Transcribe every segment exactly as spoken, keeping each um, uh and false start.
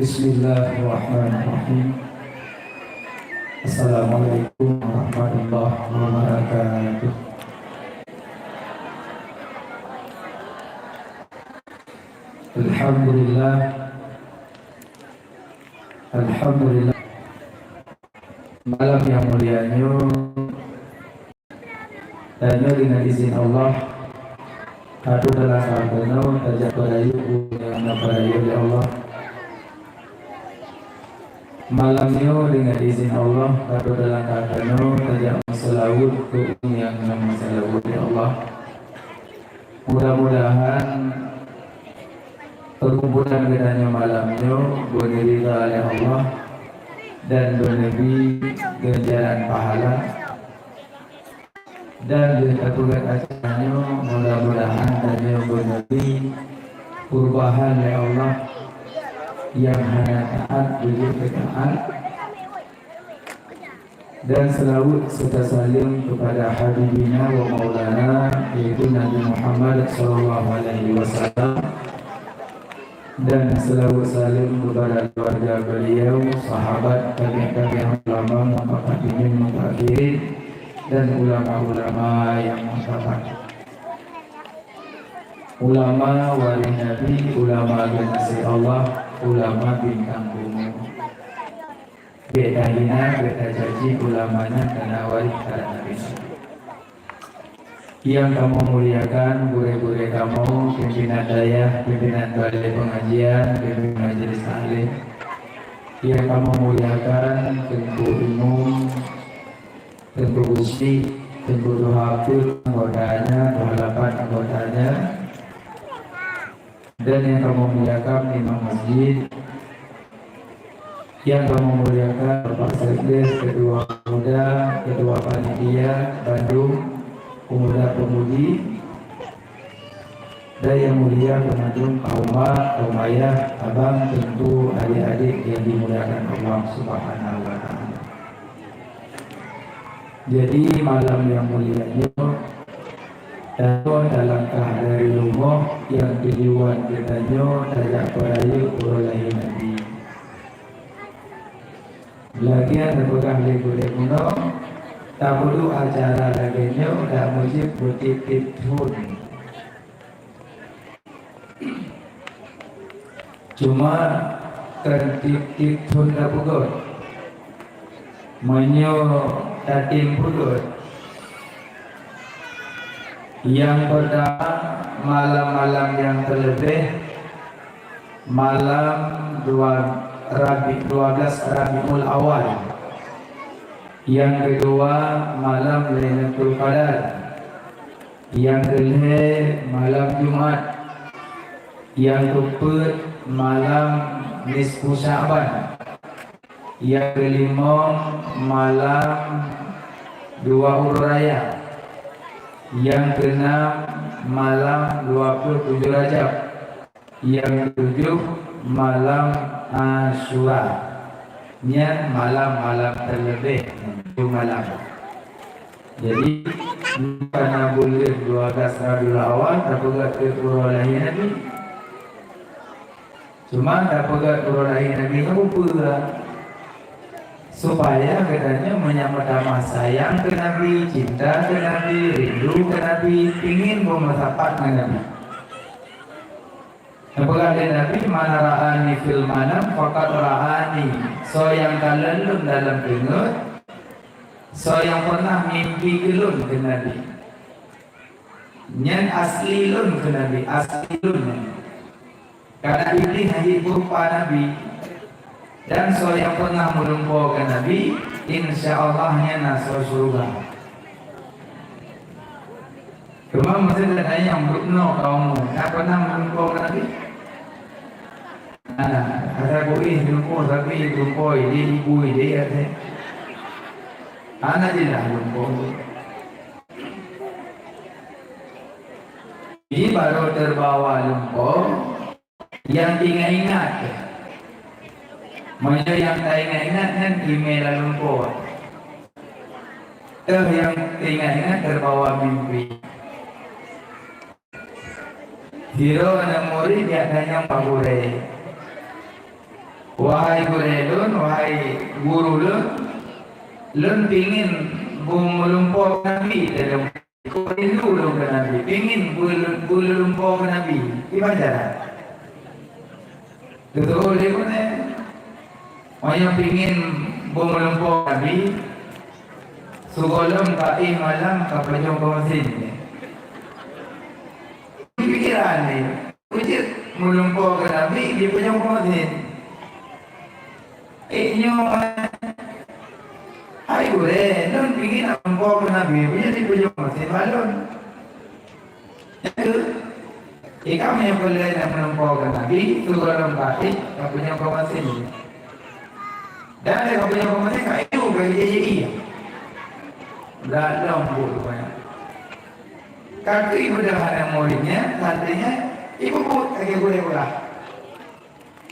Bismillahirrahmanirrahim. Assalamualaikum warahmatullahi wabarakatuh. Alhamdulillah. Alhamdulillah. Malam nyang mulia nyoe, tanyoe deungon izin Allah, ka troh dalam keunoe tajak peurayeuk nyang na peurayeuk lé Allah. Malam nyoe deungon izin Allah, ka troh dalam keunoe tajak meuseulaweuet keu nyang na meuseulaweuet lé Allah. Mudah-mudahan perkumpulan geutanyoe malam nyoe beuneurida lé Allah dan beuneubri ganjaran pahala. Dan lheueh tapeugöt acara nyoe, mudah-mudahan tanyoe beuneubri perubahan lé Allah nyang hana taát beujeuet keu taát. Dan seulaweuet serta saleuem kepada Habibina wa Maulana, yaitu Nabi Muhammad sallallahu alaihi wasallam. Dan seulaweuet saleuem kepada keluarga beliau, sahabat, tabi'in, tabi'in, ulama, mutaqaddimin, mutaakhirin, dan ulama-ulama yang martabat. Ulama waréh Nabi, ulama geunaséh Allah, ulama bintang bumoe. Bék tahina, bék tacaci ulama nyan, karena waréh adat Nabi. Nyang kamoe muliakan gurée-gurée kamoe, pimpinan dayah, pimpinan balai pengajian, pimpinan majelis taklim. Nyang kamoe muliakan Teungku Imum, Teungku Gusti, Teungku Tuha Peuet anggotanya, Tuha Lapan anggotanya. Dan nyang kamoe muliakan imam masjid, nyang kamoe muliakan Bapak Sekdes, Ketua Pemuda, Ketua Panitia Bandung, Pemuda Pemudi, dan nyang mulia peumandum kaum mak, kaum ayah, abang, teungku, adik-adik nyang dimuliakan Allah Subhanahu wa Taala. Jadi, malam nyang mulia nyoe, tanyoe talangkah dari rumoh nyang tujuan geutanyoe tajak peurayeuk uroe lahé Nabi. Lagée nyang tapeugah lé gurée bunoe, tapeuduek acara lagée nyoe dak meujeuet beutieb-tieb thon. Cuma kan tieb-tieb thon tapeugöt. Meunyoe tatem peugöt, nyang peurtama, malam-malam nyang teuleubeh, malam dua Rabi-, dua belas Rabiul Awal. Nyang keudua, malam Lailatul Qadar. Nyang keulhée malam Jumat, nyang keupeuet malam nisfu Sya'ban, nyang keulimong malam dua uroe raya, nyang keunam malam dua ploh tujoh Rajab, nyang keutujôh malam Asyura. Nyan malam-malam teuleubeh, tujoh malam. Jadi, karena buleuen dua belas Rabiul Awal, tapeugah keu uroe lahé Nabi. Cuma tapeugah uroe lahé Nabi nyan peue? Supaya geutanyoe meunyoe meutamah sayang keu Nabi, cinta keu Nabi, rindu keu Nabi, pingin beumeusapat ngon Nabi. Tapeugah lé Nabi, "Man ra'ani fil manam faqad ra'ani." Soe nyang kalon lôn dalam teungeut, soe nyang pernah mimpi keu lôn, kheun Nabi. Nyan asli lôn, kheun Nabi, asli lôn nyan. Karena Iblih hana jeuet beurupa Nabi. Dan soe nyang pernah meulumpoe keu Nabi, insya Allah nyan na soe syeuruga. Cuma meusti tanyong, bunoe kaum na pernah meulumpoe keu Nabi? Hana. Asai beu éh lumpoe sabe lumpoe, idéh ibu idéh até. Hana jeulaih lumpoe. Jadi baru terbawa lumpoe, nyang ingat-ingat. Meunyoe nyang taingat-ingat nyan imé lam lumpoe. Teuh nyang ingat-ingat terbawa mimpi. Sidroe aneuk murit jak tanyong bak gurée. "Wahai gurée lôn, wahai guru lôn, lôn pingin beumeulumpo keu Nabi dalam, rindu lôn keu Nabi, pingin beu-, beumeulumpo keu Nabi." Kiban cara? Beutôi lé gurée. Meunyoe pingin beumeulumpo Nabi, sigohlom ka éh malam ka pajoh keu mesin. Pikiran ni, peue jeuet meulumpo keu Nabi jipajoh keu mesin. Eh, nyoe, hai gurée, lôn pingin lumpo keu Nabi, peue jeuet jipajoh keu mesin bak lôn. Ikam nyang peureulée nyang meulumpo keu Nabi, sigohlom ka éh, ka punya informasi. Dan lé ka punya informasi, ka éh, ka jadi, jadi. Brat lom buet rupanya. Ka keu ibadah aneuk murit nyan, santri nyan, ibu buet lagée gurée ulah.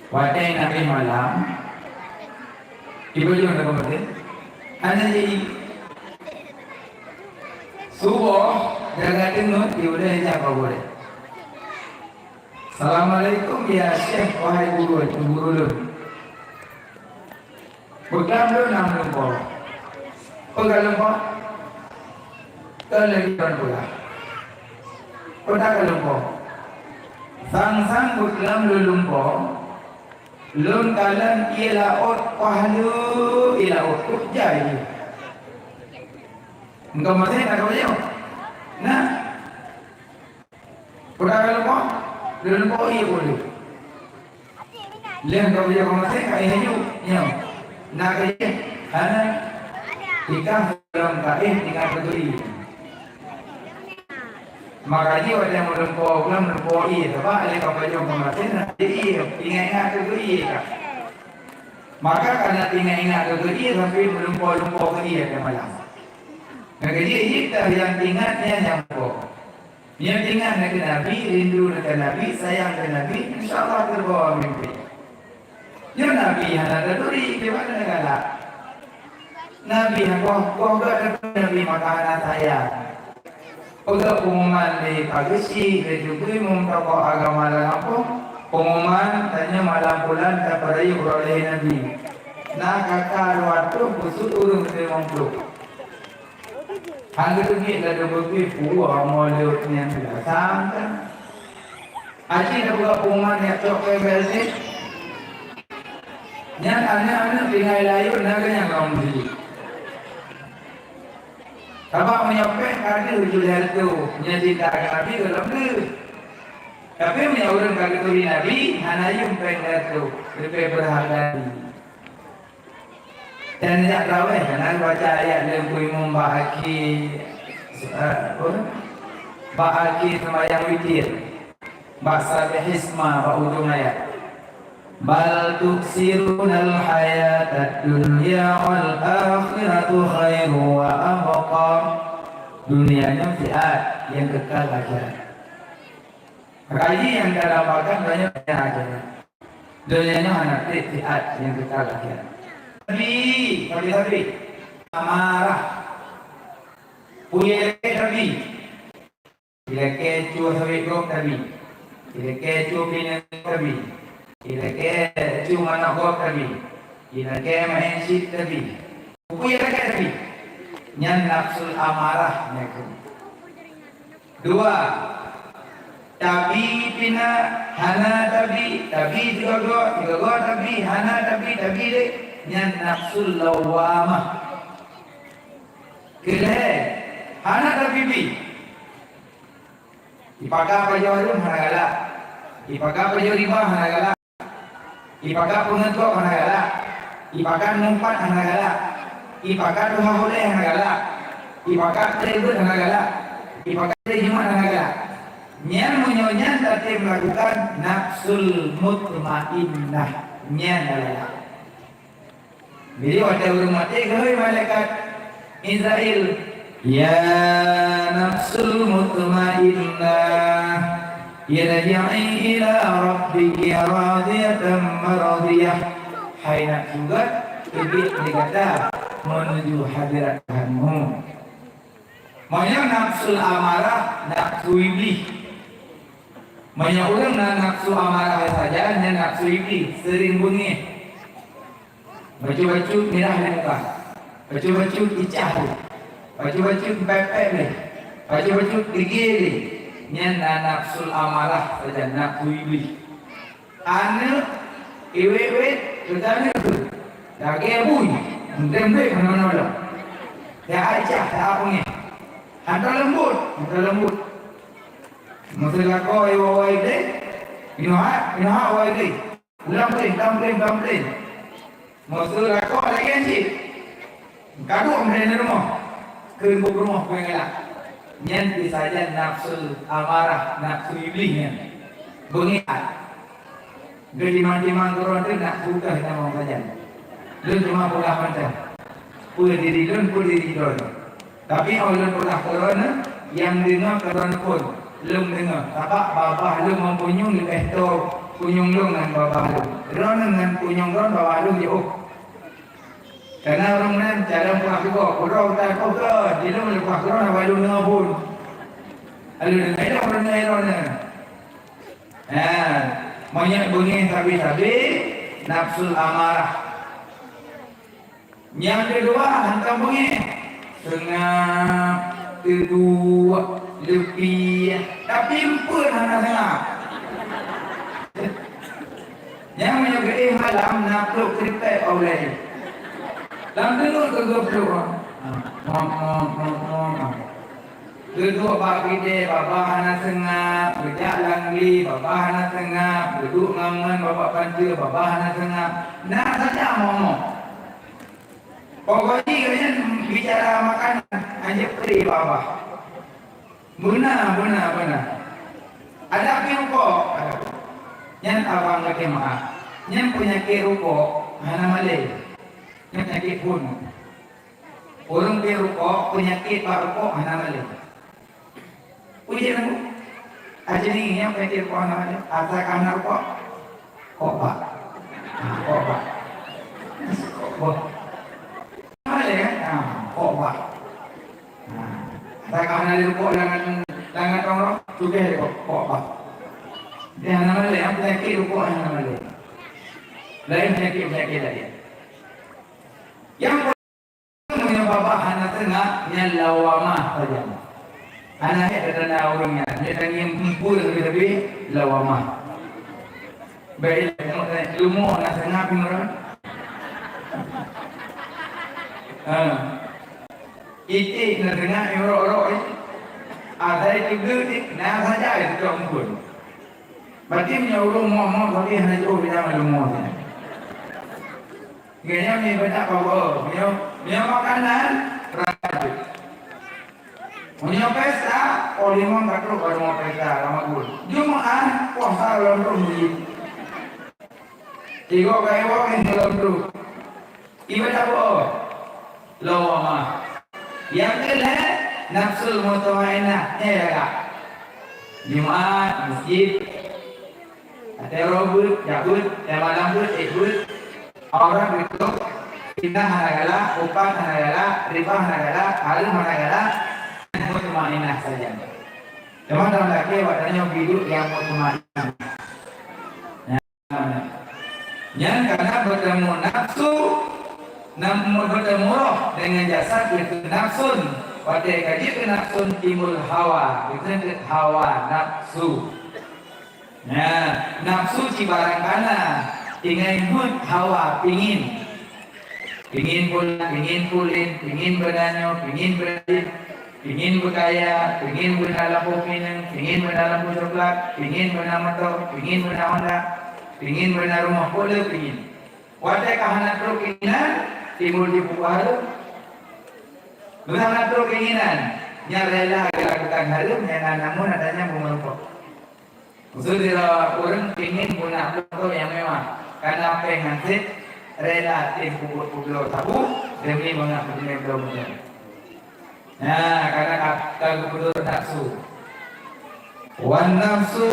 Watée Nabi malam, ibu jeuet lam kamoe, hana ji. Suboh, jaga teungeut, ibu lé nyang ka boleh. "Assalamualaikum ya Syekh, wahai guru, guru lôn." Peugah lôn na meulumpo. Peugah lumpo. Kon lagée lôn peugah. Peugah lumpo. Sang-sang buklam lôn lumpo, lôn kalon ié laôt, paih lheueh ié laôt, kok jai jih. Engkau masih nak kau jawab? Nah. Peugah lumpo, lôn lumpo ié boleh. Lheueh ka beujakoe maséng ka éh laju, nyoe. Na ka jih, hana. Tikah lom ka éh tinggai keu ié. Maka jih watée meulumpo, meulumpo ié, sabab lé ka pajoh keu maséng, na ka jih ié, ingat-ingat keu ié ka. Maka kana ingat-ingat keu ié sampai meulumpo-lumpo keu ié watée malam. Na ka jih, jih ka nyang ingat nyan nyang lumpo. Nyan ingat keu Nabi, rindu keu Nabi, sayang keu Nabi, insya Allah teubawa mimpi. Nyoe Nabi hana taturi, di mana galak. Nabi hana boh, boh gak taturi Nabi maka hana sayang. Peugah pengumuman di pagi si, di Jubri, umum tokoh agama dalam kampung, pengumuman, tanya malam bulan, taperayu oleh Nabi. Na kaka dua ratus, busuk ureuëng lima puluh. Hana geuteubiet laju beugui puwoe mulod nyan biasa kan. Aci na buka pengumuman nyang cok ke B L T. Nyan aneuk-aneuk tinggai layôn na geunyang lom di. Sabab meunyoe péng ka deuh ju lhèe reutôh, nyan cinta keu Nabi gohlom deuh. Tapi meunyoe ureuëng ka geuturi Nabi, hana yum péng lhèe reutôh, leubeh berharga. Dan jak traweh, na baca ayat leumpui mum bak akhé, eh, apa? Bak akhé seumayang witir. Bak Sabbihisma bak ujong ayat. "Bal tu'tsirunal hayatad dunya wal akhiratu khairu wa abqa." Dunia nyoe siat, nyang kekal akhirat. Rayi nyang dalam bakan banyak akhirat. Donya nyoe hana treb siat nyang kekal akhirat. Nabi, tapi-tapi, amarah. Puye lagèe Nabi. Ilakèe cue sawét gob Nabi. Ilakèe cue pineung gob Nabi. Ilakèe cue manok gob Nabi. Ilakèe maén cit Nabi. Puye lagèe Nabi. Nyan nafsul amarah nyan keuh. Dua, tabi pih na, hana tabi, tabi sigoe-goe, sigoe-goe tabi, hana tabi, tabi lé, nyan nafsul lawwamah. Keulhèe, hana tabi pih. Ipakat pajoh hareuem hana galak. Ipakat pajoh riba hana galak. Ipakat peungeut gob hana galak. Ipakat mumpat hana galak. Ipakat tuha ulèe hana galak. Ipakat trép beuet hana galak. Ipakat trép Jumat hana galak. Nyan meunyoe nyan tatem lakukan nafsul mutmainnah. Nyan galak. Jadi watèe ureueng maté, geuhôi malaikat Israil, "Ya nafsul mutmainnah, irji'i ila rabbiki radiyatan mardiyah." Hai nafsu gét, teubiet lé gata meunuju hadrat Tuhanmu. Meunyoe nafsul amarah, nafsu iblih. Meunyoe ureueng na nafsu amarah saja, nyan nafsu iblih, seuring beungéh. Bacut-bacut mirah di muka. Bacut-bacut icah tu. Bacut-bacut pepek deh. Bacut-bacut gigi deh. Nyan na nafsul amarah sajan, nafsu iblis. Aneuk iwet-wet, beutanyong tu. Lagèe bui, meuntém-ntém hana-hana lom. Ya Aisyah, ya apa ni? Hantar lembut, hantar lembut. Masa lakoe iwoe-woe deh, inoe ha, inoe ha woe deh. Ulang pleng, ulang pleng, ulang pleng. Meusu lakoe lagèe nyan cit. Ka duek meuhai na rumoh. Keu buet rumoh peue nyang galak. Nyan pih sajan nafsul amarah, nafsu iblis nyan. Beungéh that. Geutimang-timang keudroe teuh nafsu teuh nyang sajan. Lôn cuma peugah mantong. Peue diri lôn, peue diri droeneuh. Tapi óh lôn peugah keu droeneuh, nyang deungoe keu droeneuh phon, lôn deungoe. Sabab babah lôn ngon punyueng leubeh toe punyueng lôn ngon babah lôn. Droeneuh ngon punyueng droeneuh babah lôn jiôh. Kana ureueng nyan cara peugah sigoe, keudroe geutanyoe peugah, di lôn leupah keudroe hana lôn deungoe phon. Lôn deungoe lôn deungoe droeneuh. Ha, meunyoe beungéh sabe-sabe, nafsul amarah. Nyang keudua, hantom beungéh. Seungab, teuduek, leupie, tapi eumpeuen hana seungab. Nyang meunyoe geuéh malam, na plôk kripek bak ulèe. Lam teungeut keu geuplôk. Mom, mom, mom, mom. Geuduek bak bidé, babah hana seungab, geujak lam gli, babah hana seungab, geuduek ngon-ngon bak panteue, babah hana seungab. Na saja momong. Pokok jih gobnyan bicara makanan, hanjeuet peuré babah. Beuna, beuna, beuna. Adak pih rukok, adak. Nyan abang lakèe meu'ah. Nyan peunyakét rukok hana malèe. Nyan peunyakét phôn. Ureueng pih rukok, peunyakét bak rukok hana malèe. Uji lagu. Aja ni nyang peunyakét rukok hana malèe. Asai ka hana rukok, kok bak. Ha, kok bak. Kok bak. Hana malèe kan? Ha, kok bak. Ha. Asai ka hana lé rukok lam, lam kantong rot, cugèh kok, kok bak. Dia hana malèe, peunyakét rukok hana malèe. Laén peunyakét-peunyakét laén. Nyang Meunyoe babah hana seungab, nyan lawamah saja. Hana hék tanda ureueng nyan. Nyoe tangieng eumpeue leubeh-leubeh lawamah. Bèk ilèe, leumo na seungab ngon ureueng. Ha. Iték na seungab ngon rok-rok, eh. Asai teugeut, eh, na saja, eh, teuka eumpeue. Berarti meunyoe ureueng mo-mo sabe hana jiôh bidang leumo nyan. Geuhnyan meuibadat bak Allah. Meunyoe, meunyoe makanan, rajin. Meunyoe pesta, oh, limong ka trok bak rumoh pesta, lam makbul. Jumaat, puasa lom trok masjid. Tiga kali wak ni lom trok. Ibadat bak Allah. Lawamah. Nyang keulhèe, nafsul mutmainnah, nyan jaga. Jumaat, masjid. Watèe uroe beuet, jak beuet, watèe malam beuet, ék beuet. Aurat beutôi, fitnah hana galak, upat hana galak, ribah hana galak, hareuem hana galak, mutmainnah sajan. Teuma lam lakèe awak tanyoe hidup nyang mutmainnah. Nyan karena bertemu nafsu, nam-, bertemu roh dengan jasad, yaitu nafsun. Watèe ka jeuet keu nafsun timbul hawa, geukheun keu hawa nafsu. Nah, nafsu ci barang kana, tinggai buet hawa pingin. Pingin pulan, pingin pulen, pingin beunanyoe, pingin beurajin, pingin beukaya, pingin beuna lampôh pineung, pingin beuna lampôh coklat, pingin beuna moto, pingin beuna Honda, pingin beuna rumoh, peue le pingin. Watèe ka hana trok keinginan, timbul jipubuet hareuem. Beuna hana trok keinginan, nyang rela geulakukan hareuem, nyang na namun adanya meureumpok. Maksud sidroe ureueng pingin guna moto nyang mewah, kana péng hanset, rela tem peubuet peubloe sabu demi mangat peuteumé bloe moto. Nah, kana ka, ka geupeudeuh nafsu. Wan nafsu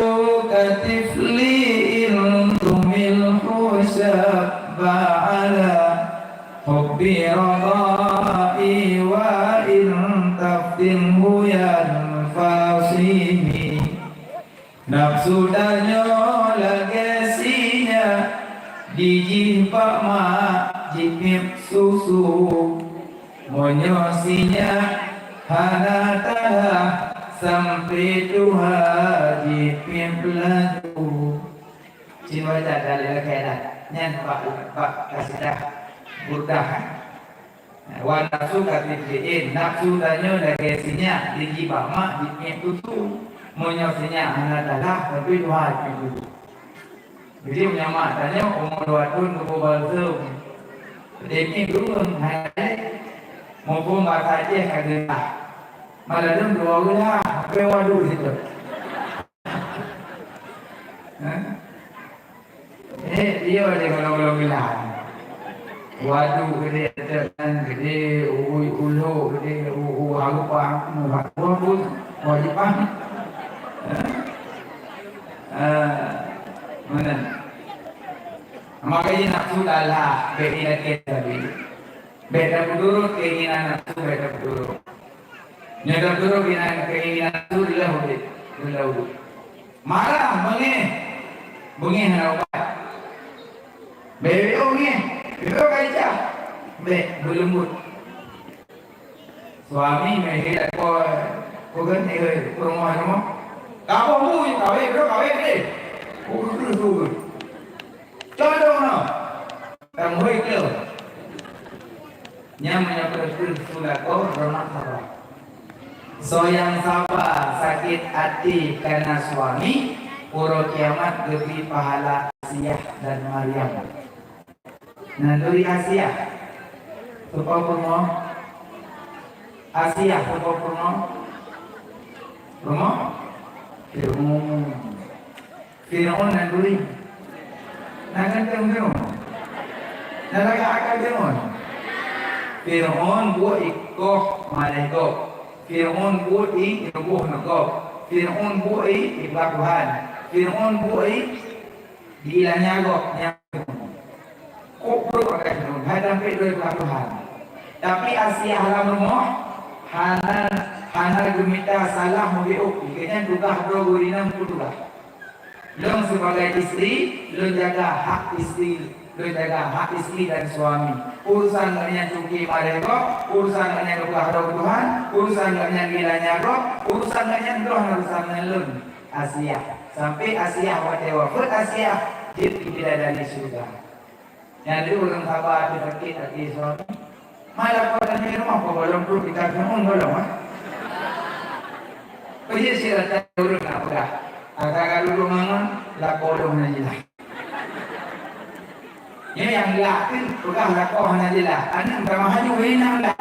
katiflin tumilhu syabba ala hubbi radai wa in taftinhu yanfasimi. Nafsu tanyoe lagèe sinyak, dijih bak mak, jih jipéb susu. Meunyoe sinyak hana talah, sampoe tuha jipéb laju. Cit baca dalil kaidah nyan bak, bak kasidah Burdah. Wan nafsu katifli'in, nafsu tanyoe lagée sinyak, di jih bak mak jipéb susu. Meunyoe sinyak hana talah, sampoe tuha jipéb susu. Jadi meunyoe mak tanyoe umu dua thon geupeubalsem, jipéb ureuëng hana muphom bahasa Aceh ka geulah. Malah dum dua geulah, sampoe waduh situ. Hah? Eh, iya deh kalau-kalau bilang. Waduh gede, tekan gede, ui ulo gede, u u harupang, muhat pun, wajibang. Eh, mana? Makanya nafsu adalah bagi laki tadi. Beda menurut keinginan nafsu, beda menurut. Nyoe teupeue keuinginan, keuinginan tu lheueh udeb, lheueh udeb. Marah, beungéh, beungéh hana ubat. Bèk beungéh, beungéh ka icah. Bèk, beuleumbot. Suami meuhé lakoe, peugah nyoe, peurumoh-rumoh. Kamoe mu kawé, bro, kawé deh. Peugah tu. Condong noh. Kamoe kleuh. Nyan meunyoe keu-, keu-, sulakoe, droeneuh saba. Soe nyang saba sakét até kana suami, uroe kiamat geubri pahala Asiah dan Maryam. Nanduri Asiah, soe po peurumoh? Asiah, soe po peurumoh? Peurumoh? Peurumoh. Fir'aun nanduri. Na ganteng Fir'aun? Na lagak akai Fir'aun? Fir'aun buet ikoh malée gob. Fir'aun buet i ruboh neugob. Fir'aun buet i ipeugah Tuhan. Fir'aun buet i di ilanya gob nyang kok brok akai Fir'aun. Hai sampai dua ipeugah Tuhan. Tapi Asiah lam rumoh hana, hana geumita salah meubiôh. Gobnyan tugaih droe geuh inong peutugaih. Lôn sibagai istri, lôn jaga hak istri, lôn jaga hak istri dan suami. Urusan gobnyan cuki marée gob, urusan gobnyan luka droe Tuhan, urusan gobnyan gilanya gob, urusan gobnyan droe urusan ngon lôn, Asiah. Sampai Asiah watée wafeuet Asiah, jeuet keu bidadari syeuruga. Nyan lé ureuëng saba teu sakét até suami. Malah pada di rumah, kok bolong tu kita semua bolong, ah. Pergi sih rata ureuëng nak peugah. Agak-agak dulu mangan, lakoe lôn hana jeulaih. Nyoe nyang glak tu peugah lakoe hana jeulaih. Aneuk tamah haju, weh, nang glak.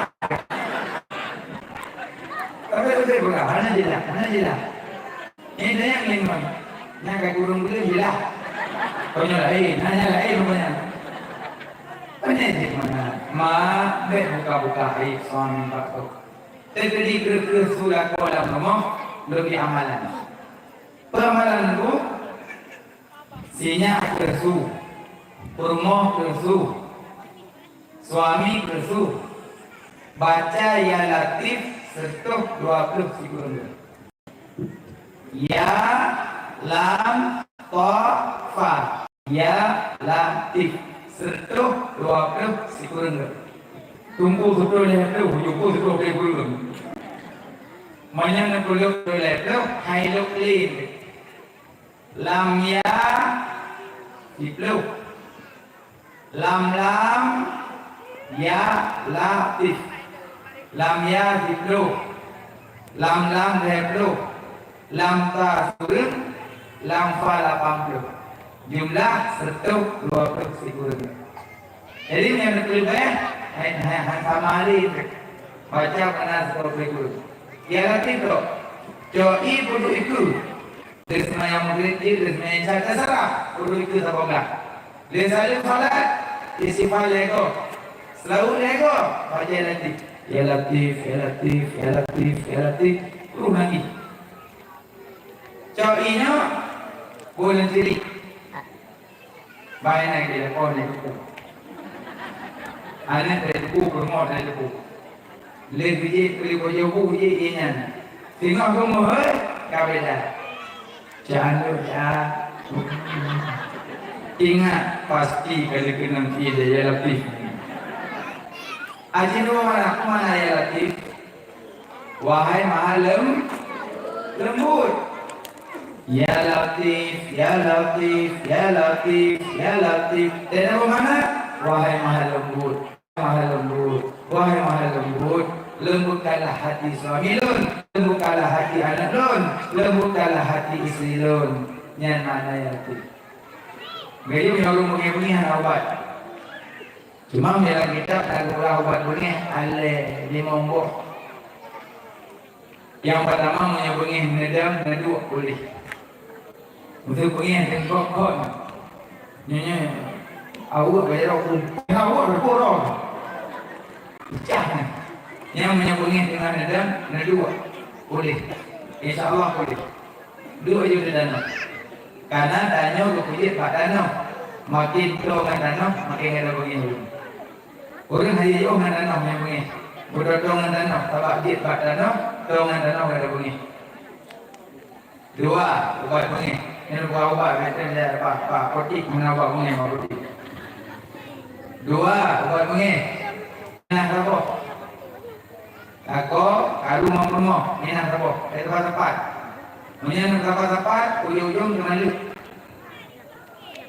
Tapi betul peugah, hana jeulaih, hana jeulaih. Eh, dayang lima. Nyang ka kurung geuh hilah. Konyol laén, nanya laén rupanya. Tanya cit mana? Mak, bèk buka-buka aib suami bak tu. Teukeudi kreueh-kreueh su lakoe lam rumoh, leubeh amalan. Peue amalan tu? Sinyak kreueh su, peurumoh kreueh su, suami kreueh su. Baca Ya Latif seureutôh dua ploh sikureueng. Ya, lam, ta, fa. Ya Latif. Seureutôh dua ploh sikureueng. Teungku seureutôh lhèe ploh, teungku seureutôh lhèe ploh. Meunyoe neupeuleuk seureutôh lhèe ploh, hai lok lé. Lam ya, siploh. Lam lam, ya latif. Lam ya siploh. Lam lam lhèe ploh. Lam ta sikureueng. Lam fa lapan ploh. Jumlah seureutôh dua ploh sikureueng. Jadi, nyang neupeuleueh, hai, hai, hai sama lé. Baca kana seureutôh sikureueng. Ya latif tu. Cok i peuduek ikeue. Lé seumayang Maghrib jih, lé seumayang Isya, terserah. Ureueng itu saboh blah. Lé saleuem salat, istighfar lhèe goe. Seulaweuet lhèe goe, baca Ya Latif. Ya Latif, Ya Latif, Ya Latif, Ya Latif. Terus lagi. Cok i nyoe, boleh diri. Bai na di lakoe na teupeu. Aneuk na teupeu, peurumoh na teupeu. Lé bijéh, lé boh jabu bijéh ié nyan. Singoh geumeuhôi, ka beda. Cak aneuk, cak. Ingat, pasti ka lheuh keunong ié Ya Latif. Aji nyoe mana, mana ya Latif? Wahai Maha Lem-, Lembut. Ya Latif, ya Latif, ya Latif, ya Latif. Dan apa mana? Wahai Maha Lembut, Maha Lembut, wahai Maha Lembut, lembutkanlah hati suami lôn, lembutkanlah hati aneuk lôn, lembutkanlah hati istri lôn. Nyan makna ya Latif. Jadi meunyoe ureueng beungéh-beungéh hana ubat. Cuma dalam kitab na geupeugah ubat beungéh alé limong boh. Nyang peurtama, meunyoe beungéh neudam, neuduek, puléh. Meunyoe beungéh teungkot-kot, nyoe, nyoe, aweuek bak jaroe, aweuek bak jaroe. Pecah nyan. Nyang meunyoe beungéh teungoh neudam, neuduek, puléh. Insya Allah puléh. Duek ju di tanoh. Karena tanyoe geupeujeuet bak tanoh. Makin toe ngon tanoh, makin gata beungéh ureueng. Ureueng hana jiôh ngon tanoh nyang beungéh. Beutoe-toe ngon tanoh, sabab jeuet bak tanoh, toe ngon tanoh gata beungéh. Dua, ubat beungéh. Nyan bukan ubat, biasa jak bak, bak apotik, hana ubat beungéh, bak apotik. Dua, ubat beungéh. Nah, saboh. Lakoe, karu ngon peurumoh, minah saboh, dari sapat-sapat. Meunyoe sapat-sapat, ujong-ujong teumaleuek.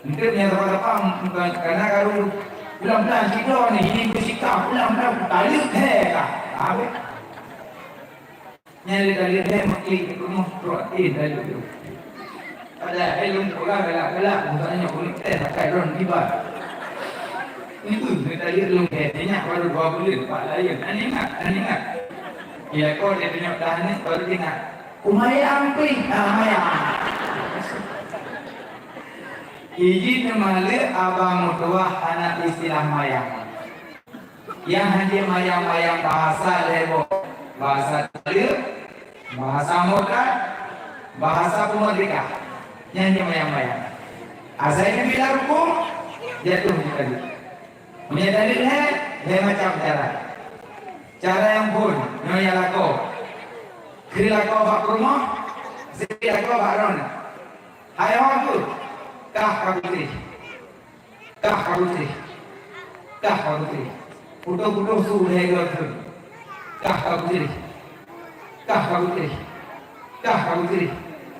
Eunteuk nyang sapat-sapat, bukan kana karu, pelan-pelan sidroe ni, ini beusikap, pelan-pelan, taleuek lhèe ka. Habéh. Nyan lé taleuek lhèe, meuklik rumoh, trok, eh, taleuek tu. Padahai lôn peugah galak-galak, misalnya uneuk teh pakai lôn tiba. Itu, ni tadi lôn teh, ingat baru dua bulan, empat layan. Hana ingat, hana ingat. Ya, kau dia tengok dah ni, baru ingat. Kumayang pih, ah, mayang. Iji teuma lé abang meutuah anak istilah mayang. Nyang hana mayang-mayang bahasa lhèe boh. Bahasa Teuleu, bahasa Murtad, bahasa Peumerdeka. Nyan hana mayang-mayang. Asai neubi lam rukuk, jatuh di tadi. Meunyoe tadi lhèe, lhèe macam cara. Cara nyang phôn, nyoe nyang lakoe. Keu lakoe bak peurumoh, keu lakoe bak droeneuh. Hai ho tu, kah ka putih. Kah ka putih. Kah ka putih. Putôh-putôh su lhèe geuh. Kah ka putih. Kah ka putih. Kah ka putih.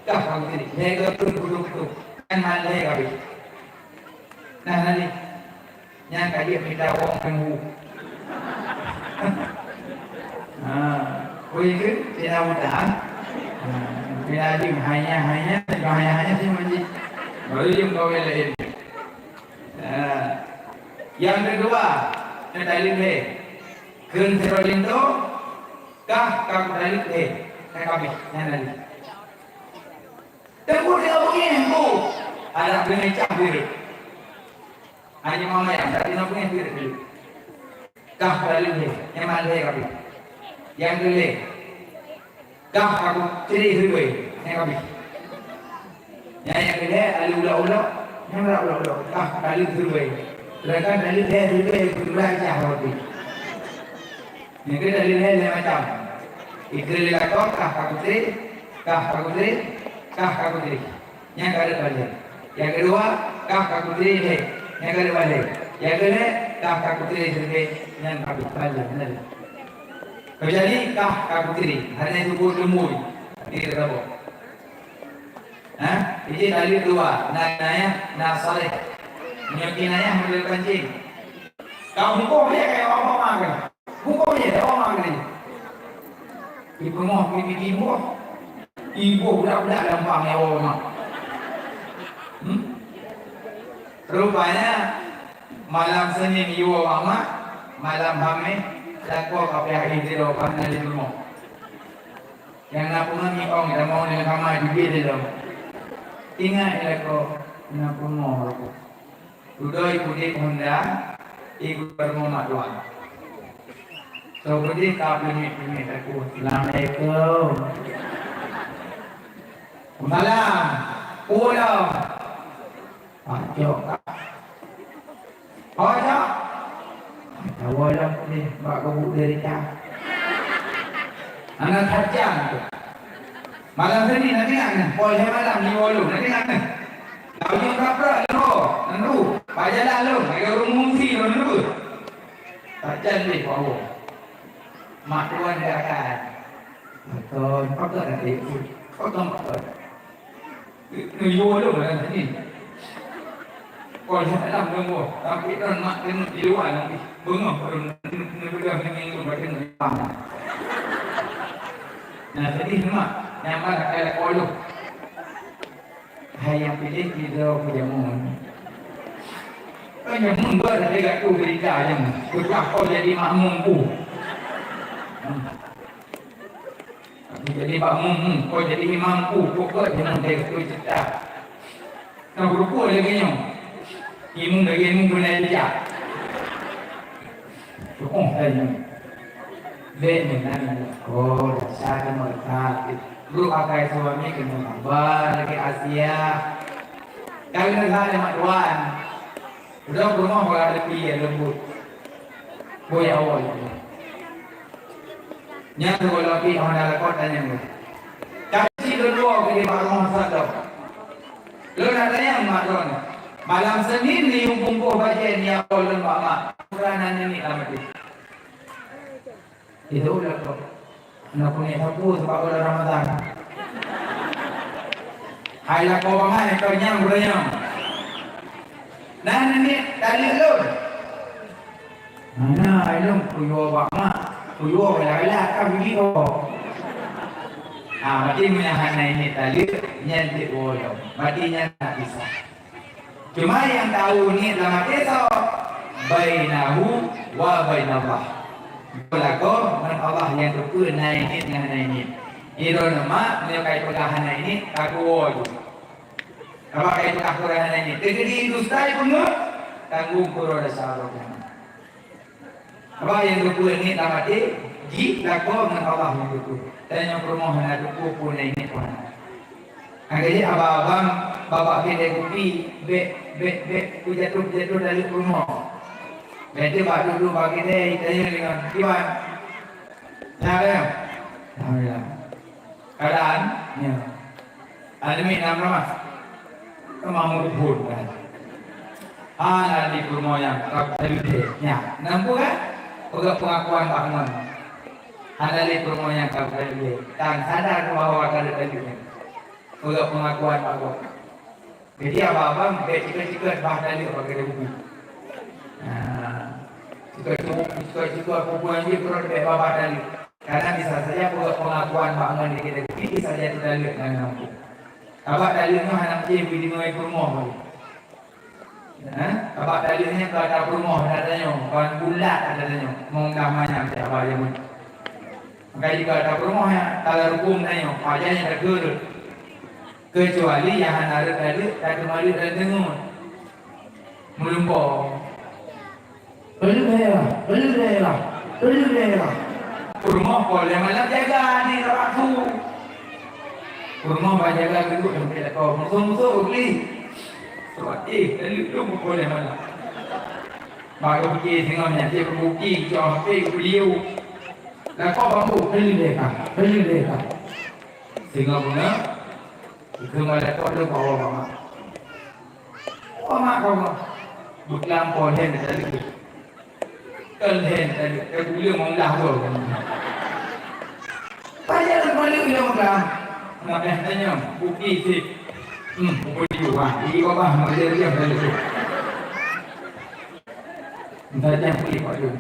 Kah ka putih. Lhèe geuh putôh-putôh. Nyan hana lhèe ka putih. Nah, nah ni. Nyan ka jeuet mita wong teunggu. Ha, oi ke? Tina mudah. Ha, tina jeuem hanya, hanya, hanya, hanya si manji. Baru jeuem kawin lain. Ha. Nyang keudua, neutaleuek lhèe. Kheun sidroe linto, kah ka kutaleuek lhèe. Ka habéh, nyan lagèe. Teungku teuka beungèh, Teungku. Adak beungèh cah bireuk. Hana mama nyang that inoe beungèh bireuk dulu. Kah ka lheueh, nyan lheueh kabeh. Nyang keulhèe, kah ka kucré siribèe, nyan kabeh. Nyang, nyang keulhèe, aleue ulok-ulok, nyan rab ulok-ulok, kah ka lheueh siribèe. Sedangkan ka lheueh siribèe, beutôi cah roti. Nyang keu dalil lhèe, lhèe macam. Ikeu lé lakoe, kah ka kutré, kah ka kutré, kah ka kutré. Nyang ka rhot bak lhèe. Nyang keudua, kah ka kutré lhèe. Nyang ka rhot bak lhèe. Nyang keulhèe, kah ka kutré siribèe. Nyang ka rhot bak lhèe. Keujadi kah ka kutré. Hana teupeue teumui. Di teutabok. Ha? Iji dalil dua. Na kinayah, na sarih. Meunyoe kinayah model pancing. Ka huköm lé keu mama keu. Huköm lé keu mama keu. Ipeungoh pipi iboh. Iboh budak-budak gampang nyawa mama. Hmm? Rupanya malam Senin iwoe mama, malam Hameh lakoe ka payah idroe bak na di rumoh. Nyang na peungeut miong, tamong lam kama jubit di lom. Ingat lakoe, na peungoh lakoe. Dudoe i Pudip Honda, i Gubernur Mak Tuan. Soe beudeh ka peunyuet-peunyuet lakoe. Assalamualaikum. Waalaikumsalam. Pulang. Pacok ka. Pacok. Tawa lom deh bak gubuk derita. Hana tajam tu. Malam Senin na teuingat nyan, poh lhèe malam di Wolo, na teuingat nyan. Lam ujong kaprok lom, nyan tu. Bak jalan lom, lagèe ureueng mengungsi lom, na tu. Tajan lé bak Allah. Mak tuan dah kan. Betul, betul dah dia. Betul, betul. Nuyuh lôn lam sini. Kon dalam nunggu, tapi kan mak tengok di luar nanti. Bengong baru nunggu nunggu nunggu. Nah, sedih mak. Nyaman ada kolom. Hai nyang piléh sidroe keu jameun. Kan jameun buet lagèe gatu berita jameun. Peugah kau jadi makmum ku. Hmm. Aku jadi makmum, hmm, kau jadi imam ku. Pokok jameun lagèe gatu cerita. Nah, beurukon lagèe nyoe. Imum lagèe imum beuna jejak. Oh, hai. Bèk meunan. Oh, dasar kamoe that. Brok akai suami keuneuk haba lagèe Asia. Ka lheueh lé mak tuan. Udah peurumoh bak leupie leumbut. Boya awai. Nyan tu kalau pi hana lakon tanyong. Tapi si kedua ke di bak rumah satu. Lôn na tanyong mak lôn. Malam Senin ni bungkôh bajèe nyang lôn bak mak. Pernah nanya ni lama tu. Itu udah kok. Aneuk peuet sapeue sabab bulan Ramadhan. Hai lakoe bangai keu nyang beureunyang. Nah, niniek taleuek lôn. Hana, hai lôn kuyue bak mak, kuyue galak-galak ka biji kok. Ah, berarti meunyo hana niniek taleuek, nyan cit woe lom. Berarti nyan tak bisa. Cuma nyang tahu niet lam até soe? Bainahu wa bainallah. Lakoe ngon Allah nyang teupeue na niet ngon hana niet. Di droeneuh mak, meunyoe ka ipeugah hana niet, takuwoe ju. Sabab ka ipeugah peue hana niet. Teukeudi dusta ipeungeuet, tanggong keudroe desya Allah Taala. Apa nyang teupeue niet lam até, jih lakoe ngon Allah nyang teupeue. Dan nyang peurumoh hana teupeue peue na niet peue hana. Akhé jih abang-abang babah keudè kupi, bèk, bèk, bèk, peujatoh-peujatoh taleuek peurumoh. Bèk teuh bak duek-duek bak keudè, itanyong deungon, "Kiban?" "Nyan, Bang." "Alhamdulillah." Keadaan, ya. Alami enam rumah. Rumah muphun kan. Hana lé peurumoh nyang ka taleuek lé. Nyan, nampak kan? Peugah pengakuan bak ngon. Hana lé peurumoh nyang ka taleuek lé. Dan sadar bahwa ka taleuek lé. Peugah pengakuan bak ngon. Jadi, abang-abang bèk cikot-cikot bah taleuek bak keudè kupi. Nah, cikot-cikot, cikot-cikot kupi anjing perut bèk bah taleuek. Karena bisa saja pe-, pengakuan bak ngon di keudè kupi bisa jadi taleuek ngon nangku. Abang taleuek nyoe hana meusti beudeungoe peurumoh. Ha? Abang taleuek nyoe ka ata peurumoh ata tanyoe, ban bulat ata tanyoe. Mong dah manyang cit abang jameun. Maka jika ata peurumoh nyan, kalau rukun tanyoe, pajan nyang teukeureuet. Keucuali nyang hana rhot taleuek, ka teumaleuek dan deungon. Meulumpoe. Peuleueh lah, peuleueh lah, peuleueh lah. Peurumoh poleh malam jaga di ratu. Peurumoh bah jaga geuduk sampai lakoe. Musoh-musoh beli. Sebab, eh, taleuek lom poleh malam. Baru pikir singoh nyan, dia peubuki, cok H P, beliau. Lakoe bambu, peuleueh lé ka, peuleueh lé ka. Singoh beungoh, Keumalakot lôn bak Allah Mak. Oh, mak kau, mak. Beuklam po lhèe tadi. Kan lhèe tadi. Ka gula meulah tu. Payah lôn malu lôn beuklam. Nak eh tanya, bukti si. Hmm, bukti juga. Di bawah, malu dia tadi. Entah jangan pergi, Pak Yu.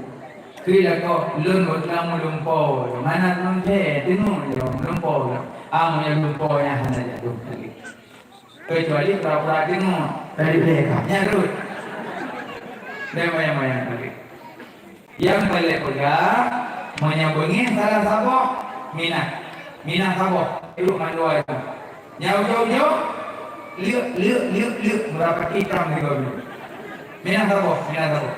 Keu lakoe lôn buet lam lumpoe, mana lôn thèe teungoh lôn lumpoe. Am nyang lumpoe nyan hana jadong lagèe. Keucuali pura-pura teungoh, tadi lé ka nyan rhot. Dan mayang-mayang lagèe. Nyang paleng peugah, meunyoe beungèh salah saboh, minah. Minah saboh, duek mandua nyan. Nyang ujong-ujong, liek, liek, liek, liek, meurapati tam sigoe. Minah saboh, minah saboh.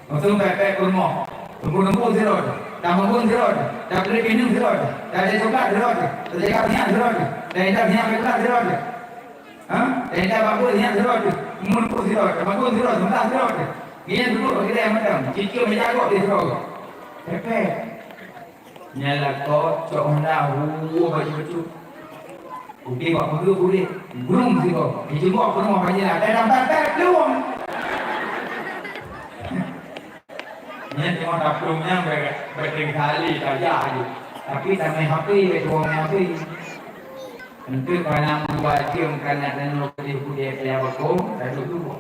Langsung pèk-pèk peurumoh. Teungku-teungku sidroe. Tameubeuet sidroe. Tapeuleueh pineung sidroe. Tajak coklat sidroe. Tajak siang sidroe. Tajak siang coklat sidroe. Ha? Tajak bakul siang sidroe. Meungku sidroe. Tameubeuet sidroe. Seumeulah sidroe. Ngieng duek bak gilèe mantong. Cicém meujagoe di sidroe. Pèk-pèk. Nyan lakoe cok Honda, hu, baju-baju. Udép bak peugeuh udép, brung sigoe. Jijeumbok peurumoh bak jila, dan dalam pèt-pèt, plueng. Nyan cuma taplong nyan bak, bak teuka lé tajak laju. Tapi tamè H P, bak tuwö mè H P. Enteuk bak na meudua jeuem ka na tanoh keudeh budé paya bakong, taduek dua.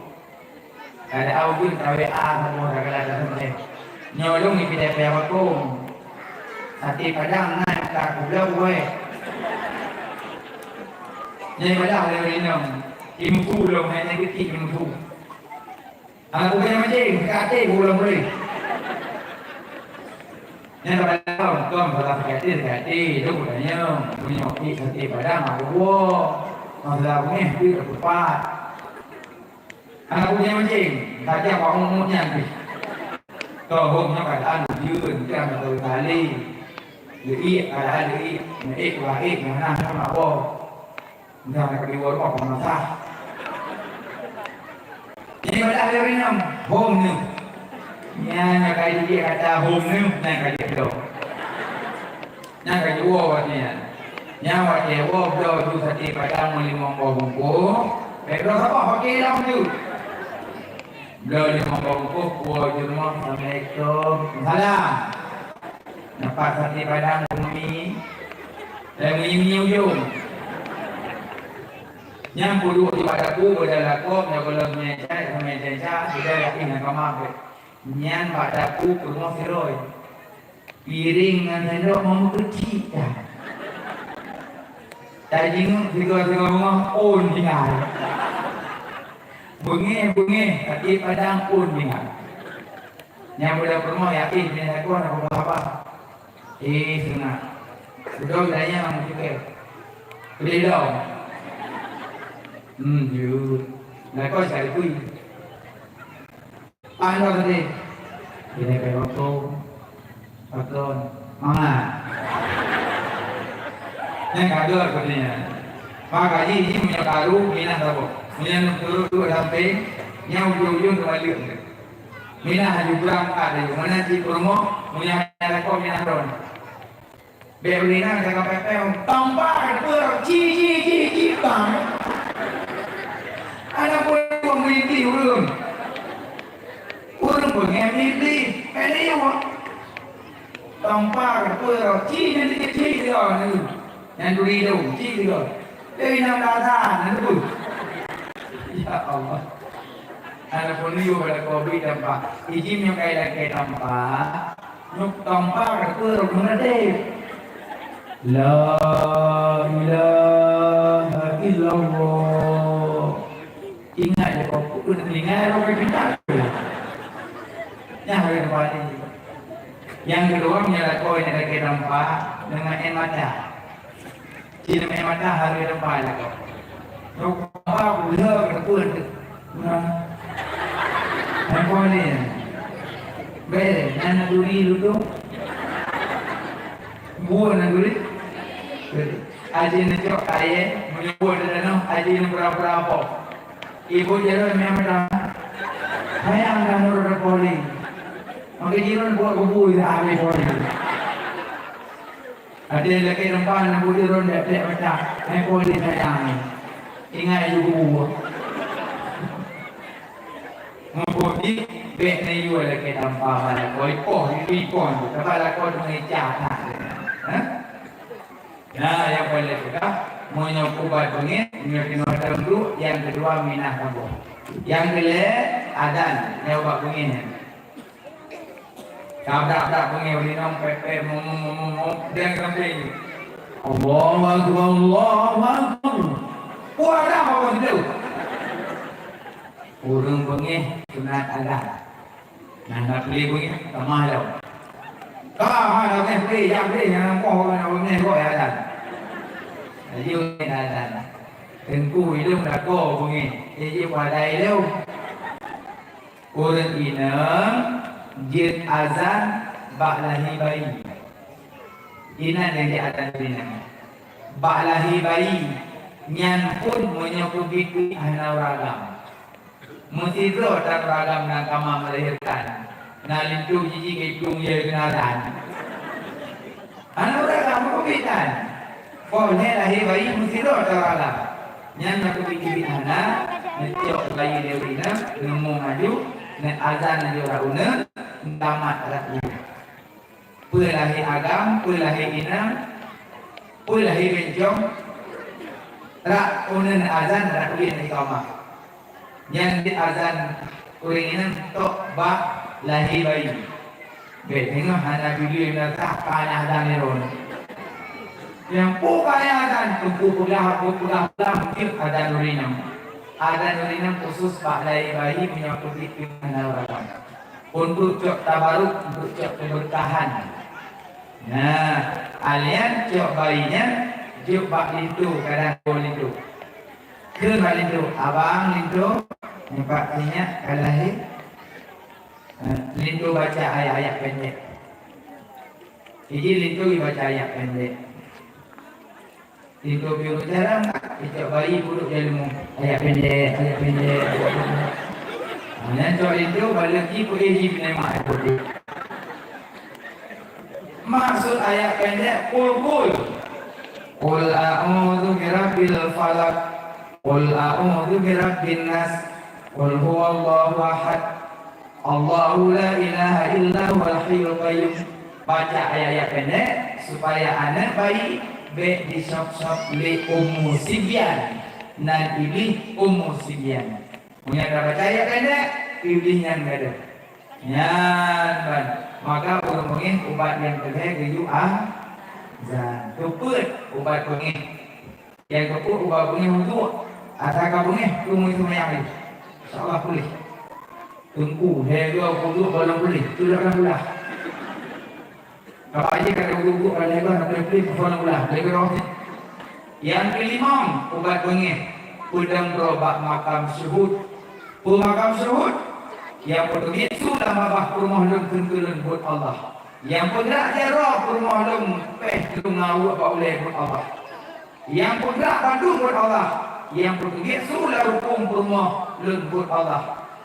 Kada au jeuem ka W A saboh, ka gala taseumeh. Nyoe lôn ipidai paya bakong. Saté padang na ka kubloe wéh. Nyan ibadah lé ureueng inong. Imusu lom, hai nyan keutik imusu. Aneuk bumoe mancéng, sakét até ulôn boleh. Nyan ka padang, kon masalah sakét até, sakét até, lôn kutanyong, meunyoe pih sakét padang, aku woe. Masalah beungéh pih ka teupat. Aneuk bumoe mancéng, tajak bak umu nyan pih. Toh hom nyoe keuadaan ujeuen, kan atau tali. Leuiek, keuadaan leuiek, meuék, waék, nyang na, na maböng. Nyan ka diwoe rumoh peumasah. Nyan ibadah lé ureueng inong, hom neuh. Nyan nyang ka jijak kata hom neuh, nyan ka jibloe. Nyan ka jiwoe watèe nyan. Nyan watèe woe bloe ju saté padang meulimong boh bungkôh, bèk bloe saboh, paké lom ju. Bloe limong boh bungkôh, puwoe ju rumoh, "Assalamualaikum." "Salam." Nampak saté padang, mi. Dan mi, mi ujong. Nyan peuduek di bak dapu, beuda lakoe, nyan gohlom nyan cai, sama nyan cai, beuda yakin nyang kama bèk. Nyan bak dapu peurumoh sidroe. Piréng ngon sendok mau meukeuchik that. Tajingok sigoe-sigoe rumoh, phôn tinggai. Beungéh-beungéh, saté padang phôn tinggai. Nyang muda peurumoh yakin, bini lakoe na peugah haba. Eh, sunat. Beudôh geutanyoe lam cuke. Udeh dong. Hmm, jeuet. Lakoe cari kui. Pan dong tadi. Bini lakoe waktu. Pakon. Mangat. Nyang ka deuh aku tanya. Maka jih, jih meunyoe karu, minah saboh. Meunyoe turut-turut sampéng, nyang ujong-ujong teuma leueng. Minah laju beurangkat laju. Meunan cit peurumoh, meunyoe hana lakoe minah droe. Bèk ureueng inong jaga pèpèng, "Tong ba, keupeue rot, ci, ci, ci, ci, bang." Hana peue meulinti ureueng. Ureueng beungéh meulinti, bèk neuyue. "Tong ba, keupeue rot, ci, nyan ci, ci, ci, ci, ci." Nyan duri lôn, ci lôn. Lé inong dasar, nyan teupeu. Ya Allah. Hana peuneuyue bak lakoe bri tampa. Iji meunyoe kai lakèe tampa, nyoe tampa ka keuh rot meureudép. La ilaha illallah. Ingat lé kok peuet telinga roh ka pintar. Nyan hareuem tampa nyan. Nyang keudua, meunyoe lakoe nyan lakèe tampa, deungon aèh mata. Ci leumah mata hareuem tampa lakoe. Rupah ulèe keupeue teuh. Nah. Lakoe ni. Bèk, na nanduri lutông. Buet nanduri. Aji neucok kayèe, meunyoe buet teuh tanoh, aji neupura-pura po. Ibu jaroe meunan meunan. Sayang ka nurot poli. Maka jiron buat kubu dah habis poli. Ada lagi rempah nak bujur ron dek-dek macam. Hai poli sayang. Ingat ibu kubu. Mumpung di bèk na yue lagi tampa bala koi poh, ibu ikon tu. Bala koi tu mengecah tak. Ha? Nah, nyang paléng peugah, meunyoe ubat beungéh, meunyoe keunoe teungku, nyang keudua minah saboh. Nyang keulhèe, adan, nyang ubat beungéh nyan. Tabrak-brak beungéh, ulinong pèp-pèp, mom, mom, mom, mom, mom, dan sampai ni. Allahu Akbar, Allahu Akbar. Puasa apa situ? Ureueng beungéh sunat adan. Nah, na peuli beungéh, tamah lom. Ka, ha, na beungéh peuli, jak peuli, nyang nampoh, na beungéh, gok, ya, adan. Laju, ya, adan. Teungku ilong lakoe beungéh, laju padai ilong. Ureueng inong jeuet azan bak lahé bayi. Inan nyang jeuet azan inong. Bak lahé bayi, nyan pun meunyoe keubiet hana uragam. Meusidroe that uragam nyang kama meulahirkan, na linto jijih keu iplueng ie keunaran. Hana uragam, meukeubit that. Poh lhèe lahé bayi meusidroe that uragam. Nyan na keubiet-keubiet hana, neucok bayi lé ureueng inong, neumong aju, neuazan laju rot uneuen, tamat rot nyan. Peue lahé agam, peue lahé inong, peue lahé bencong, rot uneuen azan rot ulèe iqamah. Nyan di azan ureueng inong tok bak lahé bayi. Bèk teungoh hana judui meunasah ka na azan lé droeneuh. Nyang peue ka na azan teungku peugah, peugah pulang jeuet azan ureueng inong. Azan ureueng inong khusus bak lahé bayi meunyoe peutit teungoh na ureueng. Untuk cok tabaruk, untuk cok keberkahan. Nah, alian cok bayi nyan jok bak linto, kadang dua linto. Kheun bak linto, "Abang linto, nyoe pat nyak ka lahé." Eh, linto baca ayat-ayat pendek. Iji linto ibaca ayat pendek. Linto piôh jarang, icok bayi pudok jaleumo. Ayat pendek, ayat pendek, ayat pendek. Ha, nyan cok linto, balik ji, peuéh ji peunemak itu. Maksud ayat pendek, kul, kul. Qul a'udzu birabbil falaq. Qul a'udzu birabbin nas. Qul huwallahu ahad. Allahu la ilaha illa huwal hayyul qayyum. Baca ayat-ayat pendek supaya aneuk bayi bèk disop-sop lé umu sibian, nan iblih umu sibian. Meunyoe ka baca ayat pendek, iblih nyan gadôh. Nyan ban, maka ureueng beungéh ubat nyang keu lhèe geuyue azan. Keu peuet ubat beungéh. Nyang keu peuet ubat beungéh uduk, atra ka beungéh, keu meuseumayang lé. Insya Allah puléh. Teungku, lhèe goe uduk goh lom puléh, tulak lam ulah. Kaba jih ka uduk-uduk, ka lhèe goe, na puléh-puléh, goh lom ulah, lhèe goe. Nyang keulimong ubat beungéh, peudong droe bak makam syuhud. Peue makam syuhud? Nyang peuteubiet su lam babah peurumoh lôn kheun keu lôn buet Allah. Nyang peugrak jaroe peurumoh lôn péh teungoh uweuek bak ulèe buet Allah. Nyang peugrak bandum buet Allah, nyang peuteubiet su lam rukông peurumoh lôn buet Allah.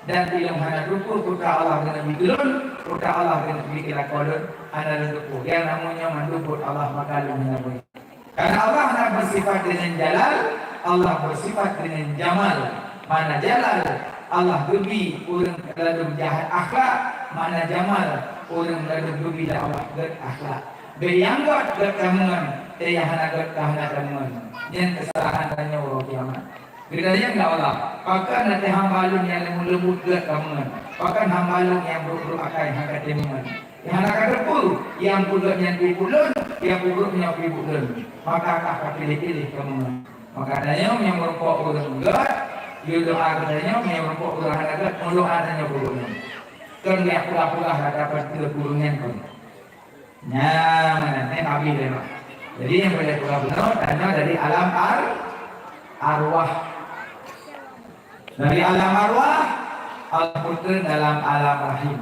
Dan ilôn hana teupeue peue ka Allah geuneuk bi keu lôn, peue ka Allah geuneuk bi keu lakoe lôn, hana lôn teupeue. Nyang namun nyoe mandum buet Allah, maka lôn hana beungéh. Karena Allah hana beusifat deungon jalal, Allah beusifat deungon jamal. Makna jalal, Allah geubi ureueng ladôm jahat akhlak, makna jamal, ureueng ladôm geubi lé Allah gèt akhlak. Bèk nyang gèt, gèt kameungon, teuh nyang hana gèt ka hana kameungon. Nyan keusalahan tanyoe uroe kiamat. Geutanyong lé Allah, "Pakon até hamba Lôn nyang leumbut-leumbut gèt kameungon? Pakon hamba Lôn nyang brôk-brôk akai hana kateumeungon?" Nyang hana kateupeue, nyang peugèt nyan peubuet Lôn, nyang peubrôk nyan peubuet Lôn. Maka ka kapiléh-piléh kameungon. Maka tanyoe nyang meurumpok ureueng gèt, yue doa keu tanyoe, nyang meurumpok ureueng hana gèt, meudoa tanyoe peubuet nyan. Kon nyang peugah-peugah hadapan keu ureueng nyan kon. Nyan, nyan habéh lé, Mak. Jadi, nyang peureulèe peugah bunoe, tanyoe dari alam ar-, arwah. Dari alam arwah, Allah peutrön dalam alam rahim.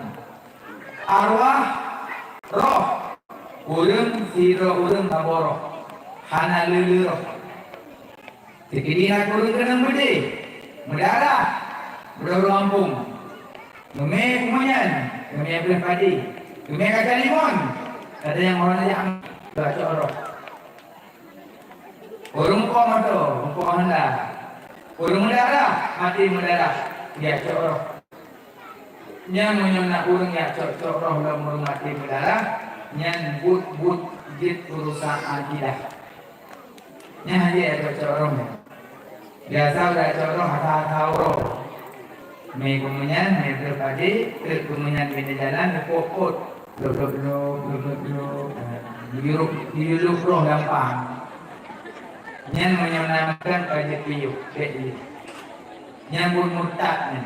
Arwah, roh. Ureueng, sidroe ureueng saboh roh. Hana le-le roh. Sikeudéh na ureueng keunong beudé, meudarah, beudôh gampông. Geumè kumeunyan, geumè breuh padé, geumè kaca limon, ada nyang orang jak, jak cok roh. Ureueng muphom moto, muphom honda. Ureueng meudarah, maté meudarah, jak cok roh. Nyan meunyoe na ureueng jak cok-cok roh lom ureueng maté meudarah, nyan buet-buet jeuet urusan akidah. Nyan hana jak cok-cok roh nyan. Biasa udah cok roh hata-hata uroe. Mè kumeunyan, mè breuh padé, trép kumeunyan bina jalan, dipot-pot. Blop, blop, blop, blop, blop, blop. Yulup, yulup roh gampang. Nyan meunyoe na makan ka jeuet piyôh, bèk jeuet. Nyan buet murtad nyan.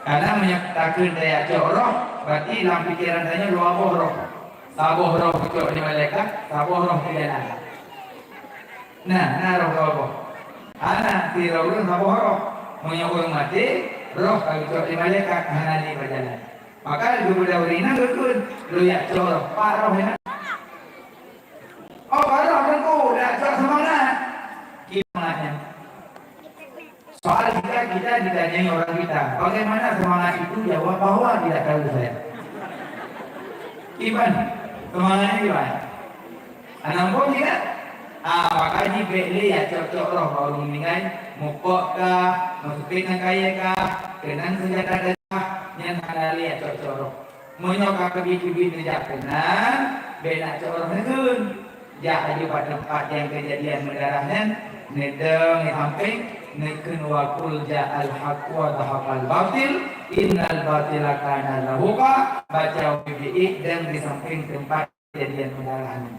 Karena meunyoe takheun tajak cok roh, berarti lam pikeran tanyoe dua boh roh. Saboh roh geucok lé malaikat, saboh roh keu jalan. Nah, na roh dua boh. Hana sidroe ureueng saboh roh. Meunyoe ureueng maté, roh ka geucok lé malaikat, hana lé bak jalan. Maka geubeudôh ureueng inong geukheun, "Lôn jak cok roh, pat roh nyan?" "Oh, pat roh Teungku, jak cok seumangat." Kiban nyan. Soal jika kita ditanyai orang kita, "Bagaimana semangat itu?" Jawab bahwa tidak tahu saya. Kiban, semangatnya kiban. Aneuk muphom jih kan? Ah, maka jih bèk lé jak cok-cok roh bak ureueng meuninggai, mupok kah, meuseumpét ngon kayèe kah, keunong seunjata kah, nyan hana lé jak cok-cok roh. Meunyoe ka keubiet-keubiet neujak keunan, bèk na cok roh neukheun. Jak laju bak teumpat nyang keujadian meudarah nyan, neudong di sampéng, neukheun wa qul ja'al haqq wa zahaqal batil, innal batila kana zahuqa, baca ubit-ubit dong di sampéng teumpat keujadian meudarah nyan.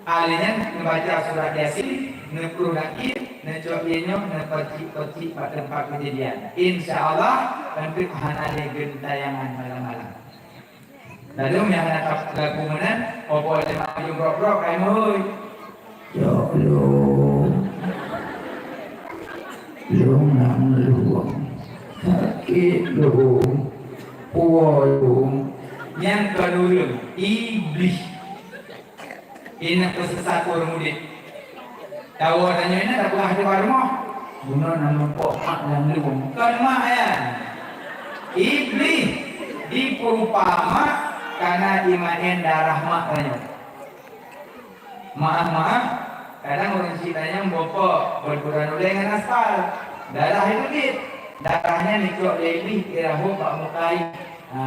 Ahli nyan neubaca surat Yasin, neuprôh lagèe, neucok ié nyoe, neupercik-percik bak teumpat keujadian. Insya Allah, eunteuk hana lé geuntayangan malam-malam. Lalu nyang hana tap lagu meunan, popo lé mak jumbrok-brok, ai meuhôi. Jok lôn. Lôn nang lôn. Sakét lôn. Puwoe lôn. Nyang kon ureueng, iblih. Inong peusesat ureueng udép. Tawoe tanyoe nyan tapeugah di bak rumoh. Bunoe na muphom mak nyang lôn. Kon mak nyan. Iblih dipeurupama kana jimaén darah mak tanyoe. Maaf-maaf, kadang ureueng syiek tanyoe muphom beureuguran ulèe ngon aspal. Darah itu jih. Darah nyan jicok lé iblih, jirahom bak muka ié. Ha.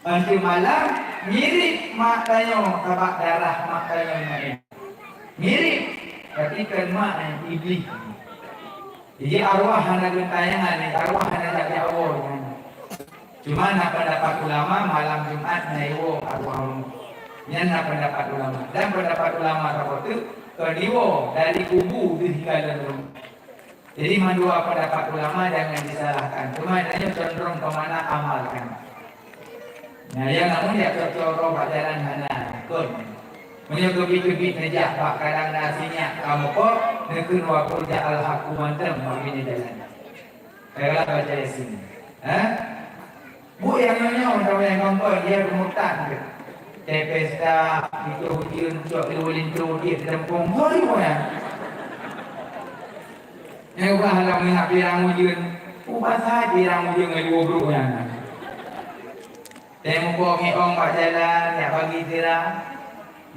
Eunteuk malam, mirip mak tanyoe sabab darah mak tanyoe nyan. Mirip, tapi kon mak nyan, iblih. Jadi arwah hana geuntayangan, arwah hana jak-jak woe nyan. Cuma na peundapat ulama malam Jumat na iwoe arwah ureueng. Nyan na peundapat ulama. Dan peundapat ulama saboh teuk, kon iwoe dari kubu deuh hingga lam rumoh. Jadi, mandua peundapat ulama jangan disalahkan. Cuma tanyoe condrong keu mana amalkan. Nah, ya, namun ya cok-cok roh bak jalan hana, kon. Meunyoe keubiet-keubiet neujak bak kadang na sinyak kamoe kok, neukheun wa qul ja'al haqqu mantong bak binéh jalan. Kala baca Yasin. Ha? Buet nyang nyoe-nyoe, meunyoe nyang nonton, dia murtad ke? Tepesta, itu ujeuen, cok lewat linto, dia terempung. Hoi, buet nyan. Nyang ubah lam meuhah pirang ujeuen. Ubah saja pirang ujeuen ngon dua brok nyan. Teuka muphom miong bak jalan, nyak bagi sira.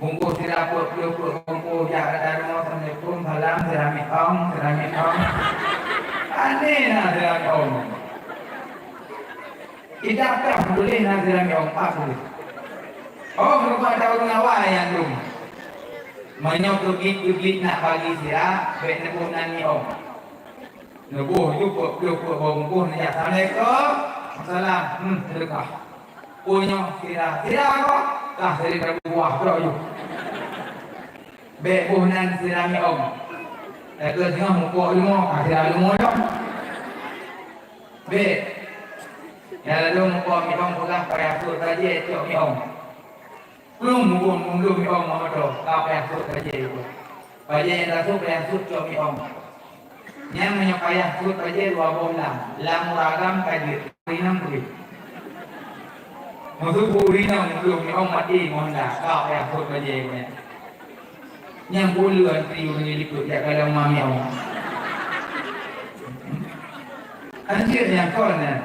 Bungkôh sira peuet ploh peuet bungkôh, jak rata rumoh, assalamualaikum, salam, sira miong, sira miong. Aneh na sira miong. Kita pih tuléh na sira miong, empat tuléh. Oh, rupa ada ureueng awai nyang dum. Meunyoe keubiet-keubiet nak bagi sira, bèk neuboh nan miong. Neuboh ju peuet ploh peuet boh bungkôh, neujak, "Assalamualaikum." "Salam." Hmm, seudeukah. Peue nyoe sira? Sira kah? Kah sira buah trok ju. Bèk boh nan sira miong. Takheun singoh muphom leumo, kah sira leumo nyoe. Bèk. Nyang lalu muphom miong peugah payah sot bajèe cok miong. Plueng muphom mundur miong meumoto, ka payah sot bajèe. Bajèe nyang tasot payah sot cok miong. Nyan meunyoe payah sot bajèe dua boh lam, lam ureueng agam ka jeuet, ureueng inong peue. Meuseubu ureueng inong, muplôh miong maté ngon da, ka payah sot bajèe nyan. Nyan buleuen pi ureueng likot jak kalon ma miong. Anjir nyang kon nyan.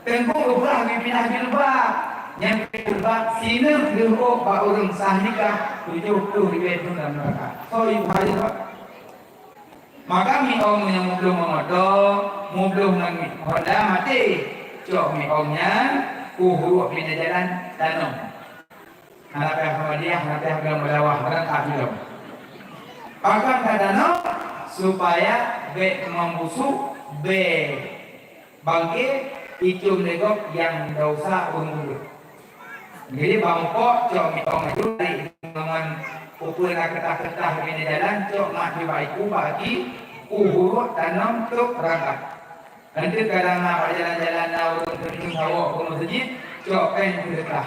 Teungku Ibrah geupinah jilbab. Nyan jilbab sineuk geuhok bak ureueng sah nikah tujoh ploh ribèe thôn lam neuraka. Soe Ibrah jilbab? Maka miong nyang mublôh ngon moto, mublôh ngon Honda maté. Cok miong nyan, u huruek pinah jalan, tanom. Hana payah Muhammadiyah, hana payah agama dakwah, beurangkat ilom. Pakon ka tanom, supaya bèk meubusuk, bèk bangke, icôm lé gob nyang desya ureueng udép. Jadi, bak mupok, cok miong laju, tarék ngon peue-peue na keutah-keutah di jalan, cok mat nibak iku, bak aki, u huruek, tanom, trôk, beurangkat. Eunteuk kadang na bak jalan-jalan na ureueng teumeung sawok keu meuseujid, cok péng seudeukah.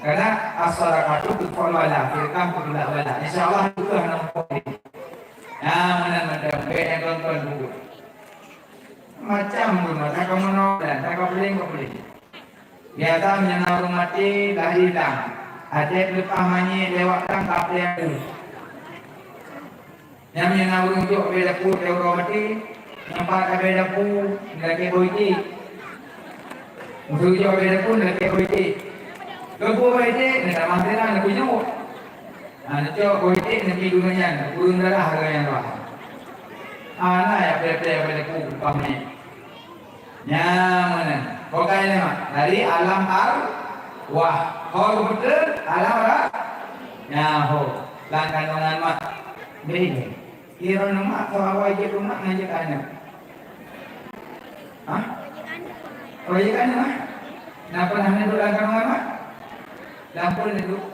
Karena as-shadaqatu tudfi'ul bala, seudeukah meutulak bala. Insya Allah, itu hana muphom. Nah, meunan mantong, bèk nyang kon-kon buet. Macam tu, mata kamoe nol dan, tak kapeuléng, kapeuléng. Biasa meunyoe na ureueng maté, lahé dang. Até leupah manyét lewat dang, ka até. Nyan meunyoe na ureueng jok bèe dapu, teuh uroe maté, nyan pat bèe dapu, lakèe boh iték. Meuseu jok bèe dapu, lakèe boh iték. Keupeue boh iték, na tamah sira, na kujok. Ha, neucok boh iték, neubi guna nyan, ureueng darah guna nyan bah. Ha, na ya pèe-pèe bèe dapu, leupah manyét. Nyan meunan. Bukan ini, Mak. Dari alam arwah. Ho beutôi alam ra-, nyaho. Lam kandungan mak. Beda. Kira nama atau awai je rumah ngajak anak. Hah? Oh, iya kan, Mak? Nah, pernah neudok lam kandungan mak? Lam pun neudok.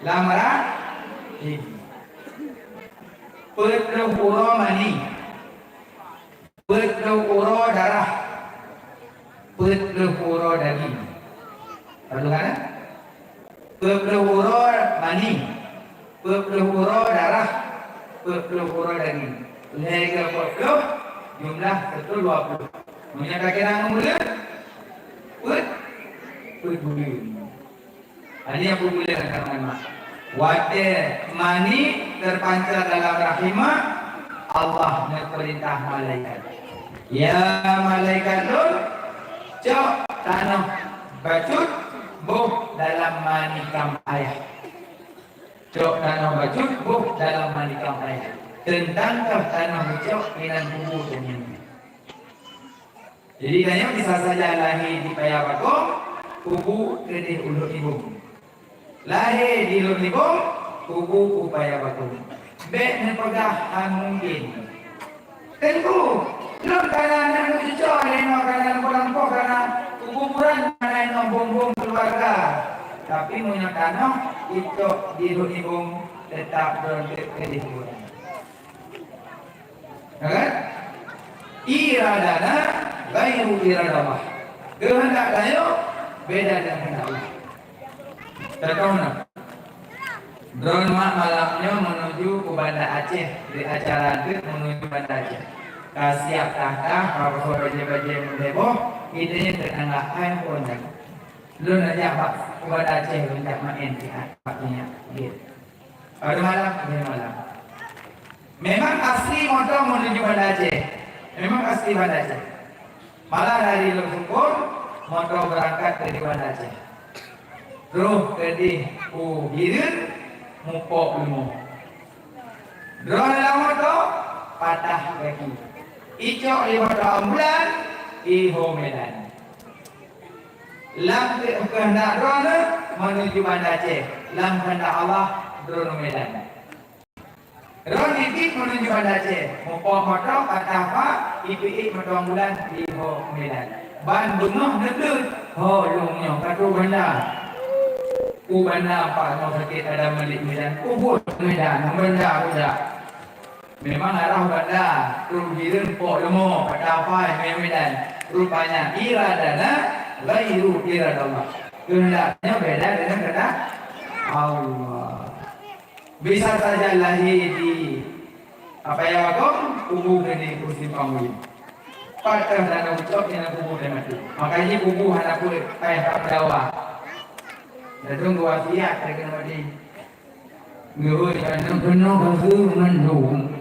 Lam rahim. Peuet ploh uroe mani. Peuet ploh uroe darah. Peuet ploh uroe daging. Padum kan? Peuet ploh uroe mani. Peuet ploh uroe darah. Peuet ploh uroe daging. Lhèe keu peuet ploh, jumlah seukeue dua ploh. Meunyoe takira ngon buleuen, peuet, peuet buleuen. Hana peubuleuen keunan mak. Watèe mani teupancar dalam rahim mak, Allah neupeurintah malaikat, "Ya malaikat lôn, cok tanoh bacut boh dalam manikam ayah. Cok tanoh bacut boh dalam manikam ayah. Teuntang kah tanoh neucok inan kubu teumanyong." Jadi, tanyoe bisa saja lahé di Paya Bakong, kubu keudeh u Lhok Nibong. Lahé di Lhok Nibong, kubu u Paya Bakong. Bèk neupeugah hana mungken. Teungku, lôn kana na neucuco lé nyoe, kana lampu-lampu, kana kuburan, kana inoe bom-bom keuluwarga. Tapi meunyoe tanoh icok di Lhok Nibong, teutap droe keudeh kuburan. Ya kan? Iradana ghairu iradallah. Keuheundak tanyoe beda dengan keuheundak Allah. Contoh na, droeneuh mak malam nyoe menuju ke Banda Aceh, di acara teuk menuju Banda Aceh. Ka siap takhta, ka peusoe bajèe-bajèe meuheboh, idéh teunangga hai pun. Lôn jak bak Banda Aceh, lôn jak maén siat bak nyak. Pada malam, pada malam. Memang asli moto menuju Banda Aceh. Memang asli Banda Aceh. Malah dari Lhoksukon, moto beurangkat dari Banda Aceh. Troh keudeh u Bireuen, mupok leumo. Droe lam moto, patah gaki. Icok lé moto ambulan, iho Medan. Lam keuheundak droeneuh menuju Banda Aceh, lam keuheundak Allah droeneuh Medan. Droeneuh tieb menuju Banda Aceh, mupok moto, patah pha, ipiek moto ambulan, iho Medan. Ban beungoh neuteuet, ho lôn nyoe ka troh banda. U banda pat nyoe sakét, ada malik Medan, ubot Medan, banda budak. Memang arah banda, troh Bireuen, pok leumo, patah pha, iho Medan. Rupanya iradana ghairu iradallah. Keuheundak nyoe beda dengan keuheundak Allah. Bisa saja lahé di Paya Bakong, kubu keudeh u Simpang Ulim. Pat kah tanoh ucok nyang kubu dan maté. Makanya kubu hana peuet payah ka meudawa. Ladôm wasiat keu maté. Geuhôi keunoe keunoe keu mandum.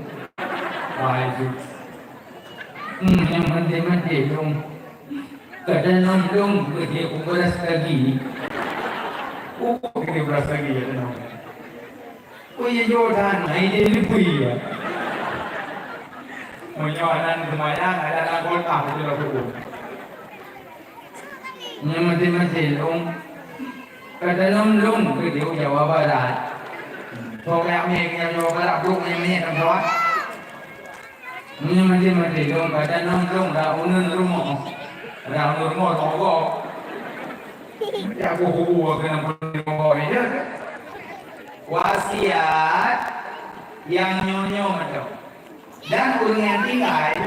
Wah, itu. Hmm, nyang maté-maté lôn. Kadang lôn lôn keu dia kuberas lagi. Oh, dia beras lagi ya, tenang. Oh, iya, iya, dan, nah, ini lebih ya. Meunyoe nan seumayang, ada nan golkah, betul lah, betul. Nyan maté-maté lôn. Ka dalam lôn keu di Jawa Barat. Soe nyang mé nyang Jawa Barat, brok nyang mé nyang Jawa. Nyan maté-maté lôn, ka dalam lôn, ra uneun rumoh. Ra uneun rumoh, rumoh gob. Ya, aku hubu, aku nak rumoh gob ni je. Wasiat nyang nyoe-nyoe mantong. Dan ureueng nyang tinggai,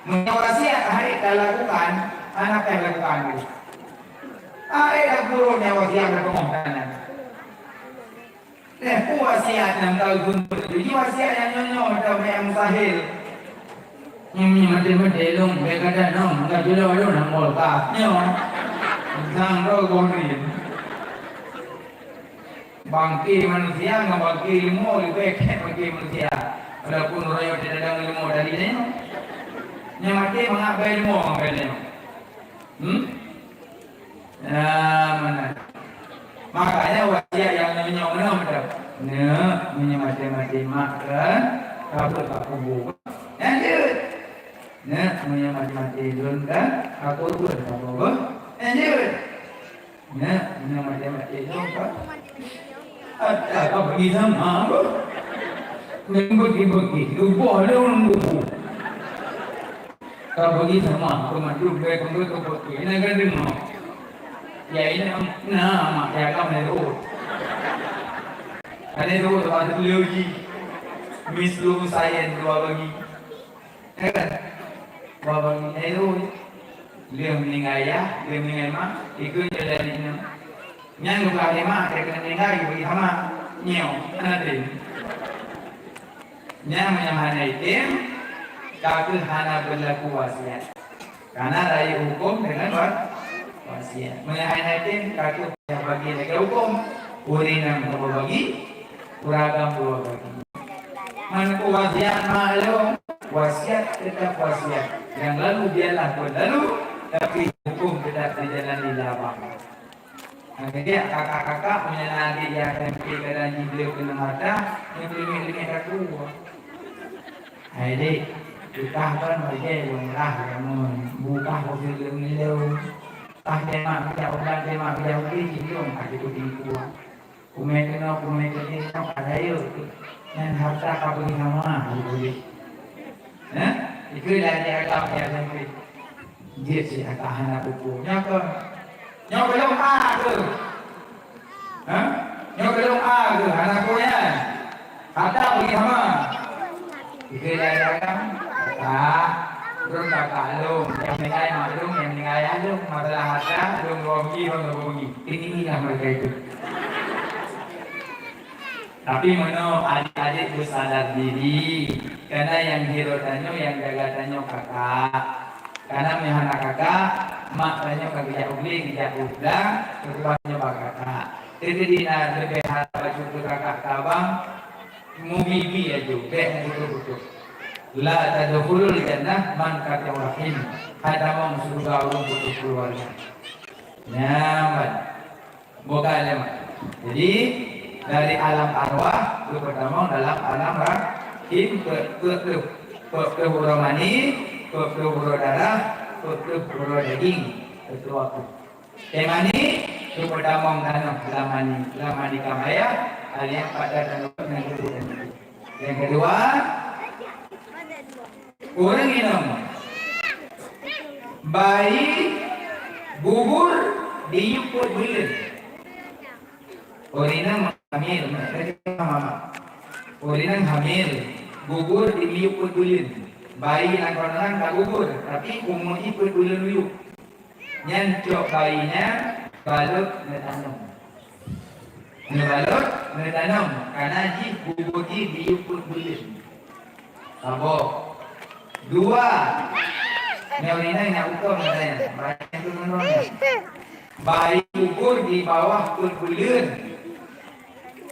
meunyoe wasiat hai talakukan, hana payah lakukan lé. Hai tapeureuet nyang wasiat beuteumong tangan. Lheuh peue wasiat nyang tapeuguna, jadi wasiat nyang nyoe-nyoe mantong nyang mustahil. Nyoe maté-maté lôn, bèk gata nong, ka jeuet lôn lam kulkas nyoe. Sang droe gohlom. Bangke manusia ngon bangke leumo leubeh kèe bangke manusia. Walaupun royot teudagang leumo dari nyoe, nyang maté mangat bai leumo ngon bai nyoe. Hmm? Nah, mana? Makanya wasiat nyang nyoe-nyoe meunan beutôi. Neuk, meunyoe maté-maté mak kan, kabeuet bak kubu. Nyan jeuet. Nyak, meunyoe maté-maté lôn kan, aku pun tak apa. Eh, jeuet. Nyak, meunyoe maté-maté lôn kan. Ada apa bagi sama apa? Nyan bagi-bagi, ubah lôn buku. Ka bagi sama, aku mandum baik, aku bagi. Ini kan dengar. Ya, ini am-, nah, mak, ya, kamu ni, oh. Ada tu, teman tu, leuji. Mislu sayen dua bagi. Ya kan? Wah, bagi nyoe, lheueh meuninggai yah, lheueh meuninggai mak, ikeu jalan nyoe. Nyan bukan lima, dia kena meninggai, bagi sama. Nyoe, hana tem. Nyan meunyoe hana item, ka keuh hana berlaku wasiat. Karena rayeuk huköm dengan wa-, wasiat. Meunyoe hana item, ka keuh payah bagi lagèe huköm. Ureueng inong dua bagi, ureueng agam dua bagi. Meunyoe wasiat mak lôn, wasiat tetap wasiat. Yang lalu biarlah berlalu, tapi hukum tetap dijalani labang. Nah, jadi kakak-kakak meunyoe na adék nyang S M P kadang jibleuet keuneuk hareuta, nyoe peuleumèh-leumèh kaku. Hai dek, tukah kan bajèe lôn lah, kamoe bukah profil lôn nileu. Tah teuma bijak ubat, teuma bijak ubat, jilong ka jipeutingkuang. Kumè keunoe, kumè keudéh, nyoe ka rayeuk. Nyan hareuta ka beugi sama, jipeuléh. Hah? Ikeu lagèe agam nyang sempit. Jeuet cit ata hana peue-peue. Nyoe keuh. Nyoe keuh lôn a keuh. Hah? Nyoe keuh lôn a keuh, hana peue nyan. Hareuta bagi sama. Ikeu lagèe agam. Ata. Lôn kakak lôn. Nyang meuninggai mak lôn, nyang meuninggai ayah lôn. Masalah hareuta, lôn dua bagi, lôn dua bagi. Ini lah mereka itu. Tapi meunyoe adék-adék beusadar diri, karena nyang hireuen tanyoe, nyang jaga tanyoe kakak. Karena meunyoe hana kakak, mak tanyoe ka geujak u glé, geujak u blang, keubah tanyoe bak kakak. Jadi na leubeh hana bacut keu kakak keu abang, mubi-bi laju, bèk meubutoh-butoh. La tadkhulul jannah man qati'a rahim. Hana tamong syeuruga ureueng putus keuluwarga. Nyan ban. Bukan lé mak. Jadi, dari alam arwah geupeutamong dalam alam rahim, peuet, peuet ploh. Peuet ploh uroe mani, peuet ploh uroe darah, peuet ploh uroe daging. Peuet ploh aku. Teuh mani, geupeutamong tanoh lam mani, lam mani kam ayah, alias pada tanoh nyang geupeutamong. Nyang keudua, ureueng inong bayi gugur di yub peuet buleuen. Ureueng inong hamil, ureueng inong hamil gugur di yub peuet buleuen. Bayi lam kandungan ka gugur, tapi umu jih peuet buleuen u yub. Nyan cok bayi nyan balot neutanom. Neubalot neutanom, karena jih gugur jih di yub peuet buleuen. Saboh. Dua. Nyoe inong nyang utoh nyan, bayi tu ngon nyan. Bayi gugur di bawah peuet buleuen.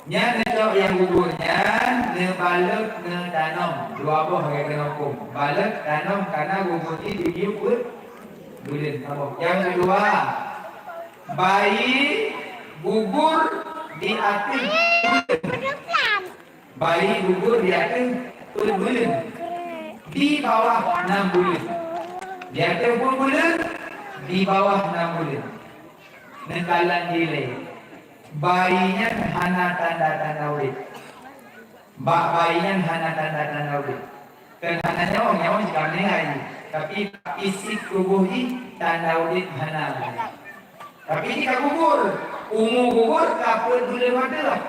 Nyan neucok nyang gugur nyan, neubalot neutanom. Dua boh lagèe keunoe huköm. Balot, tanom, karena gugur jih di yub peuet buleuen. Saboh. Nyang keudua, bayi gugur di ateueh buleuen. Bayi gugur di ateueh peuet buleuen. Di bawah nam buleuen. Di ateueh peuet buleuen, di bawah nam buleuen. Neukalon dilèe. Bayi nyan hana tanda-tanda udép. Bak bayi nyan hana tanda-tanda udép. Kan hana nyawöng, nyawöng jih ka meuninggai. Tapi fisik tuboh jih tanda udép hana. Tapi jih ka gugur. Umu gugur ka peuet buleuen watèe lah.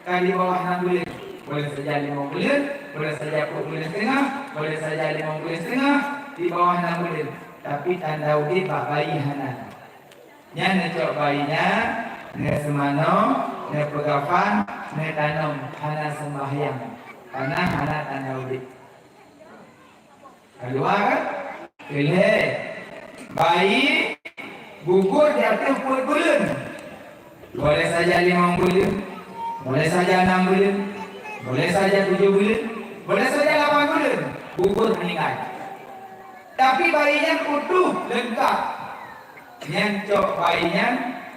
Ka di bawah nam buleuen. Boleh saja limong buleuen, boleh saja peuet buleuen setengah, boleh saja limong buleuen setengah, di bawah nam buleuen. Tapi tanda udép bak bayi hana. Nyan neucok bayi nyan, neuseumanoe, neupeukafan, neutanom, hana seumbahyang, karena hana tanda udép. Keudua kan? Keulhèe, bayi gugur di ateueh peuet buleuen. Boleh saja limong buleuen, boleh saja nam buleuen, boleh saja tujoh buleuen, boleh saja lapan buleuen, gugur meuninggai. Tapi bayi nyan utuh, leungkap. Nyan cok bayi nyan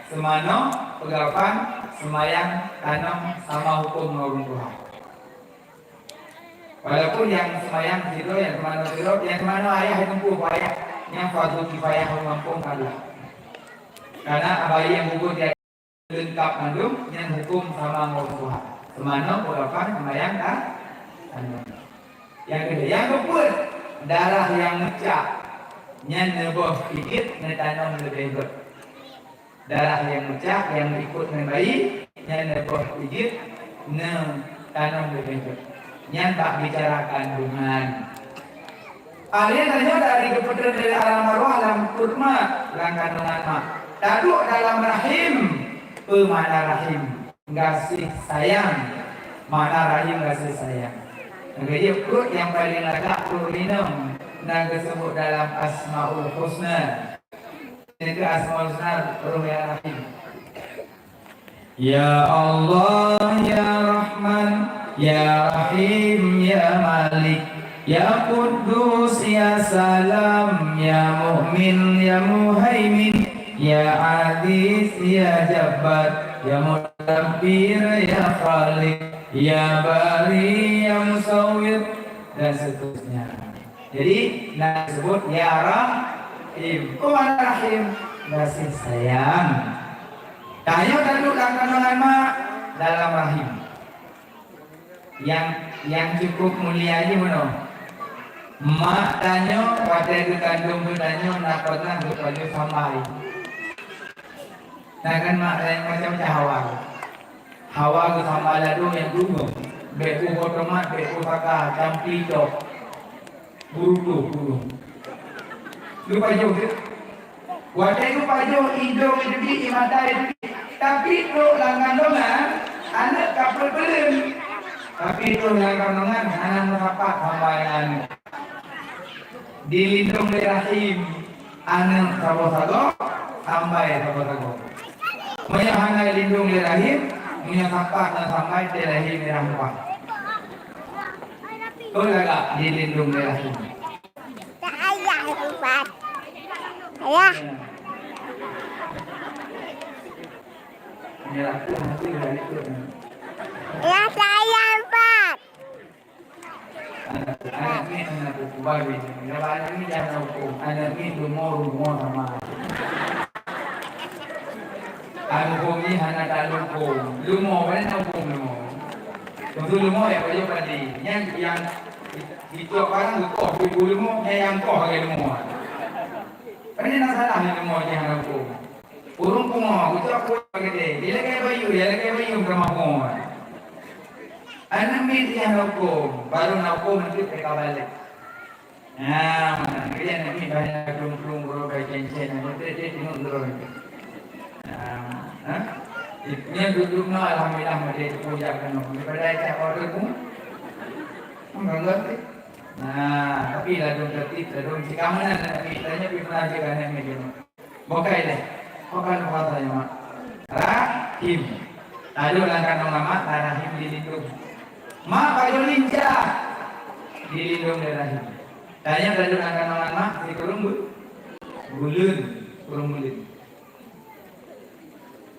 seumanoe, peukafan, seumayang, tanom, sama huköm ngon ureueng tuha. Walaupun nyang seumayang sidroe, nyang seumanoe sidroe, nyang seumanoe ayah teungku ayah, nyang fardu kifayah ureuëng gampông ka dua. Karena bayi nyang gugur di leungkab mandum, nyan huköm sama ngon ureuëng tuha. Seumanoe, peue lapan, seumayang ka. Nyang keudua, nyang keupeuet, darah nyang meucak, nyan neuboh pijeuet neutanom leubeh gét. Darah nyang meucak nyang ikot ngon bayi, nyan neuboh pijeuet neutanom leubeh gét. Nyan bak bicara kandungan. Akhé tanyoe dari geupeutreun lé alam arwah lam pruet mak, lam kandungan mak. Taduek dalam rahim, peue makna rahim? Gaséh sayang. Makna rahim gaséh sayang. Nyang keujeuet pruet nyang paleng lagak pruet inong, nyang geuseubut dalam Asmaul Husna. Nyang keu Asmaul Husna, Roh ya Rahim. Ya Allah, ya Rahman, ya Rahim, ya Malik, ya Quddus, ya Salam, ya Mu'min, ya Muhaimin, ya Aziz, ya Jabbar, ya Mutakabbir, ya Khaliq, ya Bari, ya Musawwir, dan seterusnya. Jadi, na disebut ya Rahim. Peue makna Rahim? Gaséh sayang. Tanyoe taduek lam kandungan mak, dalam rahim. Nyang, nyang cukup mulia jih meunoe. Mak tanyoe watée geukandong geutanyoe na pernah geupajoh sambai. Na kan mak laén macam-macam hawa. Hawa geusambai ladôm nyang dua, bék boh tomat, bék boh saka, campi cok. Buru tuh, buru. Geupajoh teuh. Watée geupajoh, idong jiteubiet, mata jiteubiet. Tapi trok lam kandongan, aneuk ka peuet buleuen. Tapi trok lam kandongan, hana meusapat sambai aneuk. Dilindong lé rahim, aneuk saboh sagoe, sambai saboh sagoe. Meunyoe hana lindong lé rahim, meunyoe sapat ngon sambai, teuh lahé mirah mupah. Kon lagak dilindong lé rahim. Tak payah ubat. Ayah. Mirah tu hati dari tu. Ya, saya ubat. Aneuk miet hana kukubai, aneuk miet hana hukôm, aneuk miet leumo, leumo sama. Aneuk hukôm nyan hana taleueng hukôm. Leumo, pane na hukôm leumo? Tentu leumo ya, baju padi. Nyan nyang dicok barang geukoh, ibu leumo, nyan nyang koh lagée leumo. Pane na salah nyan leumo nyan hana hukôm. Ureuëng pungo, geucok pungo geude, ilakée bayeue, ilakée bayeue keumah pungo. Aneuk miet nyang na hukôm, barô na hukôm nanti teuka balek. Nah, meunan. Jadi aneuk miet banyak plueng-plueng uroe bai cen-cen, aneuk miet dia tengok uroe. Nah, ha? Nyan duek-duek na, alhamdulillah, meudeh teupeue jak keunoe. Daripada jak kau tu, enggak ngerti. Nah, tapi ladôm tertib, ladôm sikamenan aneuk miet, tanya pi pernah juga aneuk miet. Bukai deh. Bukan kuasa ya, Mak. Rahim. Taduek lam kandong mak, rahim dilindong. Mak pajoh lincah. Dilindong lé rahim. Tanya taduek lam kandong mak, sikureueng bu-, buleuen, kureueng buleuen.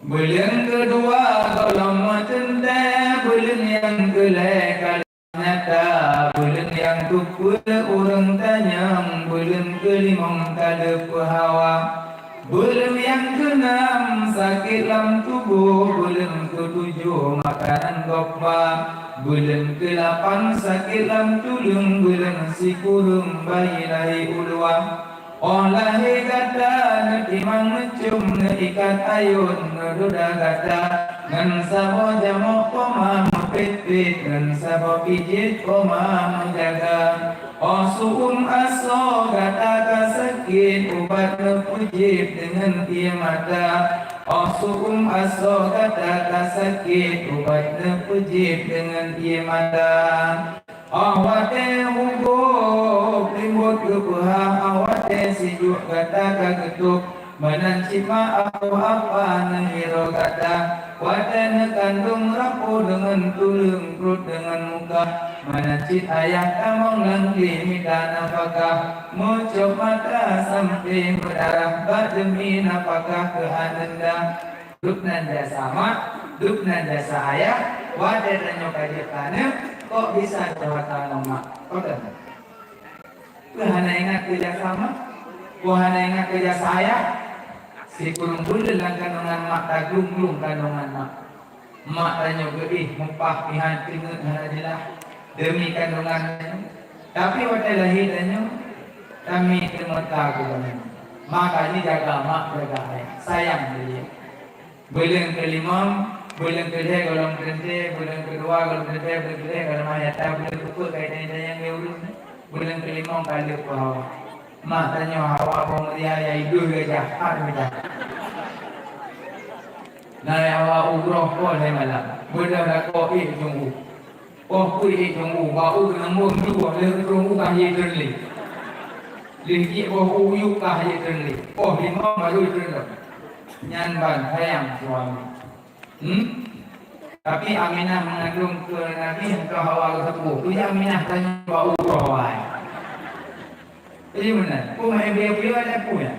Buleuen keudua gohlom meuteuntée, buleuen nyang keulhée ka nyata, buleuen nyang keupeuet ureuëng tanyong, buleuen keulimong ka lheueh peuhawa. Buleuen nyang keunam sakét lam tuboh, buleuen keutujoh makanan gob ba, buleuen keulapan sakét lam tuleueng, buleuen sikureueng bayi lahé u luwa. Óh lahé gata neutimang neucöm, neuikat ayôn neududa gata, ngon saboh jamok poma meupét-pét, ngon saboh pijét poma meujaga. Óh su'um asoe gata ka sakét, ubat neupeujieb deungon ié mata. Óh su'um asoe gata ka sakét, ubat neupeujieb deungon ié mata. Óh watée hu gob limbot geupeuhah, óh watée sijuek gata ka geutôb, meunan cit ma apoh apa neuhiroe gata. Watée neukandong rapoh deungon tuleueng, pruet deungon muka, meunan cit ayah tamong lam glé mita nafakah. Meucok mata sampoe meudarah, bak deumi nafakah keu aneunda. Dub nan jasa mak, dub nan jasa ayah, watée tanyoe ka jeuet keu aneuk, Kok bisa durhaka ngon mak? Pakon? Peue hana ingat keu jasa mak? Peue hana ingat keu jasa ayah? Sikureueng buleuen lam kandongan mak, taglung-glung kandongan mak. Mak tanyoe geuéh mupah, pih han teungeut hana jeulaih deumi kandongan tanyoe. Tapi watée lahé tanyoe, tamiet teumeuka keu tanyoe. Maka jijaga mak, jaga ayah, sayang beuliau. Buleuen keulimong, buleuen keulhée gohlom teuntée, buleuen keudua gohlom teuntée, buleuen keulhée gohlom ayah, buleuen keupeuet ka itanyong-tanyong lé ureuëng. Buleuen keulimong ka lheueh peuhawa. Mak tanyoe hawa boh meuria ya idui gajah, hat mita. Na ya hawa ugroh poh lhée malam. Beudôh lakoe ék jong u. Poh pui ék jong u, bak u keunong boh dua, lheueh keudroe u ka jitreun lé. Lheueh jih boh u yub ka jitreun lé. Poh limong baru jitreun lom. Nyan ban sayang suami. Hmm? Tapi Aminah meungandong keu Nabi, hana Hawa geusapeue. Peue Aminah tanyoe bak u roh awai. Jadi meunan, peue main piye-piye ada peue nyan.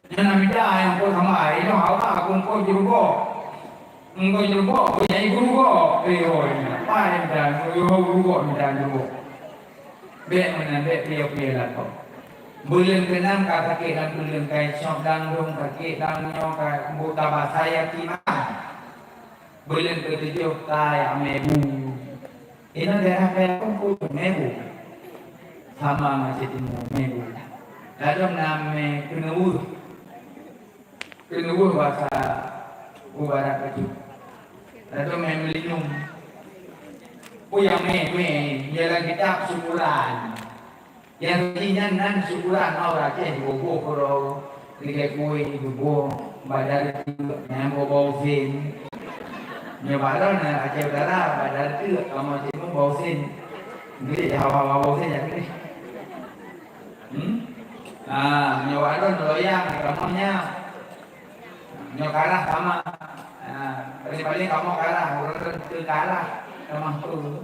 Nyan Aminah nyang peue sama, inoe Hawa kungkot jurubok. Kungkot jurubok, peue nyang gurubok. Eh, oh, ini apa yang dah, oh, gurubok, minta jurubok. Bék meunan, bék piye-piye lakoe. Buleuen keunam ka sakét lam tuleueng, ka isop lam dong, sakét lam nyoe, ka buta basa ya kiman. Buleuen keutujoh ka ya mebu. Inoe daerah kaya pun mebu. Sama macam timu mebu. Ladom name keuneue. Keuneue basa u barat bacut. Lalu mé meulinyum. Peue nyang mé, mé, dalam kitab syukuran. Nyang jih nyan nan syukuran, mau Aceh boh-boh keudroe, lagée kueh boh-boh, badar teuk, nyang boh-boh usen. Nyoe baron Aceh Utara, badar teuk, kamoe timu boh usen. Jadi hawa-hawa boh usen jadi. Hmm? Ah, nyoe baron loyang kamoe nyan. Nyoe kalah sama. Ha, paling-paling kamoe kalah, ureueng teu kalah sama tu.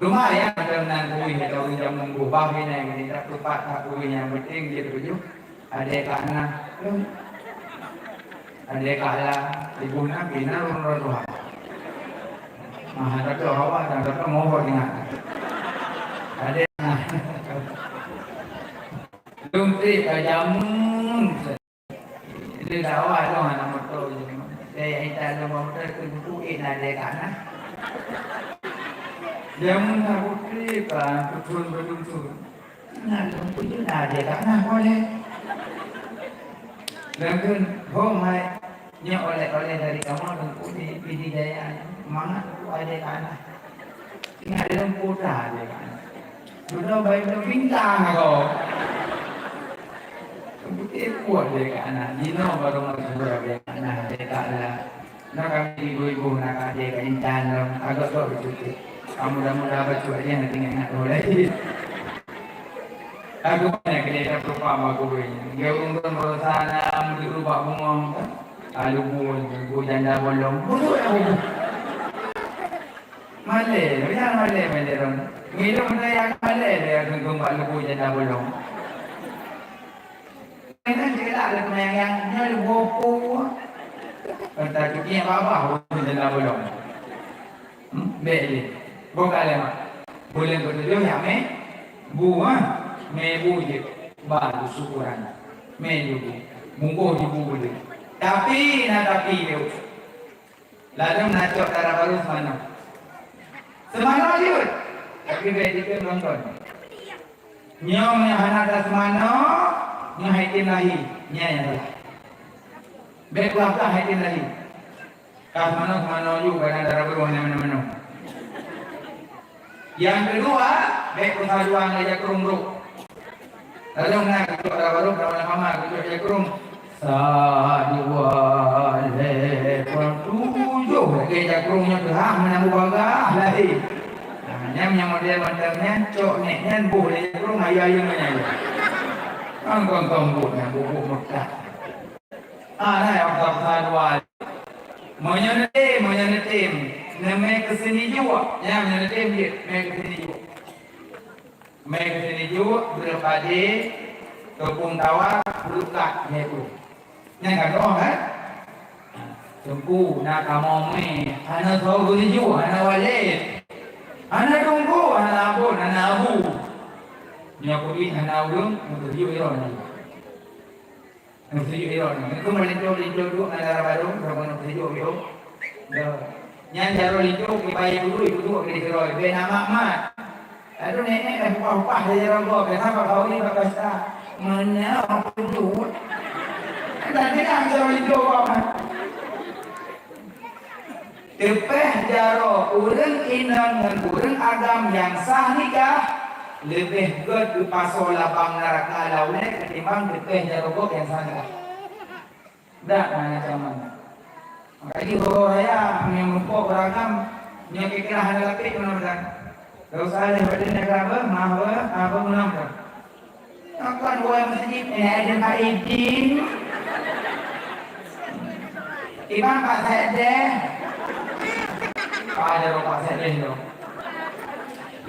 Lumayan ada nan kuih atau ureueng jameun buh bah bina ini tak tepat tak kuih yang penting dia tuju. Ada kat na. Ada kat lah ibu na bina ureueng Tuhan. Mah ada tu hawa dan ada mohon ingat. Ada na. Lôn trép ka jameun. Lé dakwah lôn hana moto. Dai intat lôn moto keu buku ék na dai kana. Jameun na buku trép ka keu thôn beudum thôn. Na lôn keu na dai kana boleh. Lôn kheun, "Hom hai, nyoe oleh-oleh dari kamoe Teungku di Pidie Jaya nyoe. Mangat Teungku dai kana." Ingat lôn kota dai kana. Dudoe bayi droe bintang agoe. Beutôi kuat lé keu aneuk. Jinoe barô meusyukur lé keu aneuk lé keu Allah. Na kami ibu-ibu na ka lé keu intan lom. Agak kok beutôi. Kamu dah muda bacut aja nanti ingat roh lagi. Aku banyak kena dah perupa sama aku ni. Dia urung-urung berusaha nak menuju bak bungong. Lalu bu, bu janda bolong. Betul aku. Malée, meunyan malée, malée ron. Minong saya malée dia keumbang lugu janda bolong. Mainan jelak le keumayang-mayang, nyoe le boh po. Entah tu kiyak babah boh janda bolong. Hmm, bek le. Boh ka le mak. Buleuen keutujôh yak mé bu, ha. Mé bu jeuet. Ba syukuran. Mé bu. Munggoh di bu buleuen. Tapi na tapi le. Lalu na cok dara barô seumanoe. Seumanoe jeuet. Tapi bèk dikeue nonton. Nyoe meunyoe hana taseumanoe, nyoe hai tem lahé. Nyan nyang salah. Bèk peugah-peugah hai tem lahé. Ka seumanoe, seumanoe ju, kadang dara barô hana meunoe-meunoe. Nyang keudua, bèk peusaduan lé jakrong brôk. Lalu na keucok dara barô, dara barô, keucok jakrong. Sa dua lhèe peuet tujôh lagèe jakrong nyoe teuhah meunan bubagaih lahé. Nah, nyan nyang model mantong nyan cok nèk nyan boh lé jakrong ayu-ayu ngon nyan. Kan kong-kong buet nyan bubuk meukat. Ah, nah, nyang sa dua. Meunyoe neutem, meunyoe neutem, neumè keu seunijuek. Nyan meunyoe neutem jeuet, mè keu seunijuek. Mè keu seunijuek, breueh padé, teupông tawa, breueh kat, mè tu. Nyan ka doh, kan? Teungku, na kamoe mè, Hana saboh siju, hana walét. Hana teungku, hana abon, hana abu. Nyoe keubiet hana ureueng, meutuju droe nyan. Meutuju droe nyan. Keumalintô-lintô duek ngon dara barô, droe ngon meutuju droe. Nyan jaroe lintô, kibai puluh, puluh keu di keudroe. Bèk na mat-mat. Aduh, nenek, eh, upah-upah dari rogo, kenapa kau ni bak pesta? Mana aku duit? Dan dia nak jalan itu apa? Teupeh jaroe ureueng inong ngon ureueng agam nyang sah nikah, leubeh gèt geupasoe labang neuraka laulée ketimbang teupeh jaroe gob nyang sah nikah. Dak na ancaman. Maka jih uroe raya nyang meureumpok ureueng agam, nyoe kira-kira hana lapék meunan. Gak usah lé badan dak kerabe, mah be, apa meunan tu. Takon dua masjid, eh, ada Pak Idin. Imam Pak Sekdes. Pak ada Pak Sekdes tu.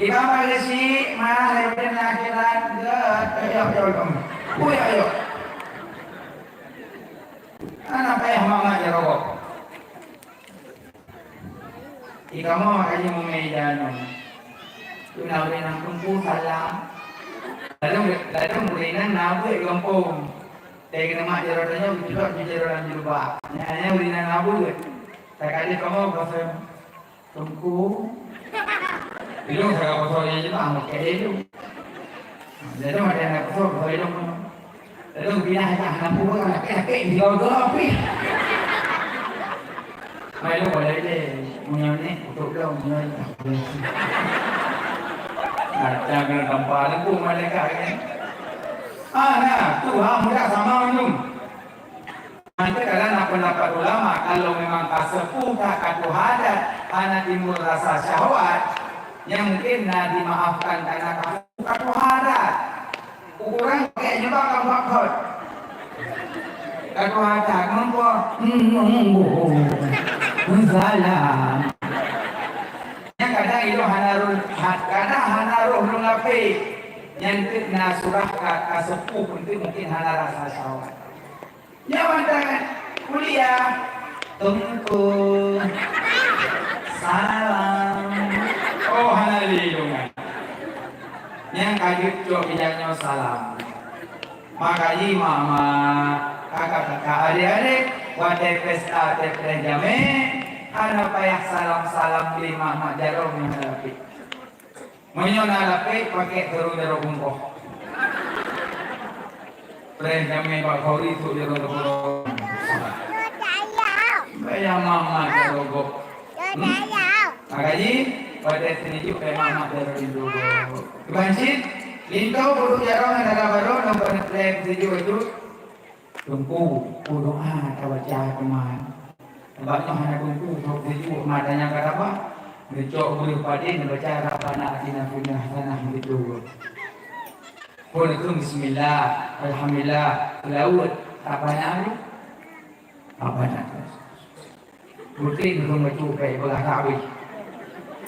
Imam Pak Gesi, mah badan akhirat, gèt, ayo, ayo, ayo. Ui, ayo. Hana payah mangat jaroe gob. Di kamoe makajih meumé ija nyoe. Tuna ureueng nyang teungku salam. Lalu, lalu ureueng nyang na beuet gampông. Teuh keuneuk mat jaroe tanyoe, geucok ju jaroe lam jilbab. Nyan, nyan ureueng nyang na beuet. Takajih kamoe basa Teungku. Ilong saga poso jih bah, meuke ilong. Jadi macam nak poso, poso ilong pun. Lalu pindah aja, nak buat kan, tapi, tapi, di luar gelap ni. Mai lu boleh je, punya ni, untuk belum, punya ni. Macam kena tampar lengkung malaikat kan. Ah, nah, tu ha, mudah sama minum. Maka dalam pendapat ulama, kalau memang ka seupôt that ka tuha that hana timbul rasa syahwat, nyan mungkin na dimaafkan karena ka seupôt ka tuha that. Ureueng pakai jilbab ka muphom. Ka tuha that, meupo, hmm, salam. Nyan kadang ilong hana roh, ha-, kadang hana roh lôn lapék. Nyan teuk na surah ka, ka seupôt, mungkin, mungkin hana rasa syahwat. Nyoe mantong kuliah. Teungku. Salam. Oh, hana lé dong. Nyang ka jeuet cok bijak nyoe salam. Maka jih mama, kakak-kakak, adik-adik, watèe pesta teupreh jamé, hana payah salam-salam lé mak-mak jaroe ngon lapék. Meunyoe na lapék, pakék keu jaroe bungkôh. Preh jamé bak khauri, trok jaroe bungkôh. Baya mama jaroe gob. Hmm? Maka jih, watèe seuneuk jok, baya mama jaroe linto gob. Kiban cit, linto peuduek jaroe ngon dara barô, ngon preh seuneuk jok. Teungku, peue doa tabaca teuma? Sabab nyoe hana teungku, trok seujuek mata nyang ka raba. Neucok breuh padé neubaca Rabbana atina fid dunya hasanah beutôi. Phon kheun bismillah, alhamdulillah, seulaweuet, Rabbana tu. Rabbana. Putri neupeue meucue bèk beurah habéh.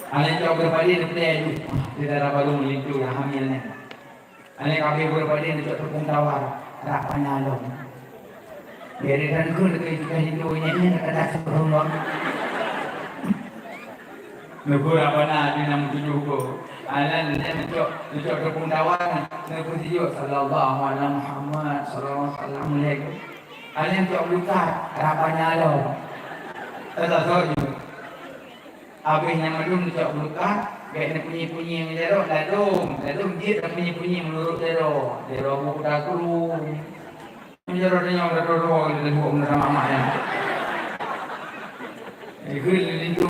Aneuk cok breuh padé neuplè ju. Di dara barô meulinto nyang hamil nyan. Aneuk kabéh breuh padé neucok teupông tawar. Rabbana lom. Jadi kan ku lagi juga hindu nyan nyan kata sebelum lom. Neupeue Rabbana di enam tujuh ko. Aneuk nyan neucok, neucok teupông tawar. Neupeue sijok sallallahu ala Muhammad sallallahu alaihi wasallam. Aneuk cok buka, Rabbana lom. Teuka soe nyoe. Abéh nyan mandum cok buka, bèk neupunyi-punyi ngon jaroe, ladôm, ladôm jeuet neupunyi-punyi meunurot jaroe. Jaroe buka kru. Jaroe tanyoe ka droe-droe lé leubuek meunurot mak-mak nyan. Ikheun linto.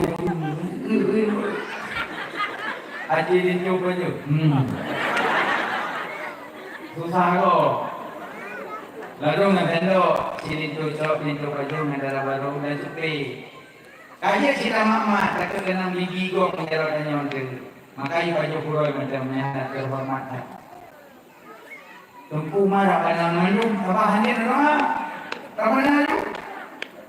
Aci linto pajoh. Hmm. Susah ko. Lalu ngon sendok, si linto cok, linto pajoh ngon dara barô dan cupi. Ka jeuet cit mak-mak, takheun keunong gigi gong ngon jaroe tanyoe teuh. Maka yue pajoh purôi mantong, meuhana teuhoreumat that. Teungku marah bana mandum, sabab hana neudeungoe. Rabbana laju.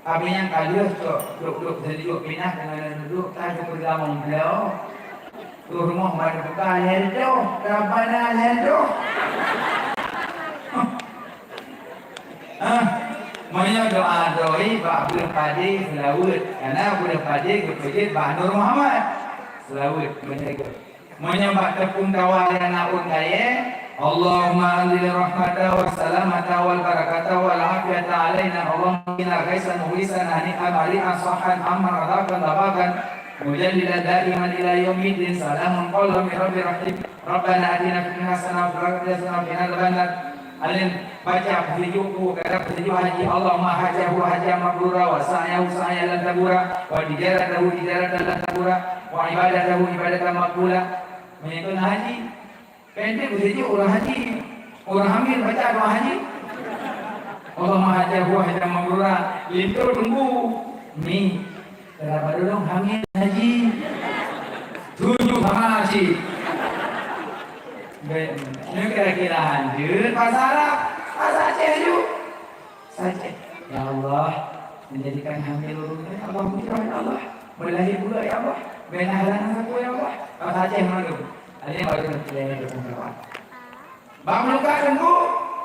Abéh nyan ka lheueh cok, duek-duek seujuek pinah deungon duek, ka geupeugamong bloe. Tuh rumoh ban buka, "Lhèe doh, Rabbana lhèe doh." Hah? Meunyoe doa droe bak breuh padé seulaweuet, karena breuh padé geupeujeuet bak Nur Muhammad. Seulaweuet, beutôi. Meunyoe bak teupông tawa lé aneuk ôn kayée, Allahumma anzil rahmata wa salamata wal barakata wal afiyata alaina, Allahumma qina ghaisan mughisan hani'an mari'an sahhan amman razakan tabakan mujallilan daiman ila yaumiddin, salamun qaulan min rabbir rahim. Rabbana atina fid dunya hasanah wa fil akhirati hasanah wa qina adzabannar. Alim baca peusijuek ku, kada peusijuek haji, Allahumma hajjahu hajjan mabrura, wa sa'yahu sa'yan lan tabura, wa tijaratahu tijaratan lan tabura, wa ibadatahu ibadatan maqbula. Meunyoe keu haji, pendek peusijuek ureueng haji, ureueng hamil baca doa haji. Allahumma hajjahu hajjan mabrura, linto tunggu. Ni, Kenapa dulu hamil haji? Tujuh sama haji. Baik, ini kira-kira lanjut bahasa Arab, bahasa Aceh yuk. Bahasa Aceh. Ya Allah, menjadikan hamil ulun, ya Allah, mudah, ya Allah. Melahir pula, ya Allah. Benah anak aku, ya Allah. Bahasa Aceh mana tu? Ada yang baru nak pelajari. Bak meukat teungku,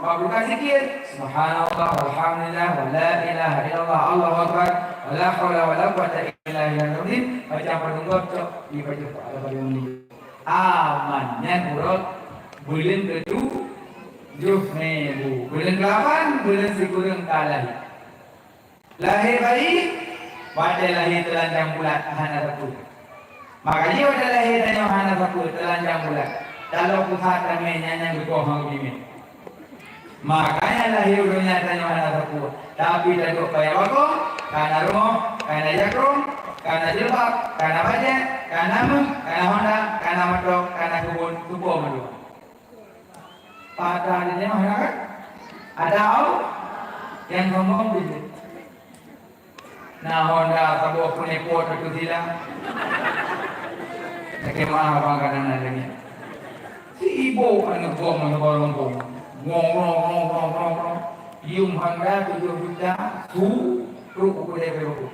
bak meukat zikir, subhanallah, walhamdulillah, wala ilaha illallah, Allahu akbar, wala haula wala quwwata illa billahil azim. Macam padum gob cok, di pajôh ada pada ni. Aman, nyan uroe buleuen keutujoh nyoe. Buleuen keulapan, buleuen sikureueng ka lahé. Lahé bayi, watée lahé teulanjang bulat hana sapeue. Makajih watée lahé tanyoe hana sapeue teulanjang bulat. Taloe pusat ramé nyan nyang geupoh ngon geumimet. Makanya lahé u donya tanyoe hana sapeue. Tapi taduek paya bagong, kana rumoh, kana jakrong, kana jilbab, kana bajée, kana méuh, kana honda, kana moto, kana keubon, tupo mandum. Pada dunia mana kan? Ada au? Yang sombong di sini. Nah, honda saboh pun epot tu sila. Sakit maaf abang kadang ada ni. Si ibu anak gong mana barang gong. Gong, gong, gong, gong, gong, gong. Yum honda tujuh juta, su, truk uku dia berapa?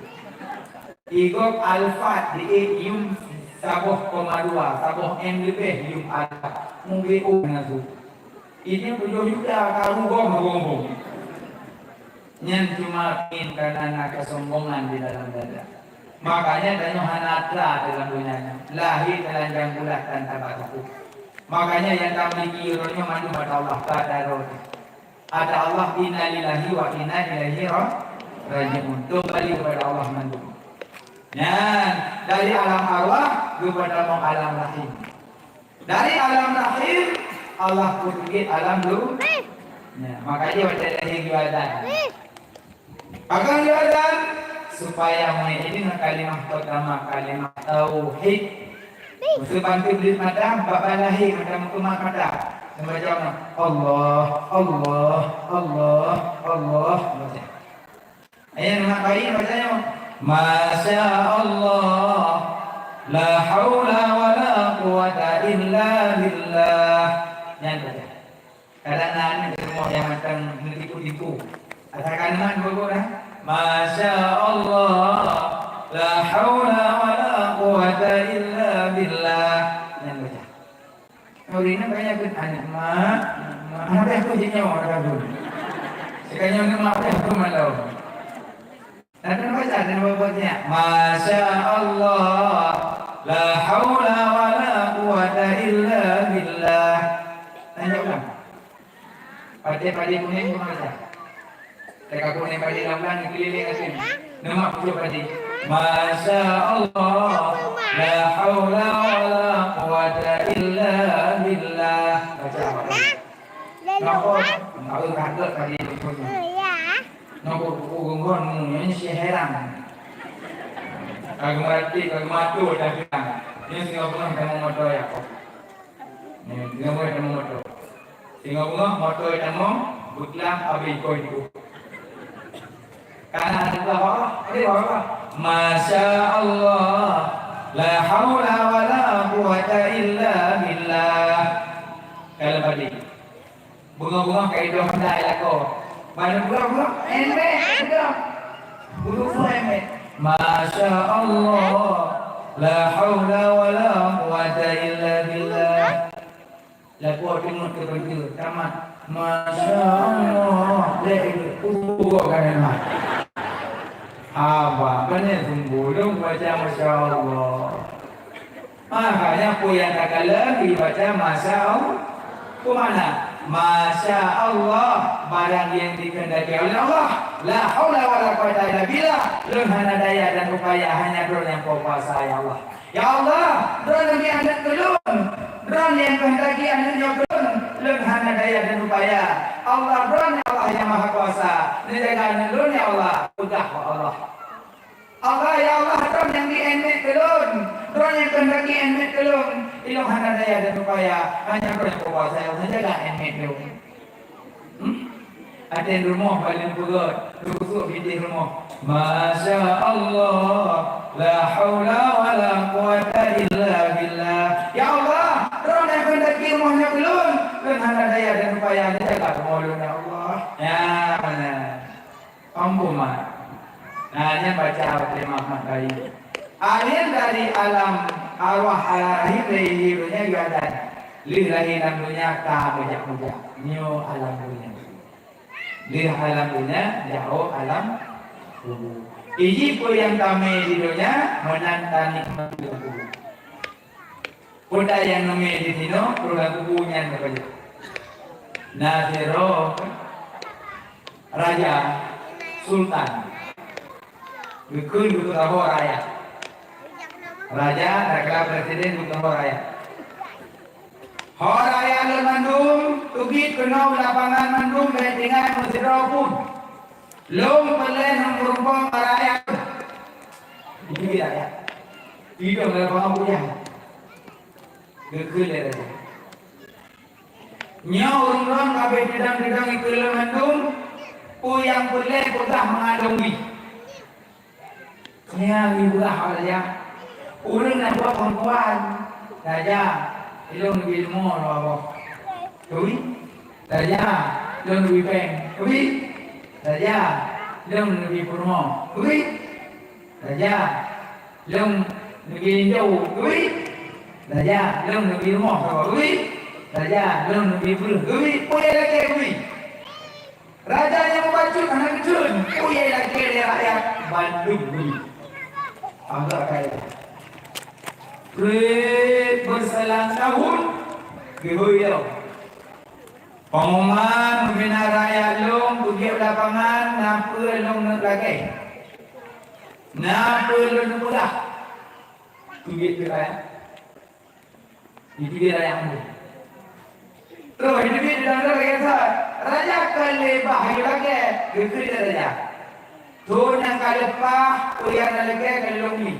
Igob Alphard di yum saboh koma dua, saboh M leubeh yum Alphard. Mungkin oh na su. Ini tujuh juta ka rugom hubung-hubung. Nyan cuma pin karena na kesombongan di dalam dada. Makanya tanyoe hana atra dalam dunia nyoe. Lahé teulanjang bulat tanpa sapeue. Makanya yang tamiliki uroe nyoe mandum pada Allah, pada roh. Ada Allah, innalillahi wa inna ilaihi ra-, raji'un. Kembali kepada Allah mandum. Nyan, dari alam arwah kepada alam rahim. Dari alam rahim, Allah peutinggi alam lu. Nah, makanya watée lahé geuadan. Akan diadan supaya murid ini dengan kalimah pertama, kalimah tauhid. Meusu bantu beulit mata, bak balahé mata meukumat mata. Membaca Allah, Allah, Allah, Allah. Baca. Ayat nama bayi bacanya. Masya Allah, la haula wa la quwwata illa billah. Nyan baca. Kadang na aneuk rumoh nyang mantong meutipu-tipu. Asakan man bogoh dah. Masya Allah, la haula wa la quwwata illa billah. Nyan baca. Ureueng inong ka nyan kheun aneuk mak, mak, hana payah kheun jih nyoe, hana payah kheun. Seukali nyoe aneuk mak payah kheun malam. Tapi na baca, na baca nyan. Masya Allah, la haula wa la quwwata illa billah. Tanya ulang. Patéh padé kunéng pun baca. Teuka kunéng padé lam-lam, keulileng asai. Neumak pucok padé. Masya Allah, la haula wa la quwwata illa billah. Baca apa? Nokot, baru kaget padé kunéng. Nokot kuku genggon, nyonya si heran. Kagum hati, kagum mata, dah bilang. Nyonya singoh beungoh kamoe moto ya, kok. Nyonya singoh beungoh kamoe moto. Singoh beungoh moto tamong, beuklam abéh ikoi-ikoi. Karena ada Allah, ada Allah. Masya Allah, la haula wa la quwwata illa billah. Kalau balik. Beungoh-beungoh ka idong hana ilako. Bana beungoh-beungoh, emet, idong. Bulu pun emet. Masya Allah, la haula wa la quwwata illa billah. Lakoe teungeut keu peunteue, tamat. Masya Allah. Dek, pukul kan, ha? Abang, kan ni sungguh dong baca Masya Allah. Makanya peue nyang takalon dibaca Masya Allah. Peue makna? Masya Allah, barang yang dikehendaki oleh Allah. La haula wala quwwata illa billah. Lôn hana daya dan upaya, hanya Droe nyang kuasa, ya Allah. Ya Allah, Droe neubi aneuëk keu lôn. Droe nyang keuhendaki aneuëk nyoe keu lôn. Lôn hana daya dan upaya. Allah, Droe Allah nyang maha kuasa. Neujaga aneuëk lôn, ya Allah. Peugah bak Allah. Allah, ya Allah, Droe nyang bi aneuëk keu lôn. Droe nyang keuhendaki aneuëk keu lôn. Ilôn hana daya dan upaya. Hanya Droe nyang kuasa, ya Allah, jaga aneuëk lôn. Hmm? Até rumoh paléng peugét, teupeusuek binéh rumoh. Masya Allah, la haula wala quwwata illa billah. Ya Allah, Droe nyang keuhendaki rumoh nyoe keu lôn. Lôn hana daya dan upaya, jaga rumoh lôn, ya Allah. Ya Allah. Ampun, mak. Nah, nyan baca watée mak-mak bayi. Alien dari alam arwah, alam rahim, lahé donya, yuadan. Lheueh lahé lam donya ka meujak-meujak. Nyoe alam donya. Lheueh alam donya, jaoh alam kubur. Iji peue nyang tamé di donya, meunan tanikmati lam kubur. Peue nyang neumé di sinoe, peue lam kubu nyan teupeujeuet. Na sidroe raja, sultan, geukheun duek saboh rakyat. Raja, takheun presiden duek saboh rakyat. Ho rakyat lôn mandum, teubiet keunoe u lapangan mandum, bék tinggai meusidroe pun. Lôn peureulée lôn meurumpok ngon rakyat. Itu ya, ya. Itu adalah paham punya. Geukheun lé raja. Nyoe ureuëng droe ka abéh teudong-teudong ikeu lôn mandum, peue nyang peureulée peugah mangat lôn bri. Nyan ibrah raja. Ureuëng na dua perempuan. Raja, ilôn neubi leumo dua boh. Ui. Raja, lôn neubi péng. Ui. Raja, lôn neubi peurumoh. Ui. Raja, lôn neubi linto. Ui. Raja, lôn neubi rumoh. Ui. Raja, lôn neubi breuh. Ui. Peue lakée ui. Raja nyang mubacut hana geutheun, peue nyang lakée lé rakyat bandum nyoe. Anggap kaya. Peuet beuselang tahun, geubeuet lom. Pengumuman, meubina rakyat lôn, peugét lapangan, na peue lôn neuk lakée. Na peue lôn neuk peugah. Peugét keu rakyat. Dipilih rakyat mandum. Terus, dipilih dalam rakyat sa-, raja ka lé bah lagée, geukheun lé raja. Thon nyang ka leupah, peue nyang na lakée ka lôn bri.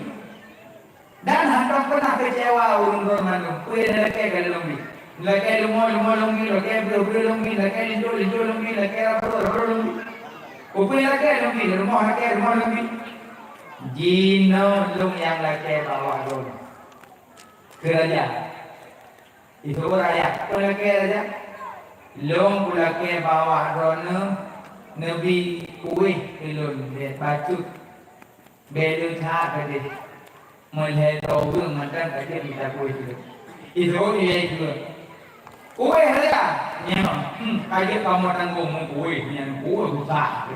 Dan hana pernah kecewa ureuëng droe mandum, peue nyang na lakée ka lôn bri. Lakée leumo, leumo lôn bri, lakée breuh, breuh lôn bri, lakée linto, linto lôn bri, lakée rabo, rabo lôn bri. Peue nyang lakée lôn bri, rumoh lakée, rumoh lôn bri. Jinoe lôn nyang lakée bak awak droe. Keu raja. Itu raja, peue lakée raja? Lôn kulakée bak awak droeneueh neubi kueh keu lôn, bék bacut. Bék leuchat teuh. Meulhée droe ureuëng mantong ka jeuet mita kueh keu lôn. Itu ilée keu. Kueh raja, nyan, hmm, ka jeuet kamoe tanggong meukueh, nyan kueh susah.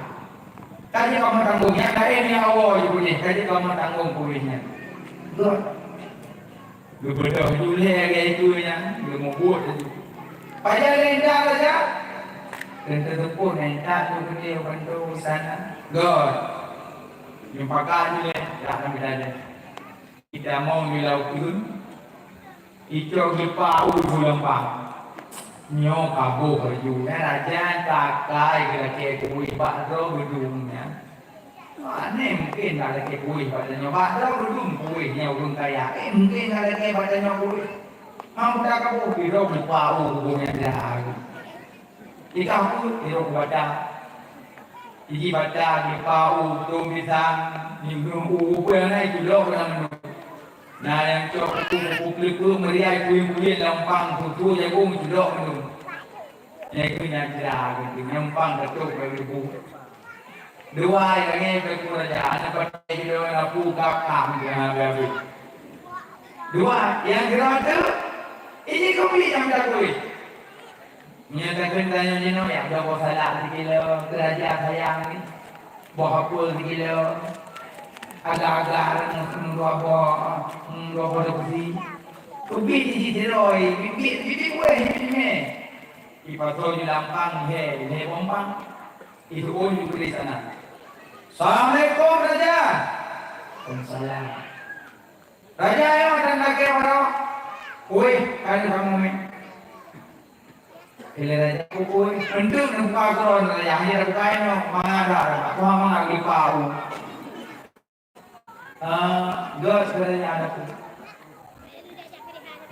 Ka jeuet kamoe tanggong, nyan laén nyang awai jih, ka jeuet kamoe tanggong kueh nyan. Beutôi. Geubeudôh ju lé lagée itu nyan, geumubuet laju. Pajan lé intat raja? Keu teuteupon intat tu geude bantu sana. Göt. Nyang pakat ju lé, dah kami tanya. Kita mau milau keuheun. Icok jipa u leumpang. Nyoe kaboh laju. Nyan raja takai geulakée kueh bak droe geudum nyan. Aneh mungkin ka lakée kueh bak tanyoe. Bak droe geudum kueh nyang ureuëng kaya. Eh, mungkin ka lakée bak tanyoe kueh. Hang buta kaboh pih droe lupa, oh, kuboh nyang dah. Ikah pun, idroe kubata. Iji bata, jipau, tom pisang, nyeum u, peue nyang na, itulok keu lam mandum. Na nyang cok u, u, kleupeuk, meuriah, ipuyeng-puyeng lam pang, susu, jagong, itulok mandum. Nyang itu nyang sira, gitu. Nyang pang, ketok, bagi debu. Dua nyang lagée beuku raja, aneuk patai jinoe na pu kakam nyang habéh-habéh. Dua nyang keurata, ini kopi nyang mita kueh. Nyoe takheun tanyoe jinoe, ya, dua boh salak sikilo, keu raja sayang ni. Boh apel sikilo. Agar-agar, hmm, dua boh, hmm, dua boh daun kursi. Ubit jih sidroe, bibit, bibit wéh, bibit mè. Ipasoe ju lampang, lhèe, lhèe bompang. Iseuôn ju keu di sana. "Assalamualaikum, Raja." "Waalaikumsalam." "Raja, nyoe dan lakèe baroe." "Wéh, ka lheueh kamoe mè." Ilèe raja pukul, enteuk neubuka keudroe raja, hana buka nyoe, mangat dah, tuha mangat geupau. Ah, gèt keu raja nyan.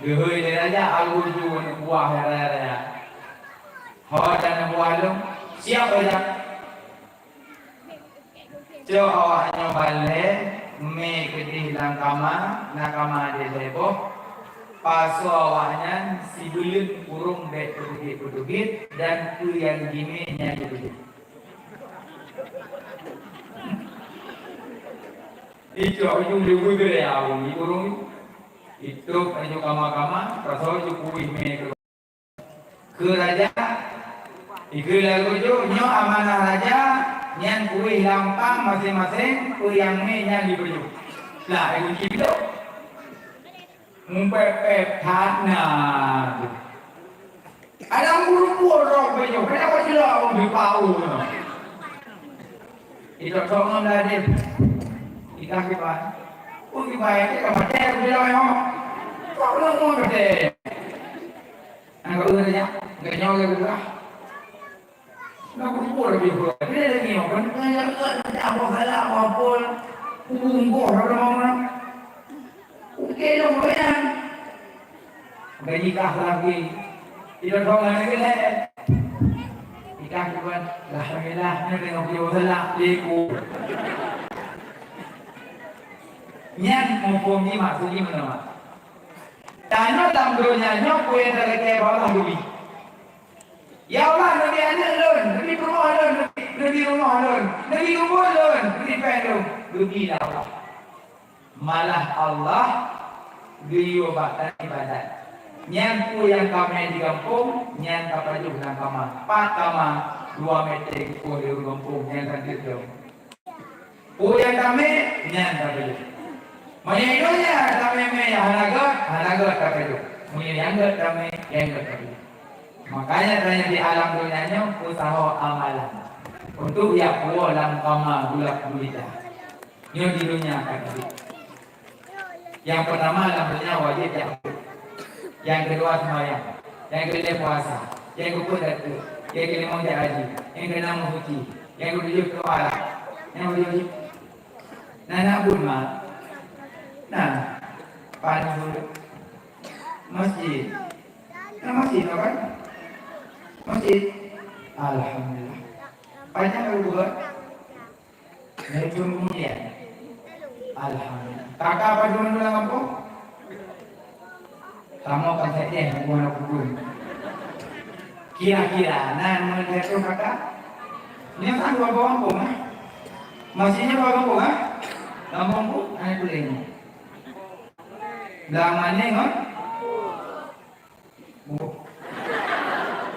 Geuhôi lé raja, alue ju neubuah raya-raya. Ho dan neubuah lom, siap raja. Cok awaknyoe ban lhèe, mè keudeh lam kama, na kama di lhèe boh. Pasoe awaknyan sibuleuen ureueng bèk peuteubiet-peuteubiet dan peue nyang jimè nyan jipeujeuet. Icok ujong di bui geuraya ureueng, ureueng. Itôb aju kama-kama, pasoe ju kuweh mè keu Keu raja, ikheun lagèe nyoe, nyoe amanah raja, nyan kuweh lampang maséng-maséng, peue nyang mè nyan jipeujeuet. Lah, eh, kunci pintoe. Mumpèt-pèt that na. Ada buru-buru rok baju, kenapa jelek orang di pau? Itu tolong dah deh. Ikah kiban. Oh, kiban, itu kan macam jelek orang. Kau belum mau deh. Angkat urut aja. Enggak nyawa lagi buka. Nak kumpul lebih kurang. Bila lagi mau kan? Yang tak apa salah apa pun. Ungkoh ada orang. Oke dong, kan? Udah nikah lagi. Tidak tahu mana lagi. Nikah juga. Alhamdulillah, ni tengok dia salah. Dia ikut. Nyan muphom jih maksud jih meunan. Tanyoe lam donya nyoe peue nyang talakèe bak Allah geubri. Ya Allah, neubri aneuk lôn, neubri peurumoh lôn, neubri rumoh lôn, neubri keubeuen lôn, neubri péng lôn, geubri lé Allah. Malah Allah geuyue bak tanyoe ibadat. Nyan peue nyang ka mè di gampông, nyan tapajoh lam kama. Pat kama, dua meter geupoh di gampông, nyan ka jeuet lom. Peue nyang tamè, nyan tapajoh. Meunyoe i donya tamè mè nyang hana gèt, hana gèt tapajoh. Meunyoe nyang gèt tamè, nyang gèt tapajoh. Makanya tanyoe di alam donya nyoe peusaho amalan untuk jak puwoe lam kama gulak gulita. Nyoe di donya ka teubiet. Nyang peutama lam donya wajéb jak. Nyang keudua seumayang. Nyang keulhèe puasa. Nyang keupeuet zakeuet. Nyang keulimong jak haji. Nyang keunam meusuci. Nyang keutujoh tuha. Nyang keutujoh na aneuk buet ma. Na. Paneuk buet. Masjid. Na masjid kan? Masjid. Alhamdulillah. Banyak lagu buat. Dari tahun kemudian. Alhamdulillah. Kakak apa dulu dalam kampung? Kamu kan saya deh, bukan aku pun. Kira-kira, nah, menurut saya tu kakak. Ini kan dua kampung, eh? Masihnya dua kampung, eh? Kampung pun, anak kuliahnya. Lam mana, kan?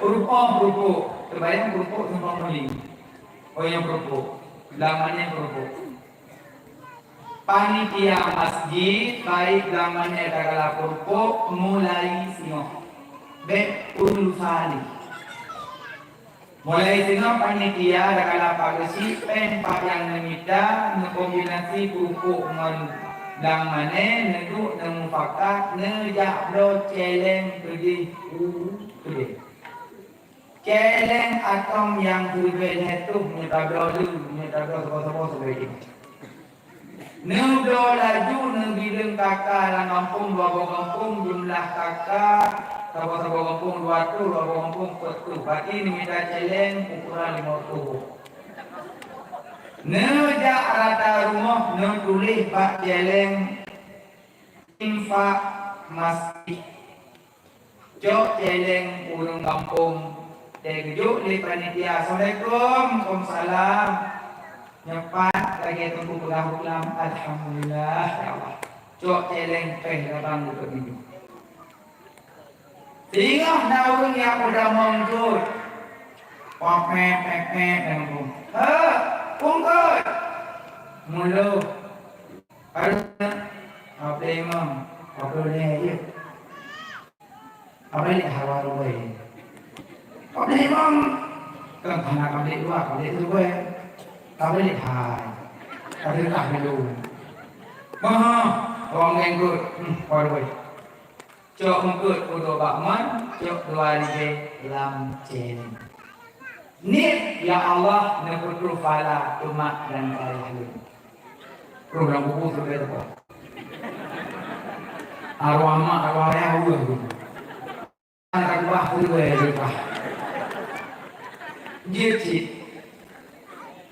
Purupok, purupok. Teubayang purupok simpang muling. Oh, nyang purupok. Lam mana purupok? Panitia masjid, baik lam mana tagala purupok, mulai singoh. Bèk ureueng lusa lé. Mulai singoh panitia tagala pageusik péng pat nyang neumita, neukombinasi purupok ngon lam mana, neuduek neumufakat, neujak bloe cèlèng keudeh u keudeh. Cèlèng atong nyang siribèe lhèe tôh nyoe tabloe lé, nyoe tabloe saboh-saboh siribèe jih. Neubloe laju neugileung kaka lam gampông dua boh gampông, jumlah kaka saboh-saboh gampông dua tôh, dua boh gampông peuet tôh. Berarti neumita cèlèng ukuran limong tôh. Neujak rata rumoh neutuléh bak cèlèng infak masjid. Cok cèlèng ureueng gampông, teugeujok lé panitia, "Assalamualaikum." "Waalaikumsalam." Nyoe pat lagèe Teungku peugah buklam, "Alhamdulillah, ya Allah." Cok cèlèng pèh lapan reutôh ringgit. Singoh na ureuëng nyang meutamong jeuet. Pop, pep, pep, pep, dan pun. "Hei, pungkot!" Mulo. Harus. Apa imam? Apa ni aja? Apa ni hawa rubai? Apa imam? Kan hana kami dua, kami dua. Apa ni hai? Apa ni tak dulu? Maha, orang mengikut. Hmm, hawa rubai. Cok eungkôt peuduek bak man, cok dua ribèe lam céléng. Niet, "Ya Allah, neupeutrôh pahala umat dan ayah lôn." Roh lam kubu sudah teupah. Arwah mak, arwah ayah, ureueng tu. Anak buah tu, eh, leupah. Jeuet cit.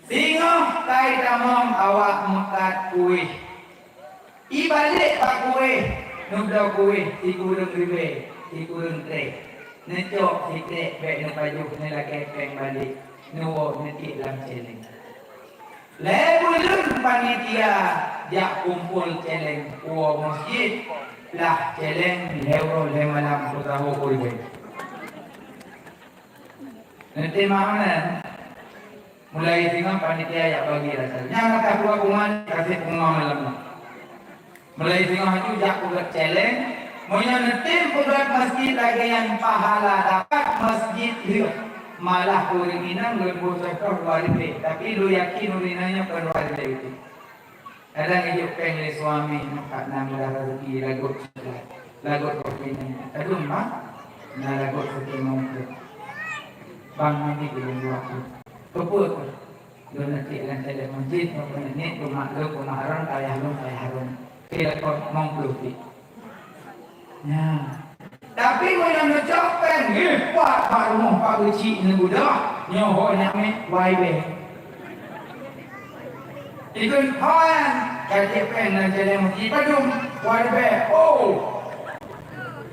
Singoh ka itamong awak meukat kueh. Ibalek bak kueh, neubloe kueh sikureueng ribèe, sikureueng trép. Neucok sitrép bèk neupajoh, neulakèe péng balek, neuwoe neutiek lam céléng. Lhèe buleuen panitia jak kumpol céléng woe meuseujid, plah céléng lhèe uroe lhèe malam peusaho ulèe. Neutem meunan. Mulai singoh panitia jak bagi rasa. Nyan maka dua bunga kasih bunga malam nyoe. Mulai singoh aju jak peugöt céléng. Meunyoe neutem peugöt masjid lagèe nyan pahala dapat masjid lheueh. Malah ureueng inong lôn boh contoh dua ribèe. Tapi lôn yakin ureueng inong nyoe kon dua ribèe itu. Kadang ijok péng lé suami, empat enam belas rezeki lagot sebelah. Lagot kopi ni. Aduh, mak. Nah, lagot kopi mau tu. Bang, nanti belum dua tu. Keput. Lu nanti dengan cedek masjid, mau kena ni, rumah lu, rumah orang, kaya lu, kaya harun. Kira kau mau tu. Nyan. Tapi meunyoe neucok péng, eh, pat bak rumoh Pak Geuchik neugudoh, nyoe ho nyak mé, wai bèe. Ikheun ho nyan, ka tiep péng lam céléng masjid padum, wai bèe. Oh!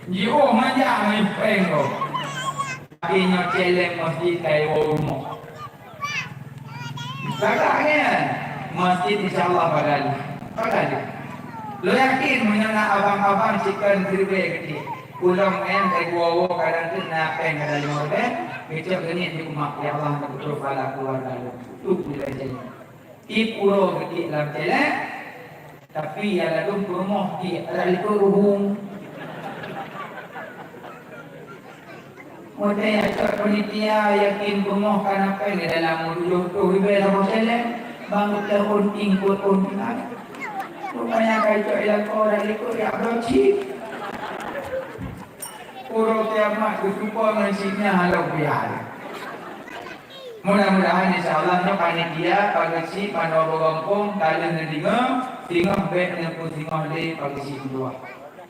Jiôh manjak ngon péng tu. Tapi nyoe céléng masjid ka iwoe rumoh. Gagah nyan. Masjid insya Allah pagali. Pagali. Lôn yakin meunyoe na abang-abang sikon siribèe geuti. Ulôn nyan dari woe-woe kadang tu na péng kadang lima ribèe. Geucok geunie di umak, "Ya Allah, neupeutrôh pahala keuluwarga lôn." Tu ulôn jadi. Tiep uroe geuti lam céléng. Tapi ya ladôm peurumoh di adak likot ruhueng. Watèe nyang cok panitia yakin beungoh ka na péng di dalam tujoh ploh ribèe saboh céléng, bang geupeuleueh ôn ting peuet ôn. Rupanya ka icok i lakoe dak likot jak bloe chip. Uroe kiamat geutupo ngon chip nyan hana piah. Mudah-mudahan insya Allah nyoe panitia, Pak Geuchik, manoe boh gampông ka lheueh neudeungoe, singoh bèk neupeusingoh lé Pak Geuchik meutuah.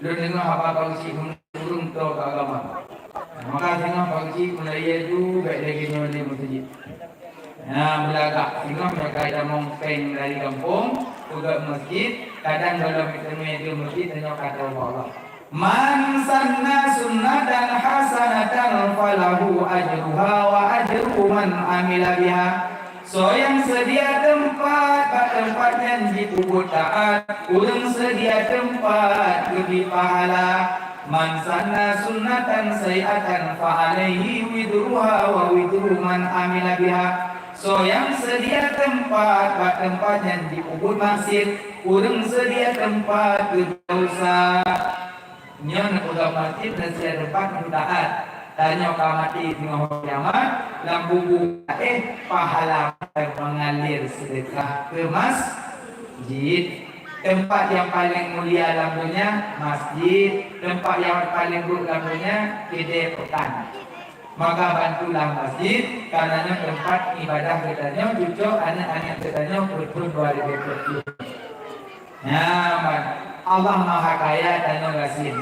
Lôn deungoe haba Pak Geuchik ureueng toe keu agama. Maka singoh Pak Geuchik mulai aju bèk lagèe nyoe lé meuseujid. Nah, meulagak singoh meunyoe ka itamong péng dari gampông, peugöt meuseujid, kadang gohlom iteumé di meuseujid tanyoe ka teuba Allah. Man sanna sunnatan hasanatan falahu ajruha wa ajru man amila biha. Soe nyang seudia teumpat, bak teumpat nyan jipeubuet taát, ureueng seudia teumpat geubri pahala. Man sanna sunnatan sayyi'atan fa alaihi wizruha wa wizru man amila biha. Soe nyang seudia teumpat, bak teumpat nyan jipeubuet maksiet, ureueng seudia teumpat geubri desya. Nyoe neupeugah masjid, neusia teumpat mutaat. Tanyoe ka maté singoh kiamat, lam kubu, eh, pahala mengalir sedekah ke masjid. Tempat yang paling mulia lam dunia, masjid. Tempat yang paling buruk lam dunia, kedai pekan. Maka bantulah masjid, karena nyoe tempat ibadah geutanyoe, cucok aneuk-aneuk geutanyoe, peuet thôn dua ribu dua puluh. Nyan, Allah Maha Kaya, tanyoe gasien.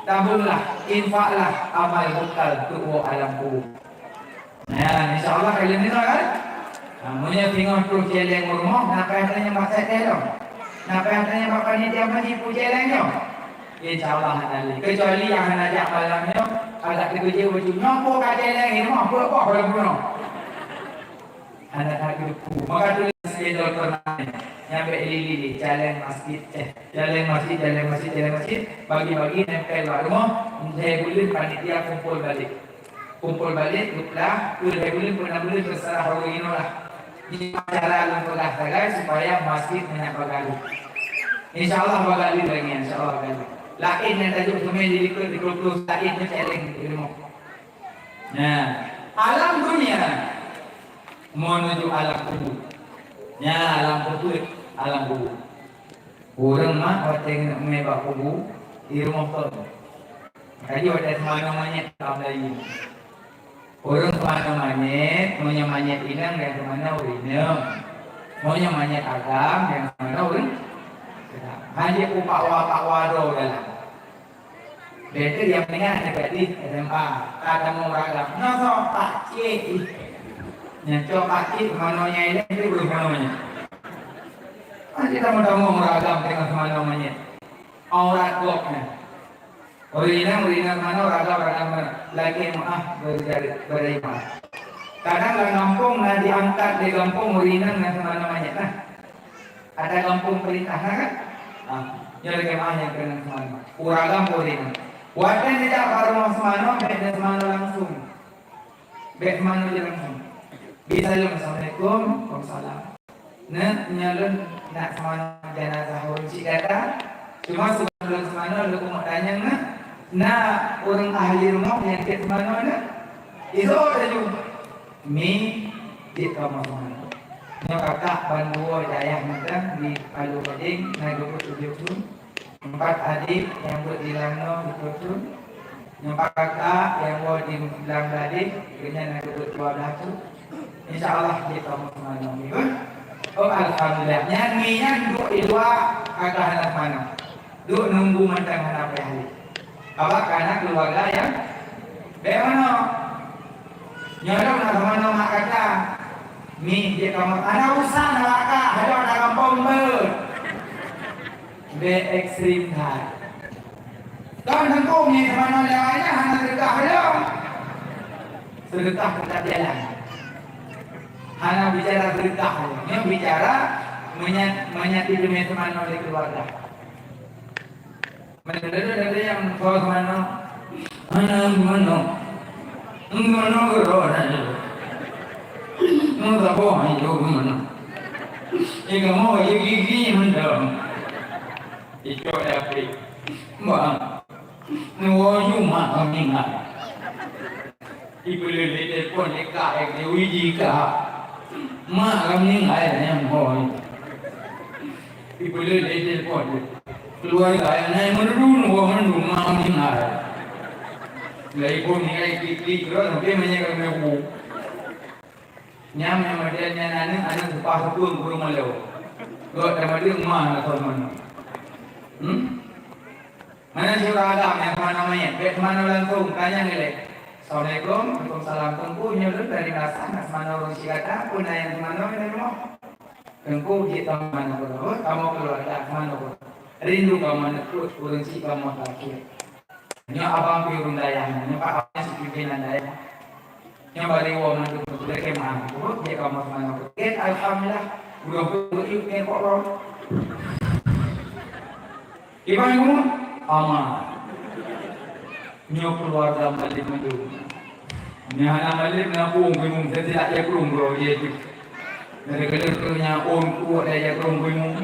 Tabunglah, infaklah, amal bekal untuk alam kubur. Nyan, insya Allah kalian dengar kan? Nah, meunyoe singoh troh céléng u rumoh, na payah tanyong bak sate lom. Na payah tanyong bak panitia masjid peue céléng nyoe. Insya Allah hana lé. Kecuali nyang hana jak malam nyoe, agak teukeujeuet bacut nyoe, peue ka céléng di rumoh, peue boh lam bunoe. Hana that geupeu. Maka tuléh spidol permanen. Nyan bèk lé-lé, jalan masjid, eh, jalan masjid, jalan masjid, jalan masjid, bagi-bagi nempel bak rumoh, lhèe buleuen panitia kumpul balik. Kumpul balik, geuplah, keu lhèe buleuen, keu nam buleuen, teuseurah ureueng inoe lah. Nyoe cara lôn peugah sagai supaya masjid nyan bagalu. Insya Allah bagalu lagèe nyan, insya Allah bagalu. Laén nyang tajok teumé di likot, di keuleuh-keuleuh laén nyoe céléng di rumoh. Nah, alam dunia menuju alam kubur. Nyan alam kubur, alam kubur. Ureueng mak watèe geuneuk mé bak kubu, di rumoh kon. Kaji watèe seumanoe manyét lam layu. Ureueng seumanoe manyét, meunyoe manyét inong nyang seumanoe ureueng inong. Meunyoe manyét agam nyang seumanoe ureueng agam. Hana jipakwa-pakwa droe dalam. Bèk teuh nyang meuninggai aneuk gadih S M A, ka tamong ureueng agam. Nyoe soe pakcik. Nyan cok pakcik, manoe nyang ilèe, itu ureueng manoe nyan. Masih tamong-tamong ureueng agam teungoh seumanoe manyét. Aurat gobnyan. Ureueng inong, ureueng inong manoe, ureueng agam, ureueng agam manoe. Lagèe meu'ah beujareuk, beujareuk meu'ah. Kadang lam gampông na diangkat lé gampông ureueng inong nyang seumanoe manyét, nah. Ada gampông peurintah, na kan? Ah, nyoe lagèe meu'ah nyang keuneuk seumanoe. Ureueng agam ureueng inong. Watèe neujak bak rumoh seumanoe, bèk neuseumanoe langsung. Bèk seumanoe jih langsung. Bri saleuem, "Assalamualaikum." "Waalaikumsalam." "Neuk, nyoe lôn nak seumanoe janazah ureueng chik gata. Cuma sebelum lôn seumanoe, lôn keuneuk tanyong, neuk, na ureueng ahli rumoh nyang jeuet seumanoe, neuk?" Iseuôt laju. Mi, jeuet kamoe seumanoe. Nyoe kakak bandua di ayah mantong di Palu Gadeng, na geubeuet tujoh thon. Empat adik nyang beuet di Langnoe di Krucun. Nyoe empat kakak nyang woe di Blang Gadeng, geuhnyan na geubeuet dua blah thon. Insya Allah jeuet kamoe seumanoe, ya. Oh, alhamdulillah. Nyan, nyan duek di luwa, kakak hana seumanoe. Duek nunggu mantong hana payah lé. Abah kana keuluwarga nyang bèk meunoe. Nyoe lôn na seumanoe mak gata. Mi, jeuet kamoe. Hana usah na laka, hana na gampông beuet. Bèk ekstrem that. Kon teungku nyan seumanoe lé awaknyan hana seudeukah lom. Seudeukah teutap jalan. Hana bicara seudeukah lom. Nyoe bicara meunyan, meunyan teumé seumanoe lé keuluwarga. Meunyoe ada nyang soe seumanoe, hana seumanoe. Seumanoe keudroe na jih. Meusaboh hanco seumanoe. Ih, kamoe gigi mantong. Icok lé api. Bang, neuwoe ju mak kami ngai. Ipeuleueh lé telepon lé kak, eh, lé uji kak. Mak kami ngai nyang hôi. Ipeuleueh lé telepon. Keuluwarga nyang na meududu neuwoe mandum mak kami ngai. Lagèe iphon ngai klik-klik, terus sampai meunyoe kami hu. Nyang, nyang model nyan aneuk, aneuk seupah seupeueng ureueng malèe. Gok tamadeueng ma na kon manoe. Hmm? Mana syura agam nyang seumanoe manyét, bèk seumanoe langsung, tanyong ilèe. "Assalamualaikum." "Waalaikumsalam." "Teungku, nyoe lôn dari Meulasan, nak seumanoe ureueng chik gata, peue na nyang seumanoe di rumoh?" "Teungku, jeuet kamoe seumanoe keudroe, kamoe keuluwarga seumanoe keudroe. Rindu kamoe aneuk peuet ureueng chik kamoe terakhir." Nyoe abang pih ureueng dayah, nyoe pak abang si pimpinan dayah. Nyoe bari woe mandum beureukat meu'ah. Buet jih kamoe seumanoe. Gét, alhamdulillah. Uroe peuet yue ngon kok lom. Iban nyoe aman. Nyoe keuluwarga malém mandum. Nyoe hana malém na pueng bingung, seutilak jakrong bro, jih tu. Kadang-kadang tu nya ôn kuat dah jakrong bingung.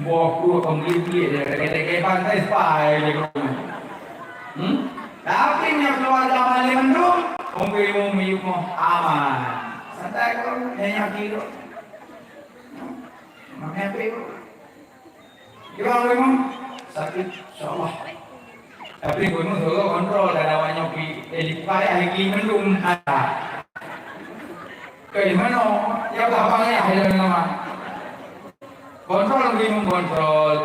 Boh kuat pembeli-beli dia, kadang-kadang bantai sepai jakrong. Hmm? Tapi nyoe keuluwarga malém mandum, ôn bingung miyup moh aman. Santai kok, nyanyi kilo. Makan apa? Gimana memang? Sakit, insya Allah. Tapi gubernur suruh kontrol, kadang awak nyoe pi, eh, di payah lagi mendung. Ke di mana? Ya Allah, abang ya, ya Allah. Kontrol lagi mengkontrol.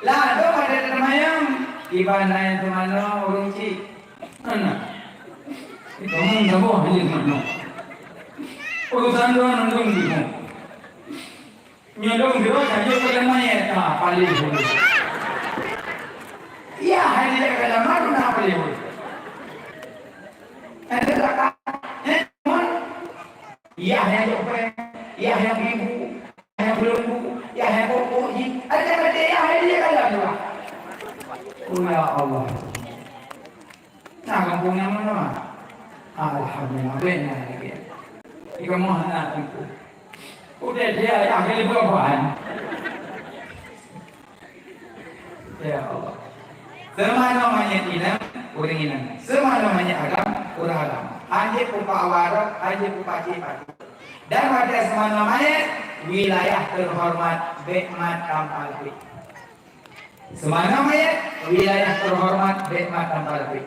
Lah, tu ada temayang. Iban lain tu mana, urung cik. Mana? Kamu tak boleh aja mana? Urusan doang nandung di mana? Nyoe lôn sidroe tajok keu lam manyét, ha, paléh ulôn. Iya, hai dijak keu lam manyét, na paléh ulôn. Ada zakat, eh, mon? Iya, hai jok pèng. Yah nyang biru, yah nyang beuleumbut, yah nyang bukbuk jih. Até-até yah hai dia kalam tu lah. Oh, ya Allah. Nah, kampung nyang mana? Alhamdulillah, benar lagi. Di kampung anak itu. Udah dia yah kali berapaan? Ya Allah. Seumanoe manyét inong, ureuëng inong. Seumanoe manyét agam, ureuëng agam. Hanjeuet pupak awai, hanjeuet pupak cit pati. Dan watée seumanoe manyét, wilayah teuhoreumat bék mat tampa lapék. Seumanoe manyét, wilayah teuhoreumat bék mat tampa lapék.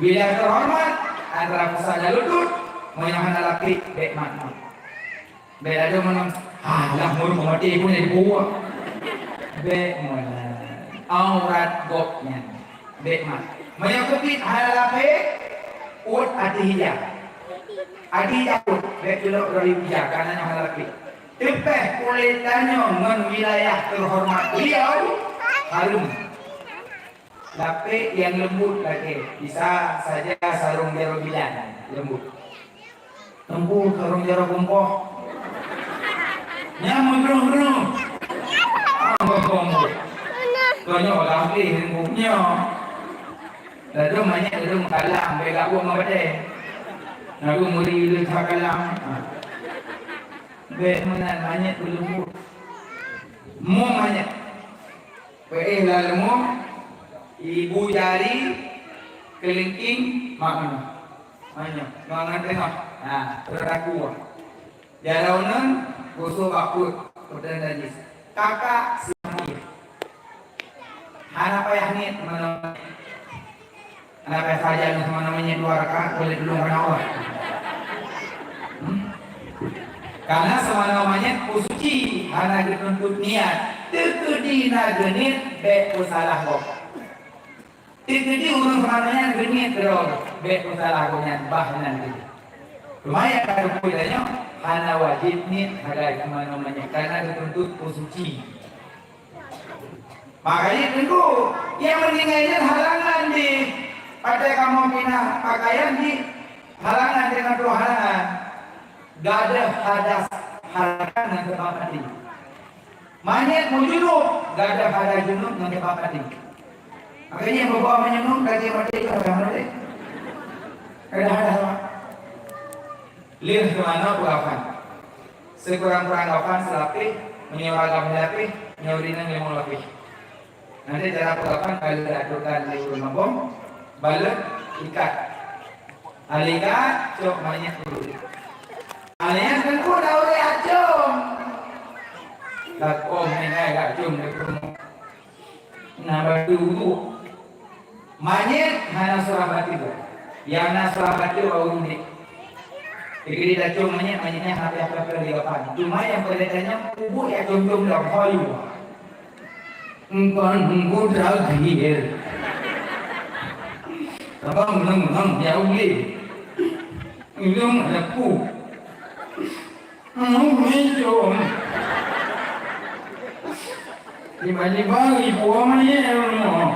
Wilayah teuhoreumat antara pusat dan lutut, meunyoe hana lapék bék mat. Bék laju meunan, ah, lah meurumpok maté pun jadi buah. Bék meunan. Aurat gobnyan. Bék mat. Meunyoe keubiet hana lapék, uet ateueh ija. Ateueh ija uet, bék culok droe ija, kareuna nyoe hana lapék. Teupéh kulét tanyoe ngon wilayah teuhoreumat beliau, hareuem. Lapék nyang leumbut lakée, bisa saja sarong jaroe bidan leumbut. Teungku sarong jaroe kumpoh. Nyan meugreuh-greuh. Ah, kumpoh. Kau nyoe bagaih teungku nyoe. Lalu manyét lalu meukalam, bèk gabuk ngon batèe. Lalu meuri leuha kalam. Ah. Bèk meunan manyét leumbut. Mo manyét. Peuéh lam leumô, ibu jari, keulingking, mak meunoe. Manyét, ngon teungoh. Ha, beuraku. Jaroe uneuen, gosok bak peuet, peuet najis. Kakak si manyét. Hana payah niet meunoe. Kenapa saja lu sama namanya dua rakaat boleh dulu kena Allah? Hmm? Karena sama namanya peue suci hana geutuntut niat, teukeudi na geuniet bèk peusalah gob. Teukeudi ureueng sama namanya geuniet keudroe bèk peusalah gob nyan bah nan teuh. Cuma nyang ka teupeu tanyoe hana wajéb niet sagai sama namanya karena geutuntut peue suci. Makajih teungku, nyang meuninggai nyan halangan jih. Watèe kamoe pinah pakaian jih halangan, teungoh troh halangan. Gadôh hadas halangan ngon teumpat maté. Manyét meujunub, gadôh hadas junub ngon teumpat maté. Makajih nyang beubawa meujunub lagèe maté ka hadas maté. Gadôh hadas apa? Lheueh teumanoe peugafan. Sikurang-kurang gafan seulapéh, meunyoe ragam lhèe lapéh, nyoe rineueng limong lapéh. Nanti cara peugafan ka lheueh diaturkan lé ureueng gampông, balot, ikat. Alèh ikat, cok manyét dulu. Alèh nyan teungku dah ureueng acong. Lakoe meuhai gak com lé peurumoh. Na bateue uduk. Manyét hana surah bateue. Nyang na surah bateue bak ureueng udép. Jadi tacom manyét, manyét nyan hana payah-payah di lapan. Cuma nyang peureulèe tanyong, ubuk nyang com-com lom, ho yue. Engkon engku terakhir. Abang menang-menang ya ulih. Ulih ada pu. Hông mé com. Tiba-tiba ibu manyét rumoh.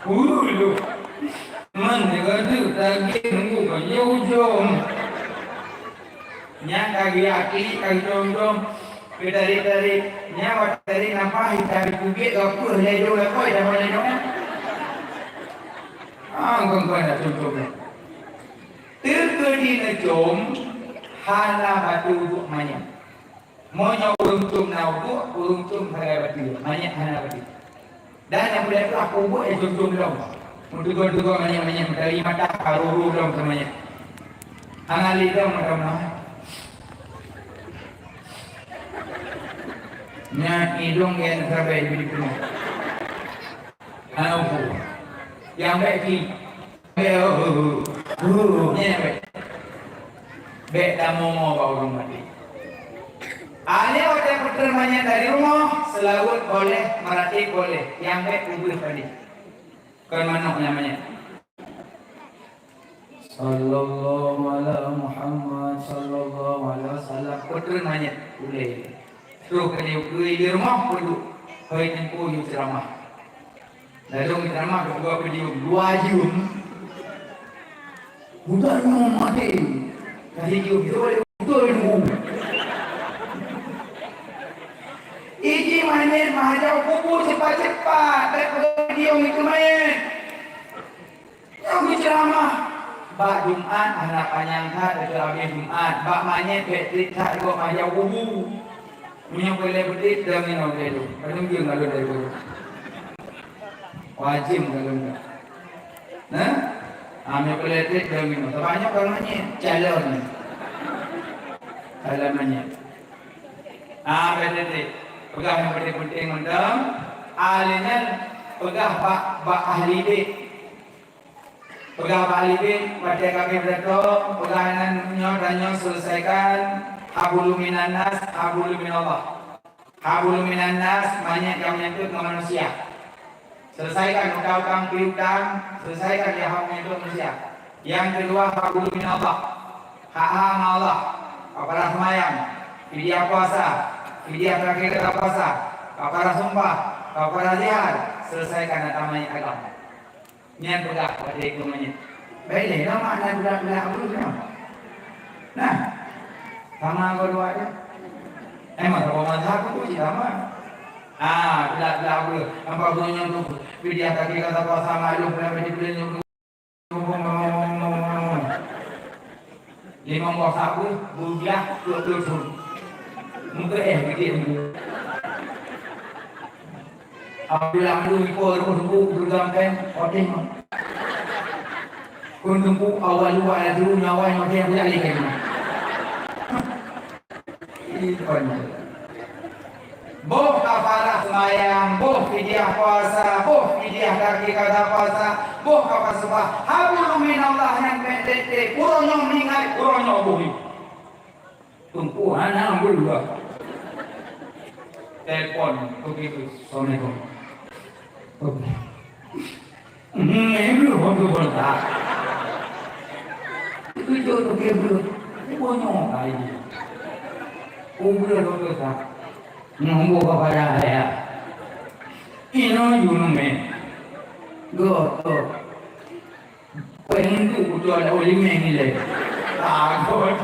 Ulu. Man dikata daging nunggu kau jauh com. Nyan ka geuyue akli, ka geucom-com, geutarék-tarék. Nyan watèe tarék nafah, tarék puget, ka peuh lé jong lakoe, jameun lé jong. Ah, kon-kon na com-com nyan. Teukeudi neucom, hana bateue uduk manyét. Meunyoe ureueng com na uduk, ureueng com sagai bateue, manyét hana bateue. Dan nyang peue teuh, aku ubuk, eh, com-com lom. Meuteugôn-teugôn manyét-manyét, meutari mata, ka ru-ru lom keu manyét. Hana lé lom mata meunoe. Nyan idong ngon sabé di peunoh. Hana upu. Nyang bèk ki. Bèk, oh, oh, oh. Nyan bèk. Bèk tamoe-moe bak ureueng maté. Akhé watèe peutrön manyét dari rumoh, seulaweuet boleh, meuratéb boleh, nyang bèk ubeueh padé. Kon manok nyang manyét. Sallallahu ala Muhammad, sallallahu alaihi wasallam. Peutrön manyét, ulèe. Troh keu di, di rumoh peuduek. Hôi teungku yue ceuramah. Ladôm ceramah dua video, dua jeuem. Budak nyoe maté. Kasih jeuem, jeuem, beutôi nunggu. Itu manyét. Nyang geuceuramah bak Jumat hana panyang that, beutôi abéh Jumat. Bak manyét bèk trép that, iko mah jak kubu. Meunyoe peureulèe beutrép, dong inoe lé lôn. Padum jeuem ka lôn dari guru. Wajéb ka lôn. Nah? Ah, meunyoe peureulèe trép, dong inoe. Sabab nyoe kon manyét, calon. Calon manyét. Ah, bèk trép. Peugah nyang penting-penting mantong. Ah, lheuh nyan peugah bak, bak ahli bait. Peugah bak ahli bait, watèe ka abéh beureutoh, peugah nan nyoe dan nyoe, seuleusaikan, hablum minan nas, hablum minallah. Hablum minan nas, manyét nyang meunyentuh ngon manusia. Seuleusaikan utang-utang, piutang, seuleusaikan nyang hak meunyentuh manusia. Nyang keudua, hablum minallah. Hak-hak ngon Allah, kafarah seumayang, fidyah puasa, fidyah teurakhiran puasa, kafarah sumpah, kafarah zihar, seuleusaikan ata manyét agam. Nyan peugah watèe keu manyét. Bèk lé, nama na peugah-peugah abeuh nyoe. Nah, sama geuh dua nyoe. Emang sama mazhab tu cit sama. Ah, peugah-peugah abeuh. Nampak geuh nyoe tu, fidyah teurakhiran puasa, maklum, peugah biji peuleueh nyoe. Limong boh sapu, beubiah, dua puluh thon. Muka eh, gede muka. Apabila madu ipo ruh bu, bergamkan, oting. Kun tumpu awal luar dulu nyawa yang oting aku tak lihat. Ipan. Boh kafarah seumayang, boh fidyah puasa, boh fidyah teurakhiran puasa, boh kafarah sumpah. Hablum minallah nyan bèk trép-trép. Uroe nyoe meuingat, uroe nyoe boh. Teungku hana beudua. Telepon, oke, assalamualaikum. Oke. Hmm, itu waktu kontak. Itu jauh tu dia belum. Bonyok kali. Umur waktu tak. Nombor kepada saya. Ino junum eh. Go, go. Pengen tu kutu ada oli meng ni le. Takut.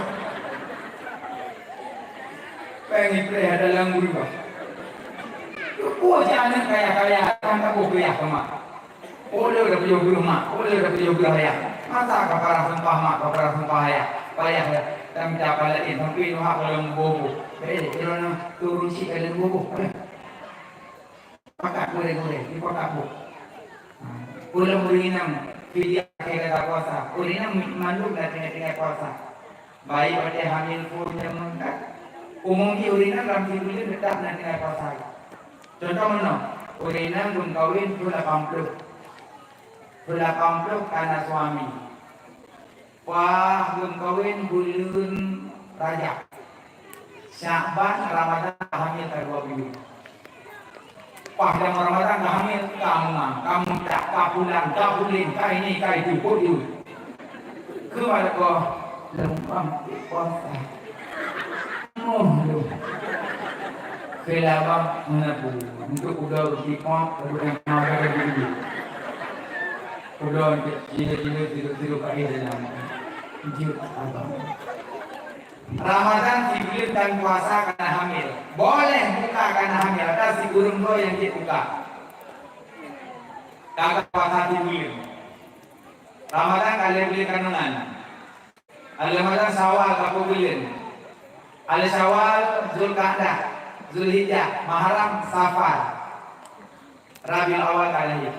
Pengen pre ada lambu juga. Kuat je aneuk kaya-kaya, kan tak boleh kuliah ke mak. Oleh dah puyuh guru mak, oleh dah puyuh guru ayah. Masa kafarah sumpah mak, kafarah sumpah ayah. Payah dah, dan minta pala in, sampai nuhak kalau bobo. Eh, kira nak turun si kalian bobo. Pakat gurèe-gurèe, di kota bu. Ulôn ureueng inong, fidyah keu gata puasa. Ureueng inong mandum na tinggai-tinggai puasa. Baik watèe hamil pun jameun kan. Umum jih ureueng inong lam sibuleuen teutap na tinggai puasa. Contoh meunoe, ureueng inong geumeukawen pukul lapan ploh. Pukul lapan ploh ka na suami. Wah, geumeukawen buleuen Rajab. Syakban, Ramadan, hamil ka dua buleuen. Wah, dalam Ramadan ka hamil, ka meuang, ka meutak, ka pulang, ka puléng, ka ini, ka itu, kok itu. Keu mana kau? Leumpang puasa. Moh lu. Keu labang meunabung. Untuk udah berkipak, udah yang ada dulu. Udah untuk tidur-tidur, tidur-tidur, pakai dalam. Jujur abang. Ramadan sibuleuen tan puasa kana hamil. Boleh buka kana hamil, ada si ureueng droe nyang jeuet buka. Ka puasa sibuleuen. Ramadan ka lhèe buleuen kandungan. Ramadan Syawal ka peuet buleuen. Syawal, Zulkaidah, Zulhijjah, Muharram, Safar. Rabiul Awal ka lahé.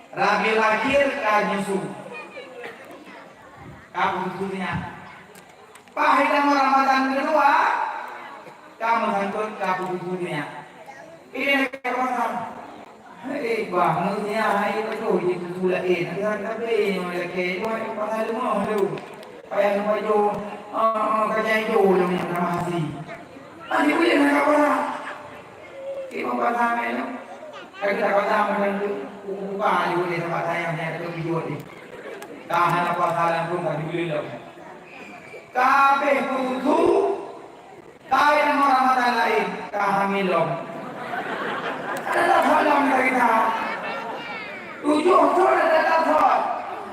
Rabiul Akhir ka nyusu. Ka pusu nyak. Paih dalam Ramadan keudua, ka meusangkot ka pusu nyak. Ini ka puasa. Hei, bah, manusia hai betul di susu lain. Ada tapi yang lagi dua yang pasal rumah tu. Payah lupa jo, ah, kacang hijau yang nama hati. Nanti boleh nak apa? Terima kasih, men. Lagi tak kata macam tu. Buka aja boleh tempat saya yang ada tu video ni. Tahan apa salah pun tak boleh lah. Kabeh kutu, kai nama Ramadan lain, ka hamil lom. Ada tak salah kita? Tujuh tu ada tak salah.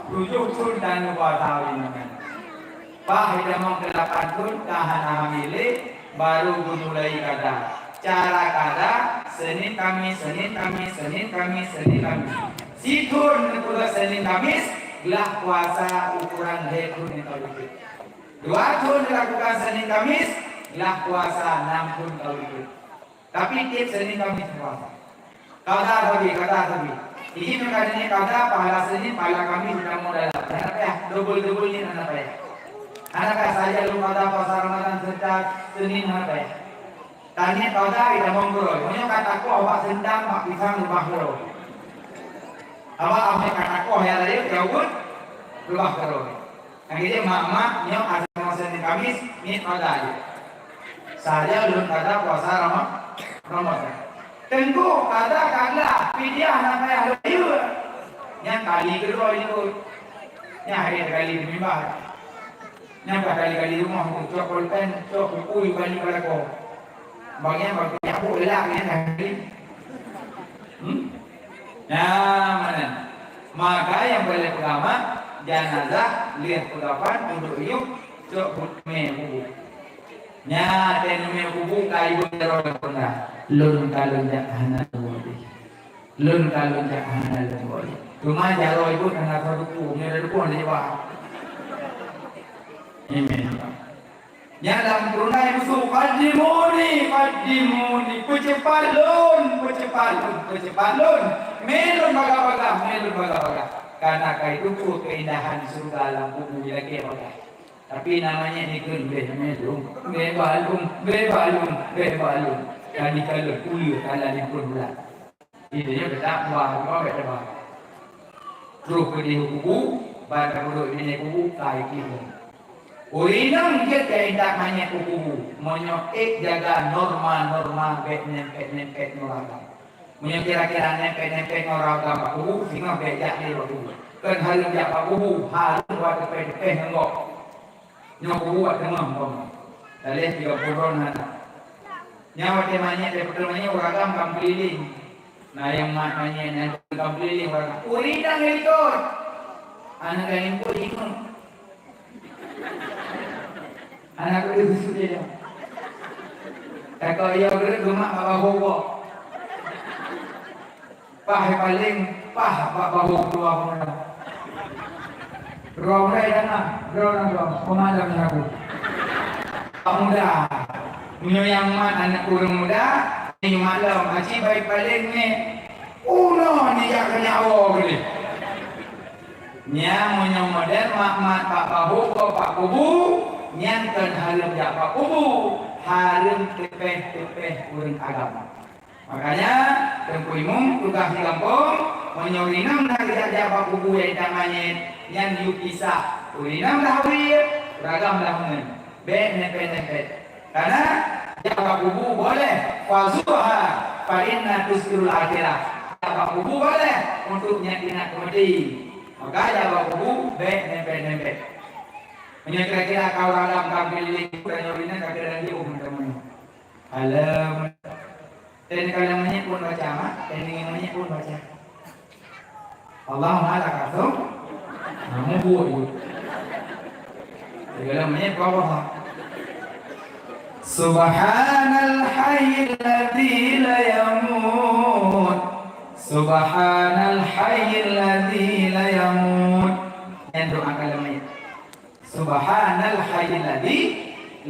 Tujuh tu dan lupa tahu ini. Bah, itamong keu lapan thon ka hana hamilé, baru geumulai kada. Cara kada, Senin Kamis, Senin Kamis, Senin Kamis, Senin Kamis. Sithon neupeugah Senin Kamis, glah puasa ukuran lhèe thon nyang ka luput. Dua thon dilakukan Senin Kamis, glah puasa nam thon ka luput. Tapi tiep Senin Kamis puasa. Kada sabe, kada sabe. Iji meukaji kada, pahala Senin, pahala Kamis, tamong dalam. Hana payah, dobel-dobel nyan hana payah. Hana payah saja lôn kada puasa Ramadan serta Senin hana payah. Taniet kada, tamong keurôi. Meunyoe ka takoh bak seundang, bak pisang, leubah keurôi. Awak amai ka takoh nyang laén, jaweuet, leubah keurôi. Lagèe nyan mak-mak nyoe asai Senin Kamis, niet kada jih. Saja lôn kada puasa Rama-, Ramadan. Teungku kada, kada, fidyah na payah lôn yue. Nyan kali keudroe jih. Nyan hari kali di mimbar. Nyan ka kali-kali rumoh tu, cok pulpen, cok buku, yue bali bak lakoe. Bang nyan, bang nyan, bu elak nyan dah. Hmm? Nah, mana? Maka nyang boleh peugama, janazah, lheuh peukafan, uduk yub, cok bume kubu. Nya, teumé kubu, ka ibu jaroe peugah. Lôn ka lôn jak hana lôn boleh. Lôn ka lôn jak hana lôn boleh. Cuma jaroe ibu hana saduku, nyoe ada duku ada jiwa. Amin. Nyan lam Quran Yusuf, "Qaddimuni, qaddimuni." Peucepat lôn, peucepat lôn, peucepat lôn. Mé lôn bagah-bagah, mé lôn bagah-bagah. Karena ka itu keuindahan syurga lam kubu lagèe bagah. Tapi namanya ni keu beh mé lôn, beh balum, beh balum, beh balum. Kali kalon uleue kala lipun bulan. Itu nyoe geutak dua, dua bèk teuba. Troh keudéh u kubu, ban tapeuduek binéh kubu, ka ikirim. Ureueng inong jeuet ka intat manyét u kubu, meunyoe ék jaga norma-norma bèk nempet-nempet ngon ureueng agam. Meunyoe kira-kira nempet-nempet ngon ureueng agam bak kubu, singoh bèk jak lé bak kubu. Kon hareuem jak bak kubu, hareuem watèe teupèh-teupèh ngon gob. Nyoe kubu bak teungoh umpama. Talèh tiga puluh droe na. Nyan watèe manyét, lhèe peuet manyét, ureueng agam ka meukeuliléng. Na nyang mat manyét, nyang ka meukeuliléng ureueng agam. Ureueng inong nyang likot. Aneuk nyang likot jingok. Aneuk keuneuk susu dia. Takot ia geureuk geumat bak bahô gob. Paih paléng paih bak bahô keuluwa peumuda. Droe muda nyang na, droe na droe, peumadam nyan aku. Pak muda, meunyoe nyang mat aneuk ureueng muda, nyoe maklum, aci paih paléng nyoe, unoe nijak keu nyawa boleh. Nyan meunyoe model mat-mat bak bahô gob bak kubu, nyan kon hareuem jak bak kubu, hareuem teupèh-teupèh ureueng agam. Makanya, Teungku Imum tugaih di gampông, meunyoe ureueng inong na geujak-jak bak kubu nyang intat manyét, nyan yue pisah. Ureueng inong dah wiet, ureueng agam dah meungeun. Bèk nempet-nempet. Karena jak bak kubu boleh, fazuruha fa inna tuzkirul akhirah. Jak bak kubu boleh untuk ingat-ingat keu maté. Maka jak bak kubu bèk nempet-nempet. Meunyoe kira-kira ka ureueng agam ka meukeuliléng, uroe nyoe ka keudang jiôh mantong. Alam. Dan kalau manyét pun baca, mak, dan ingin manyét pun baca. Allahumma lakasum. Nah, mubuh itu. Kalau manyét bawa. Subhanal hayyil ladzi la yamut. Subhanal hayyil ladzi la yamut. Nyan doa kalau manyét. Subhanal hayyil ladzi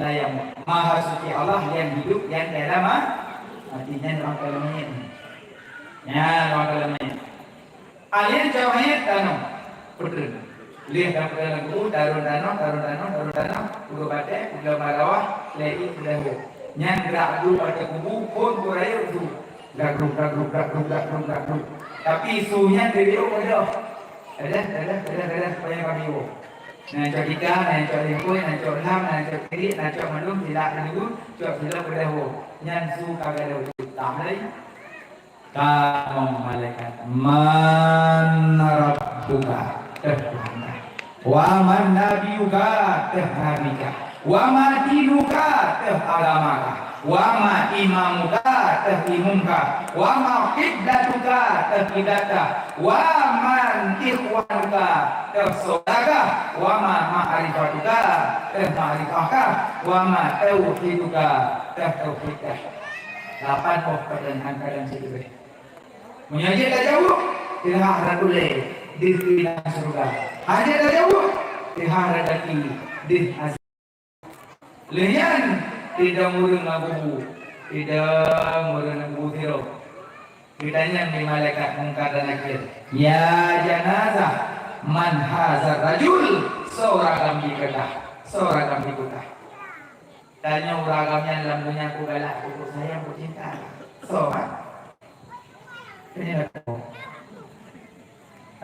la yamut. Maha suci Allah nyang hidup, nyang tiada ma-, mati. Nyan doa keu manyét. Nyan doa keu manyét. Alien jawab manyét tanoh. Peutrön. Lheuh dapeutrön lam kubu, tarön tanoh, tarön tanoh, tarön tanoh, peugot batèe, peugot marawah, lhèe ié peugot ho. Nyan gerak duek ateueh kubu, phôn peuet rayeuk su. Grak-gruk, grak-gruk, grak-gruk, grak-gruk, grak-gruk. Tapi su nyan deuh-deuh. Adah, adah, adah, adah, supaya kami woe. Na cok tika, na cok lingkoi, na cok lam, na cok kirik, na cok mandum, silak dulu, cok silop udah woe. Nyan su ka gadôh tah lé. Tamong malaikat, "Man rabbuka?" Eh, Tuhan. "Wa man nabiyuka?" Teuh nabika. "Wa ma dinuka?" Teuh agamaka. "Wa ma imamuka?" Teuh imumka. "Wa ma qiblatuka?" Teuh kiblatka. "Wa man ikhwanuka?" Teuh saudaraka. "Wa ma ma'rifatuka?" Teuh ma'rifahka. "Wa ma tauhiduka?" Teuh tauhidka. Lapan boh padang angkatan sileubeh. Meunyoe jeuet tajaweueb, teuhah rot ulée deuh keunan syeuruga. Hana jeuet tajaweueb, teuhah rot gaki deuh aseue. Lheueh nyan, idong ureuëng lam kubu, idong ureuëng lam kubu sidroe. Geutanyong lé malaikat Mungkar dan Nakir, "Ya janazah, man hazar rajul?" Soe ureuëng agam jih keu kah? Soe ureuëng agam jih keu kah? Tanyoe ureuëng agam nyan lam donya ku galak, ku sayang, ku cinta. Soe, ha? Ini dah tahu.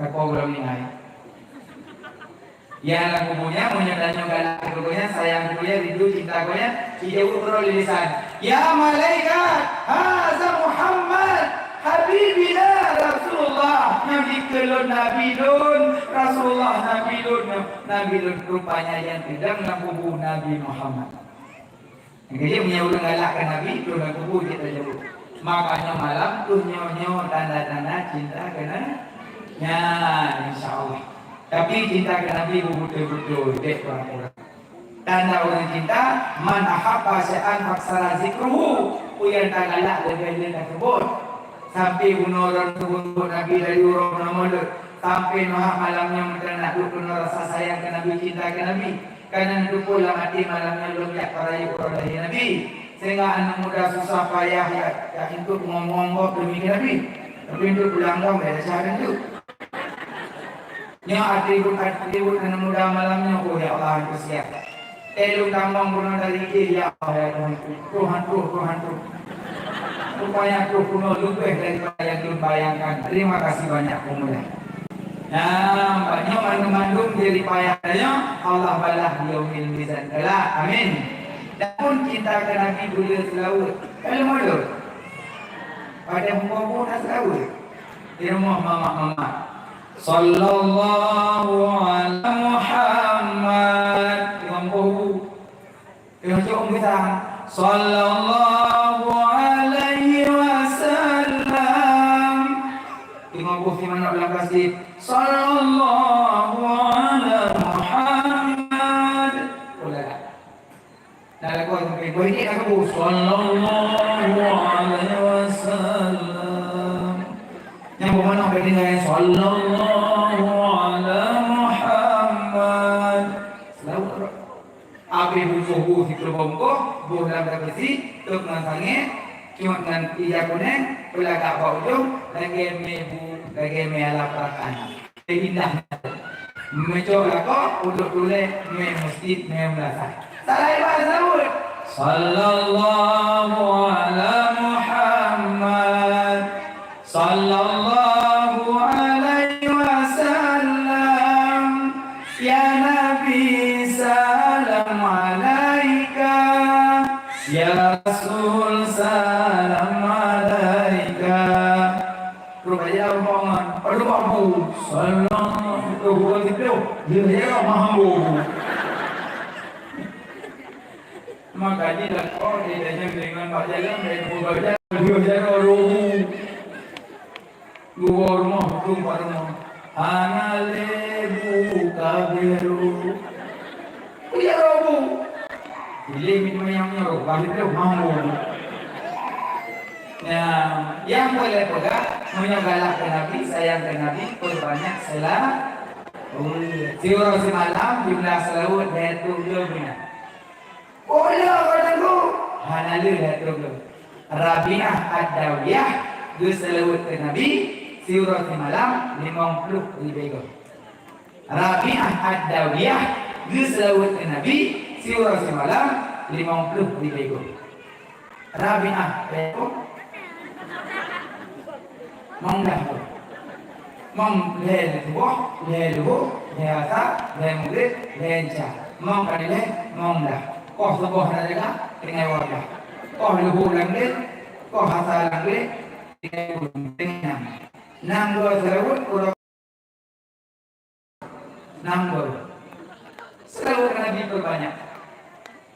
Aku belum ingat. Ya, lam kubu nyan, meunyoe tanyoe galak keu gobnyan, sayang keu gobnyan, rindu cinta gobnyan, jijaweueb keudroe lé lisan, "Ya malaikat, haza Muhammad, habibina Rasulullah." Nyoe dikeue lôn Nabi lôn, Rasulullah Nabi lôn, Nabi lôn. Rupanya nyang teudong lam kubu Nabi Muhammad. Jadi, meunyoe ureuëng galak keu Nabi, troh lam kubu jeuet tajaweueb. Makanya malam tu nyoe-nyoe tanda-tanda cinta keu Nabi. Nyan, insya Allah. Tapi cinta keu Nabi beutôi-beutôi, bék pura-pura. Tanda ureuëng cinta, man ahabba syai'an faksara zikruhu, peue nyang tagalak leubeh-leubeh taseubut. Sampai bunoe droe seubut Nabi dari uroe bunoe mulod, sampai nyoe malam nyoe meuteuna duek keunoe rasa sayang keu Nabi, cinta keu Nabi. Kana neuteupeue lam até malam nyoe lôn jak peurayeuk uroe lahé Nabi. Sehingga aneuk muda susah payah jak, jak intok ngon-ngon gob demi keu Nabi. Tapi intok pulang gob, ya, syahadat tu. Nyoe atribut-atribut aneuk muda malam nyoe, oh ya Allah, antusias. Teuh lôn tamong bunoe dari jih, ya Allah, ya Tuhan. Tuhan, Tuhan, Tuhan, Tuhan. Rupanya troh bunoe leubeh daripada nyang lôn bayangkan. Terima kasih banyak, peumuda. Nah, banyak mandum-mandum jadi payah tanyoe, Allah balah di yaumil mizan kelak. Amin. Dan pun cinta keu Nabi beuleueh seulaweuet. Kalau modal. Pada muka pun nak seulaweuet. Di rumah mamak-mamak. Sallallahu ala Muhammad. Imam Bukhari. Teuh cok pisang. Sallallahu alaihi wasallam. Teungoh boh simanok lam kasét. Sallallahu ala Muhammad. Ulah dah. Nah, lagu sampai boh ini aku boh. Sallallahu alaihi wasallam. Nyang boh manok bak tinggai. Sallallahu ala Muhammad. Selalu. Abéh bungkôh bu sikureueng bungkôh, boh lam tapeusi, tôb ngon sangét, cut ngon ija kuneng, peulagak bak ujong, lagèe mè bu, lagèe mè ala peurakan. Indah. Meucok lakoe, udok tulèe, mè meuseujid, mè meulasah. Salawat seulaweuet. Sallallahu ala Muhammad. Sallallahu alaihi wasallam. Ya Nabi, salam alaika. Ya Rasul, salam alaika. Rupanya rombongan, aduh, Abu, salam. Aduh, bukan gitu. Dia, dia, mahal. Makanya lakoe, dia tanya dengan Pak Jalan, dia pun baca, dia, dia, roh. Geuwoe rumoh, dum bak rumoh. Hana lé bu ka beurôh. Kujak roh bu. Pilih minyeuk nyang nyoe, bah lheueh malu. Nah, nyang boleh peugah, meunyoe galak keu Nabi, sayang keu Nabi, peurbanyak sela-, oh, siuroe simalam jumlah seulaweuet lhèe reutôh droe meunan. Boh le ka teungku? Hana le lhèe reutôh. Rabi'ah Ad-Dawiyah geuseulaweuet keu Nabi siuroe simalam limong ploh ribèe goe. Rabi'ah Ad-Dawiyah geuseulaweuet keu Nabi siuroe simalam limong ploh ribèe goe. Rabi'ah, eh, oh. Mong dah tu. Mong lhèe suboh, lhèe luho, lhèe asa, lhèe mugreb, lhèe isya. Mong kali lhèe, mong dah. Koh suboh na jaga, tinggai wadah. Koh luho lam lé, koh asa lam lé, tinggai nam. Nam dua seulaweuet, uroe Nam gol. Seulaweuet keu Nabi peubanyak.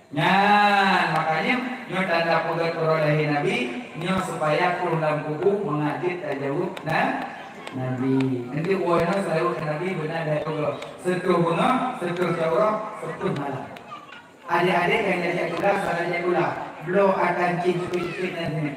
Nyan, makanya, nyoe tanda peugét uroe lahé Nabi, nyoe supaya troh lam kubu mangat jeuet tajaweueb na-, Nabi. Nanti uroe nyoe seulaweuet keu Nabi beuna lhèe troh. Seutroh beungoh, seutroh siuroe, seutroh malam. Adék-adék nyang jak sikula, salah jak sikula. Bloe akan cit jipeuet-jipeuet nyan singoh.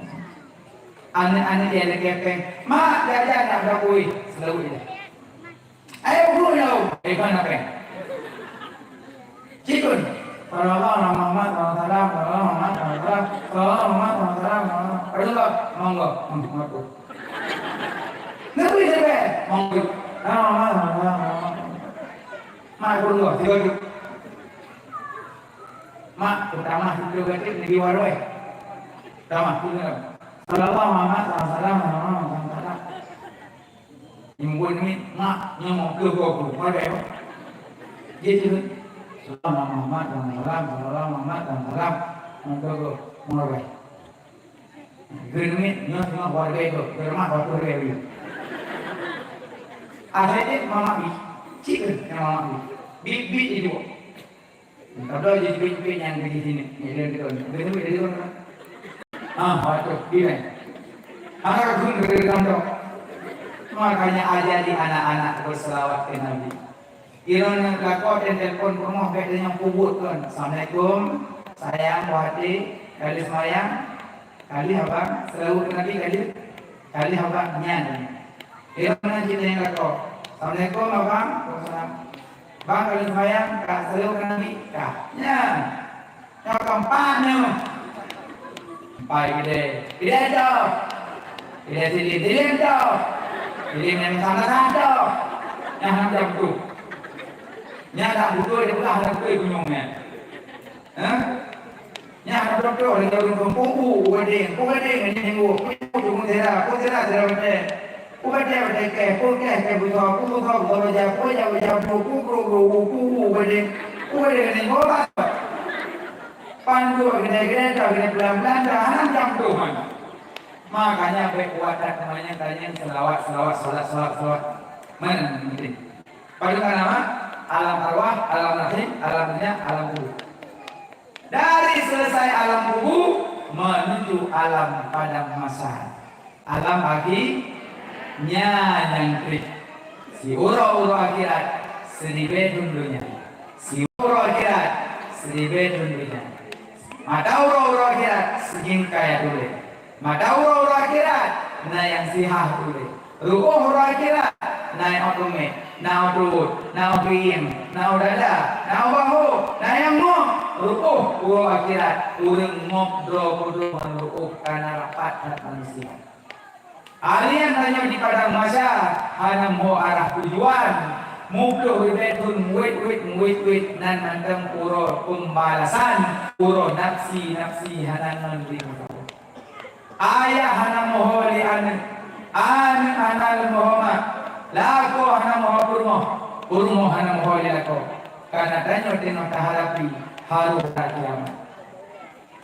Aneuk-aneuk dia lagi péng, "Mak, jajan nak bak kuih." Selalu dia. "Ayo, guru, ayo." Eh, mana péng? Cikun. Sallallahu alaihi wasallam, sallallahu alaihi wasallam, sallallahu alaihi wasallam, sallallahu alaihi wasallam. Rasulullah, monggo. Hmm, monggo. Nabi sampai, monggo. Sallallahu alaihi wasallam. Mak, guru, tiga tu. Mak, pertama itu berarti Nabi Warwai. Pertama, itu kan. Sallallahu alaihi wasallam, sallallahu alaihi wasallam. Imbon ni, "Mak, nyoe meukeue gob." Marai, Pak. Dia tu, "Salam Muhammad dan salam, salam Muhammad dan salam." Meukeue gob, marai. Geuneuet, nyoe cuma warga itu, geureumat waktu raya. Asai cit Mamak Bi, cit tu nyang Mamak Bi. Bi, Bi itu. Padahal jeuet-jeuet nyang di sini. Ni dia tu. Dia tu, dia tu. Ah, waktu dia. Harus guna dari kantor. Makanya ajari anak-anak berselawat ke Nabi. Iron lakoe dan telepon ke rumah, bèk tanyong peubuet kan. "Assalamualaikum, sayang, buah hati, kali semayang." Kali abang, seulaweuet Nabi kali, kali abang nyan. Di mana kita yang lakoe? "Assalamualaikum, abang." "Waalaikumsalam." "Bang, kali semayang, ka seulaweuet Nabi?" "Ka." Nyan. Nyoe keumpat nyoe. Pai gede. Gede tu. Gede sini, sini tu. Gede memang sama-sama tu. Nyan macam tu. Nyan tak beutôi, dia peugah tak beutôi gunong nyan. Ha? Nyan beutôi-beutôi lagèe ureueng tuha, "Pu, pu, pu gadeng, pu gadeng ngon nyan nyan, pu, pu, pu sira, pu sira, sira batèe. Pu batèe, batèe kèh, pu kèh, kèh beusoe, pu beusoe, beusoe baja, pu baja, baja bru, pu bru, bru, pu, pu, pu gadeng, pu gadeng ngon nyan nyan." Pandua geude-geude, geude pelan-pelan, dah hanjam Tuhan. Makanya bèk buat that teumanyong-tanyong seulawat, seulawat, seulawat, seulawat, seulawat. Mana penting? Padum ka na? Alam arwah, alam rahim, alam dunia, alam kubur. Dari selesai alam kubur menuju alam padang mahsyar. Alam akhi-, nyan nyang trép. Siuroe-uroe akhirat, siribèe thôn donya. Siuroe akhirat, siribèe thôn donya. Mata uroe-uroe akhirat, sijingkai atulée. Mata uroe-uroe akhirat, na nyang sihah atulée. Ruôh uroe akhirat, na nyang ôt teumèe, na ôt reuôt, na ôt keuieng, na ôt dada, na ôt bahô, na nyang ngok. Ruôh uroe akhirat, ureueng ngok droe keudroe ngon ruôh ka na rapat that manusia. Alien tanyoe di padang mahsyar, hana meuho arah tujuan. Muplôh ribèe thôn meuwét-wét, meuwét-wét, nan mantong uroe peubalasan, uroe nafsi-nafsi hana ngon ringan. Ayah hana meuho lé aneuk, aneuk hana lé meuho mak, lakoe hana meuho peurumoh, peurumoh hana meuho lé lakoe. Kareuna tanyoe teungoh tahadapi harôh kiamat.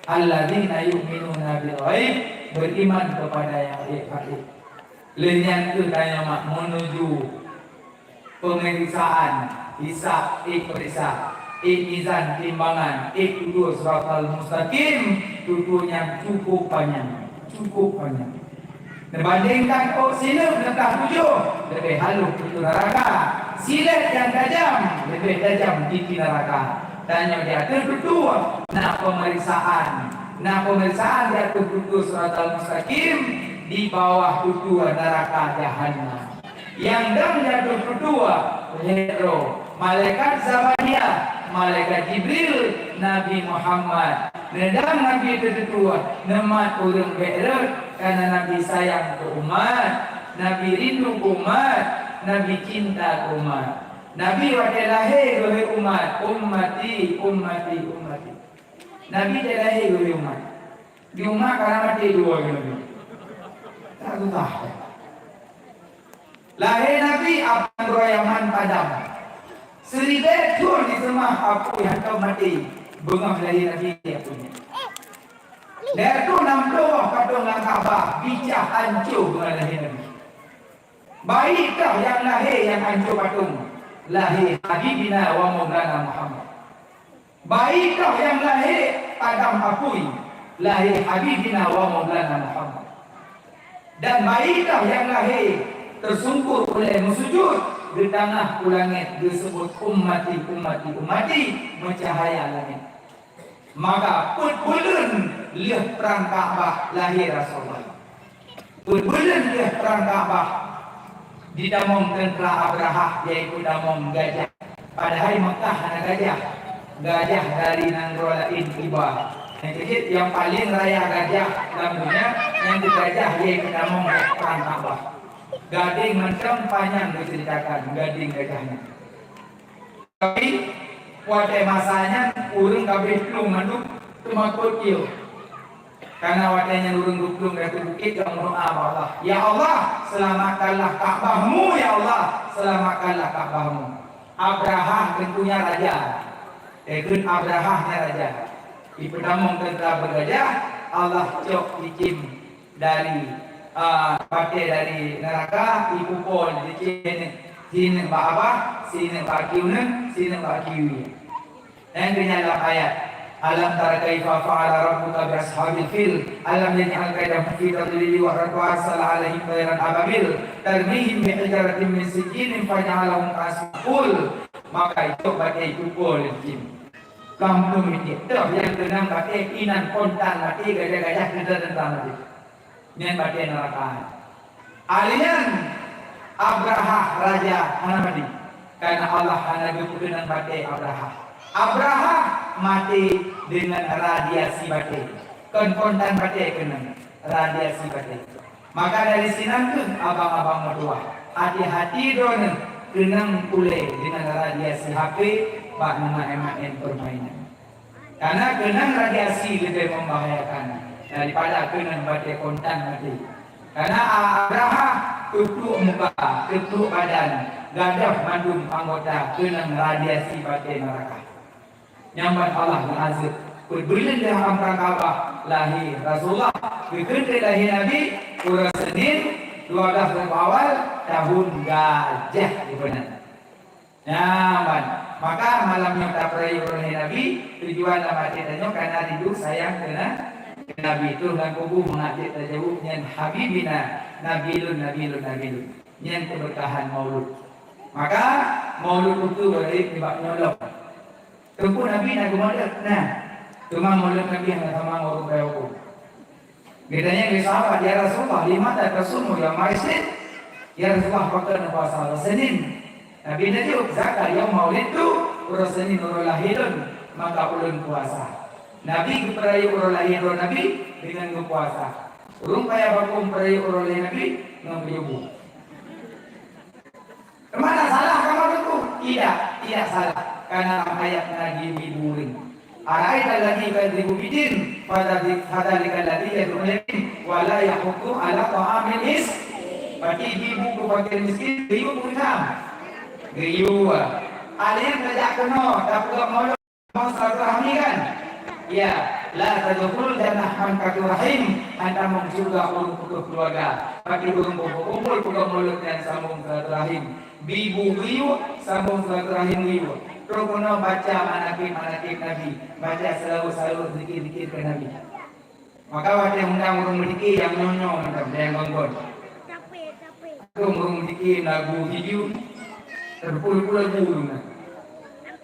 Alladzina yu'minuna bil ghaib, beriman kepada yang gaib. Lé nyan keuh tanyoe mak menuju pemeriksaan, hisab, eh, peuriksa, eh, mizan, timbangan, eh, tutoe siratal mustaqim, tutoe nyang cukup panyang, cukup panyang. Neubandingkan ôk sineuk neukah tujoh, leubeh halôh pintoe naraka. Silét nyang tajam, leubeh tajam pintoe naraka. Tanyoe di ateueh tutoe na pemeriksaan, na pemeriksaan di ateueh tutoe siratal mustaqim, di bawah tutoe naraka jahannam. Nyang dang jatuh tutoe lhèe droe, malaikat Zabaniah, malaikat Jibril, Nabi Muhammad. Neudang Nabi teututoe, neumat ureueng bèk rhot, kareuna Nabi sayang keu umat, Nabi rindu keu umat, Nabi cinta keu umat. Nabi watèe lahé geubri umat, "Ummati, ummati, ummati." Nabi watèe lahé geubri umat. Di umat ka na maté dua lagi. Tak susah. Lahé Nabi, apui nanggroe Yaman padam. Siribèe thôn diseumah apui hantom maté. Beungoh lahé Nabi apui nyan. Lhèe reutôh nam ploh boh patong lam Ka'bah bicah hanco beungoh lahé Nabi. Bayi kah nyang lahé nyang hanco patong, lahé Habibina wa Maulana Muhammad. Bayi kah nyang lahé padam apui, lahé Habibina wa Maulana Muhammad. Dan bayi kah nyang lahé teusungkur ulée meusujut, geutangah u langét geuseubut, "Ummati, ummati, ummati," meucahya langét. Maka peuet buleuen lheueh prang Ka'bah lahé Rasulullah. Peuet buleuen lheueh prang Ka'bah, jitamong teuntra Abrahah, yaitu tamong gajah. Padahai Meukah hana gajah. Gajah dari nanggroe laén iba. Nyang keujeuet nyang paleng raya gajah lam donya, nyang gajah, yaitu tamong prang Ka'bah. Gadeng mantong panyang geuceuritakan gadeng gajah nyan. Tapi, watée masa nyan, ureuëng ka abéh plueng mandum teumakot yôh. Karena watée nyan ureuëng geuplueng di ateueh bukét, ka meudoá bak Allah, "Ya Allah, selamatkanlah Ka'bah-Mu, ya Allah, selamatkanlah Ka'bah-Mu." Abrahah tentunya raja. Eh, kheun Abrahah nyan raja. Ipeutamong teuntra beugajah, Allah cok cicém dari, ah, batée dari neuraka, ipupol di sineuk, sineuk bak abah, sineuk bak kiuneuk, sineuk bak kiui. Nyang keunyan lam ayat, "Alam tara kaifa fa'ala rabbuka bi ashabil fil, alam yaj'al kaidahum fi tadlil wa arsala 'alaihim thairan ababil, tarmihim bi hijaratin min sijjilin faja'alahum ka'asfin ma'kul." Maka itu batée ipupol di sineuk. Kampung ini, toh nyang keunong batée inan kontan maté, gajah-gajah keudeuh teuntang maté. Nyan batée neuraka. Alèh nyan, Abrahah raja hana maté, karena Allah hana geupeukeunong batée Abrahah. Abrahah maté deungon radiasi batée. Kon kontan batée keunong, radiasi batée. Maka dari sinan kheueh abang-abang meutuwah, hati-hati droeneuh keunong ulée deungon radiasi H P bak meumaén-maén peurmainan. Karena keunong radiasi leubeh membahayakan daripada keunong batée kontan maté. Karena Abrahah teupluk muka, teupluk badan, gadôh mandum anggota keunong radiasi batée neuraka. Nyan ban Allah meuazeueb. Peuet buleuen lheueh amran Ka'bah lahé Rasulullah, geukheun lé lahé Nabi uroe Senin dua belas Rabiul Awal tahun gajah geupeugah. Nyan ban. Maka malam nyoe tapeurayeuk uroe lahé Nabi, tujuan lam até tanyoe karena rindu sayang keu Na-, keu Nabi. Troh lam kubu mangat jeuet tajaweueb nyan habibina, nabi lôn, nabi lôn, nabi lôn. Nyan keubeukahan Maulud. Maka Maulud ukeue wajéb nibak nyoe lom. Teungku Nabi na geumaulud, na. Teuma maulud Nabi hana sama ngon ureuëng kaya huköm. Geutanyong lé sahabat, "Ya Rasulullah, limata tasumu yaumal isnin?" "Ya Rasulullah, pakon neupuasa uroe Senin?" Nabi neujaweueb, "Zaka yauma wulidtu, uroe Senin uroe lahé lôn, maka ulôn puasa." Nabi geupeurayeuk uroe lahé droe Nabi deungon geupuasa. Ureuëng kaya huköm peurayeuk uroe lahé Nabi ngon beujubu. Teuma na salah kamoe teungku? Tidak, tidak salah. Karena lam ayat na gibu-gibu ureuëng. "Ara'aital ladzi yukadzdzibu biddin, fadzalika, fadzalika alladzi yad'ul yatim, wa la yahuddu 'ala ta'amil mis-." Berarti gibu keu fakir miskin, geuyue beuitam. Geuyue. Alèh nyan tajak keunoe, tapeugah maulud. Sambông silaturahmi kan? Ya, la tadkhulul jannah man qata'a rahim, hana tamong syeuruga ureuëng putôh keuluwarga. Bagi ureuëng kumpul-kumpul peugah maulud dan sambông silaturahim. Bi bu geuyue, sambông silaturahim geuyue. Troh keunoe baca manakib-manakib Nabi, baca seulaweuet-seulaweuet, zikir-zikir keu Nabi. Maka watée undang ureuëng meudike nyang nyoe-nyoe mantong, nyang gon-gon. Keu ureuëng meudike lagu video, teupeu-peu lagu ureuëng nyan.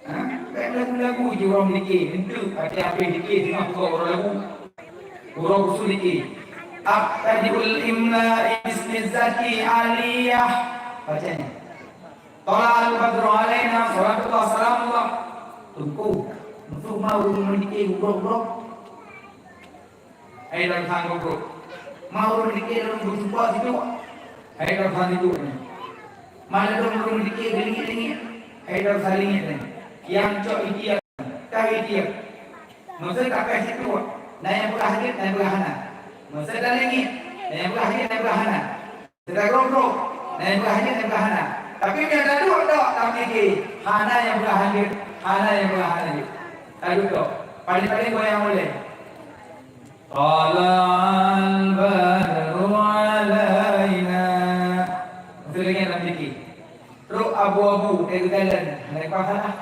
Ha? Bèk lagu-lagu jih ureuëng meudike, enteuk watée habéh dike teungoh peugot uroe lagu. Uroe khusos dike. Abtadi'ul imla bismi zati aliyah. Baca nyan. Thala'al badru alaina, salatullah, salamullah. Teungku, enteuk ma ureuëng meudike uroe-uroe. Hai dalam sanggob brok. Ma ureuëng dike dalam beusumpah situ. Hai dalam sanggob situ ni. Ma ladôm ureuëng dike geulingit-lingit. Hai dalam salingit ni. Nyang cok itia, ka itia. Masa ka pih situ, na nyang peugah jeuet, na nyang peugah hana. Masa dah lingit, na nyang peugah jeuet, na nyang peugah hana. Teuka grok-grok, na nyang peugah jeuet, na nyang peugah hana. Tapi meunyo taduek tok lam ligi, hana nyang peugah jeuet, hana nyang peugah hana jeuet. Taduek tok. Paléng-paléng goyang ulèe. Thala'al badru alaina. Maksud lagi lam ligi. Trok abu-abu, eh, geugalan. Hana pasalah.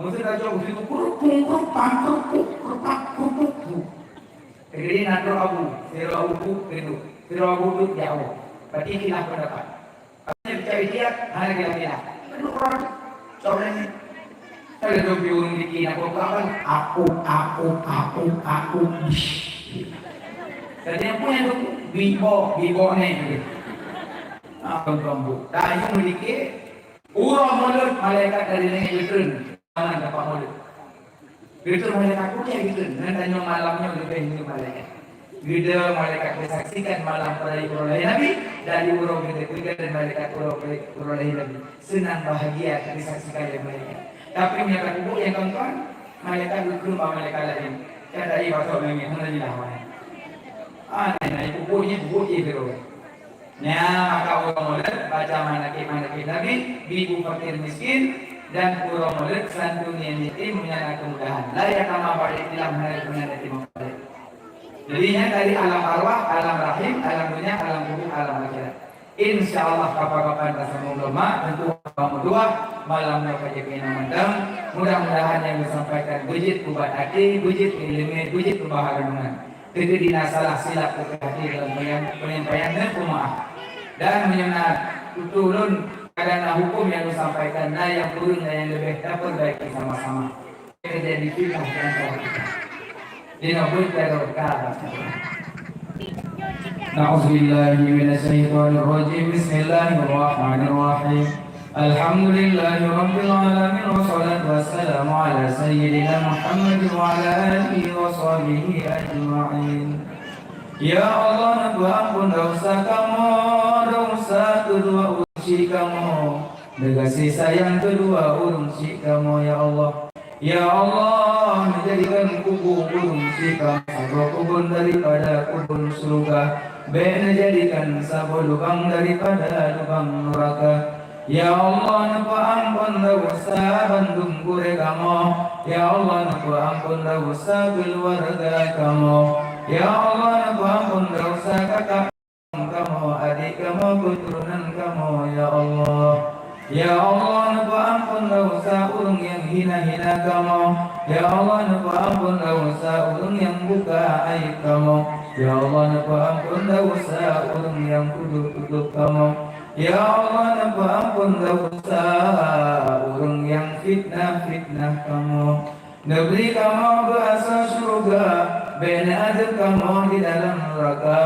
Maksud laju situ kurupung, kurupang, kurupuk, kurupak, kurupuk, pu. Jadi na trok abu, sidroe abu tu, gitu. Sidroe abu tu jauh. Berarti khilaf pendapat. Tapi dia hana kira-kira. Aduh, orang. Tahu dah ni. Kalau tu pion dikit nak buat apa? Aku, aku, aku, aku. Tadi apa yang tu? Bibo, bibo ni. Ah, tuan-tuan bu. Dah, you sedikit. Uroe Maulud, malaikat dari langit geutreun. Mana dapat Maulud? Geutreun malaikat kudeh geutreun. Nyan tanyoe malam nyoe leubeh nyoe malaikat. Geuda malaikat geusaksikan malam peurayeuk uroe lahé Nabi, dari uroe geuda geuda malaikat uroe uroe lahé Nabi. Seunang bahagia geusaksikan lé malaikat. Tapi meunyoe ka kubu nyang tuan-tuan, malaikat geukheun bak malaikat laén. Ka tadi batok nangis, hana jeulaih awaknyan. Ah, nah, nah, ibu-ibu ni, ibu-ibu je terus. Nya, maka uroe Maulud, baca manaqib-manaqib Nabi, bi bu fakir miskin, dan uroe Maulud, santuni yatim, meunyo na keumudahan. La yatama ba'da ihtilam, hana keumudahan yatim. Jadi, nyan dari alam arwah, alam rahim, alam dunia, alam kubur, alam akhirat. Insya Allah, kapan-kapan tasambung lom, tentu kamu dua malam nyoe ka jeuet keunan mantong. Mudah-mudahan nyang disampaikan beujeuet ubat até, beujeuet ileumèe, beujeuet peubah renungan. Teukeudi na salah silap keu hati dalam penyampaian, penyampaian dan peumaaf. Dan meunyoe na tutoe lôn, kadang na huköm nyang lôn sampaikan, na nyang kureueng, na nyang leubeh, tapeurbaiki sama-sama. Terjadi fitnah di antara kita. Dina buet teror ka. Na'udzubillahi minasyaitonirrajim. Bismillahirrahmanirrahim. Alhamdulillahirabbil alamin, wassalatu wassalamu ala sayyidina Muhammadin wa ala alihi wa sahbihi ajma'in. Ya Allah, neupeuamphon desya kamoe, desya keudua ureueng syik kamoe, neugaséh sayang keudua ureueng syik kamoe, ya Allah. Ya Allah, neujadikan kubu ureueng syik kamoe saboh keubon daripada keubon syeuruga, bék neujadikan saboh lubang daripada lubang nuraka. Ya Allah, neupeuamphon desya bandum gurée kamoe. Ya Allah, neupeuamphon desya keuluwarga kamoe. Ya Allah, neupeuamphon desya kakak kamoe, adék kamoe, keuturonan kamoe, ya Allah. Ya Allah, neupeuamphon desya ureueng nyang hina-hina kamoe. Ya Allah, neupeuamphon desya ureueng nyang buka aéb kamoe. Ya Allah, neupeuamphon desya ureueng nyang tudoh-tudoh kamoe. Ya Allah, neupeuamphon desya ureueng nyang fitnah-fitnah kamoe. Neubri kamoe beuasoe syeuruga, bék neuadeueb kamoe di dalam nuraka.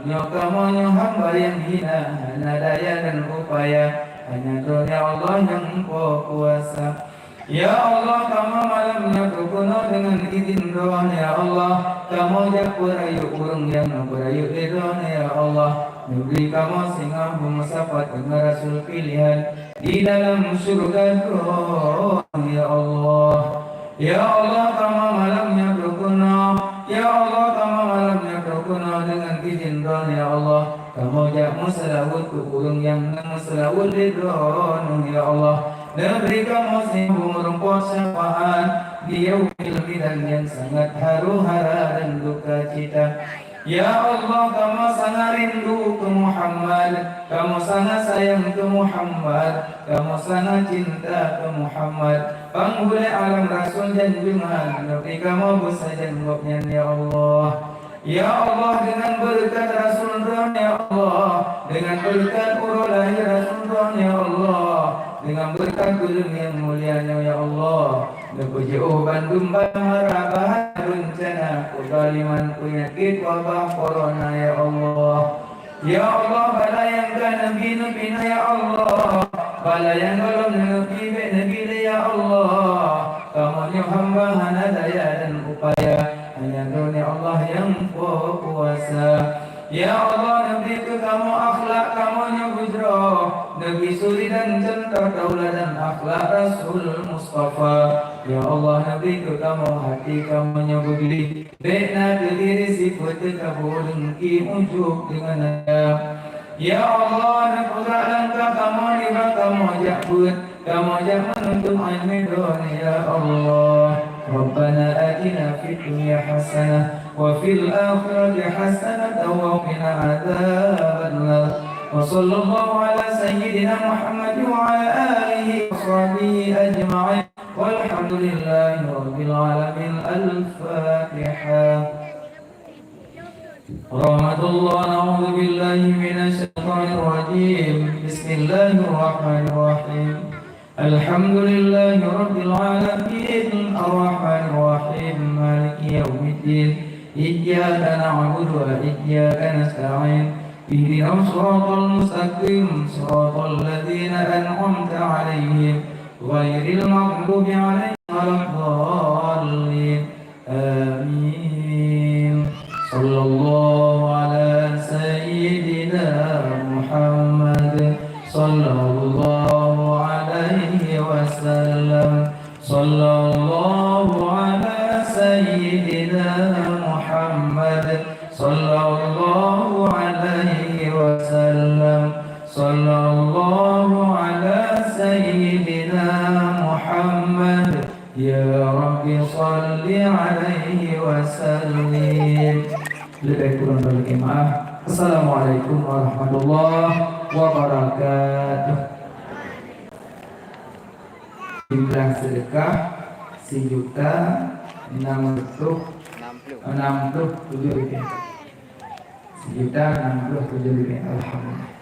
Nyoe kamoe nyoe hamba nyang hina, hana daya dan upaya, hanya Droeneuh ya Allah nyang Po kuasa. Ya Allah, kamoe malam nyoe keunoe deungon idhin Droeneuh ya Allah, kamoe jak peurayeuk ureueng nyang neupeurayeuk lé Droeneuh ya Allah. Neubri kamoe singoh beumeusapat deungon rasul pilihan di dalam syeuruga Droeneuh ya Allah. Ya Allah, kamoe malam nyoe keunoe, ya Allah, kamoe malam nyoe keunoe deungon idhin Droeneuh ya Allah. Kamoe jak meuseulaweuet keu ureueng nyang neumeuseulaweuet lé Droeneuh ya Allah. Neubri kamoe singoh beumeurumpok syafaat di Yaumil Midan nyang sangat haru hara dan duka cita. Ya Allah, kamoe sangat rindu keu Muhammad, kamoe sangat sayang keu Muhammad, kamoe sangat cinta keu Muhammad. Panghulèe alam rasul janjungan, neubri kamoe beusajan gobnyan, ya Allah. Ya Allah, deungon beureukat rasul Droeneuh, ya Allah, deungon beureukat uroe lahé rasul Droeneuh, ya Allah, deungon beureukat buleuen nyang mulia nyoe, ya Allah, neupeujeuôh bandum bara bahaya, beuncana, keuzaliman, peunyakét, wabah, corona, ya Allah. Ya Allah, bala nyang ka neubi neupinah, ya Allah, bala nyang gohlom neubi bék neubi lé, ya Allah. Kamoe nyoe hamba hana daya dan upaya, hanya Droeneuh Allah nyang Po kuasa. Ya Allah, neubri keu kamoe akhlak kamoe nyoe beujroh, neubi suri dan cuntoh tauladan akhlak Rasul Mustafa. Ya Allah, neubri keu kamoe hati kamoe nyoe beugleh, bék na keudiri sifeuet teukabu, deungki, ujub deungon riya. Ya Allah, neupeugah langkah kamoe nibak kamoe jak beuet, kamoe jak meununtut ileumèe Droeneuh, ya Allah. Rabbana atina fid dunya hasanah wa fil akhirati hasanatan wa qina adzabannar. Wa sallallahu ala sayyidina Muhammad wa ala alihi wa sahbihi ajma'in. Walhamdulillahi rabbil alamin. Al-Fatihah. Rahmatullah, na'udzubillahi minasyaitonirrajim. Bismillah. الله الرحمن الرحيم. الحمد لله رب العالمين. الرحمن الرحيم. مالك يوم الدين. إياك نعبد وإياك نستعين. اهدنا الصراط المستقيم. صراط الذين أنعمت عليهم. غير المغضوب عليهم ولا الضالين. آمين. صلى الله على سيدنا محمد. صلى الله عليه وسلم. صلى الله على سيدنا محمد. صلى الله عليه وسلم. صلى الله على سيدنا محمد. Ya Rabbi salli alaihi wa sallim. Lebih kurang dari maaf. Assalamualaikum warahmatullahi wabarakatuh. Jumlah sedekah sejuta enam ratus enam puluh tujuh ribu. Sejuta enam puluh tujuh ribu. Alhamdulillah.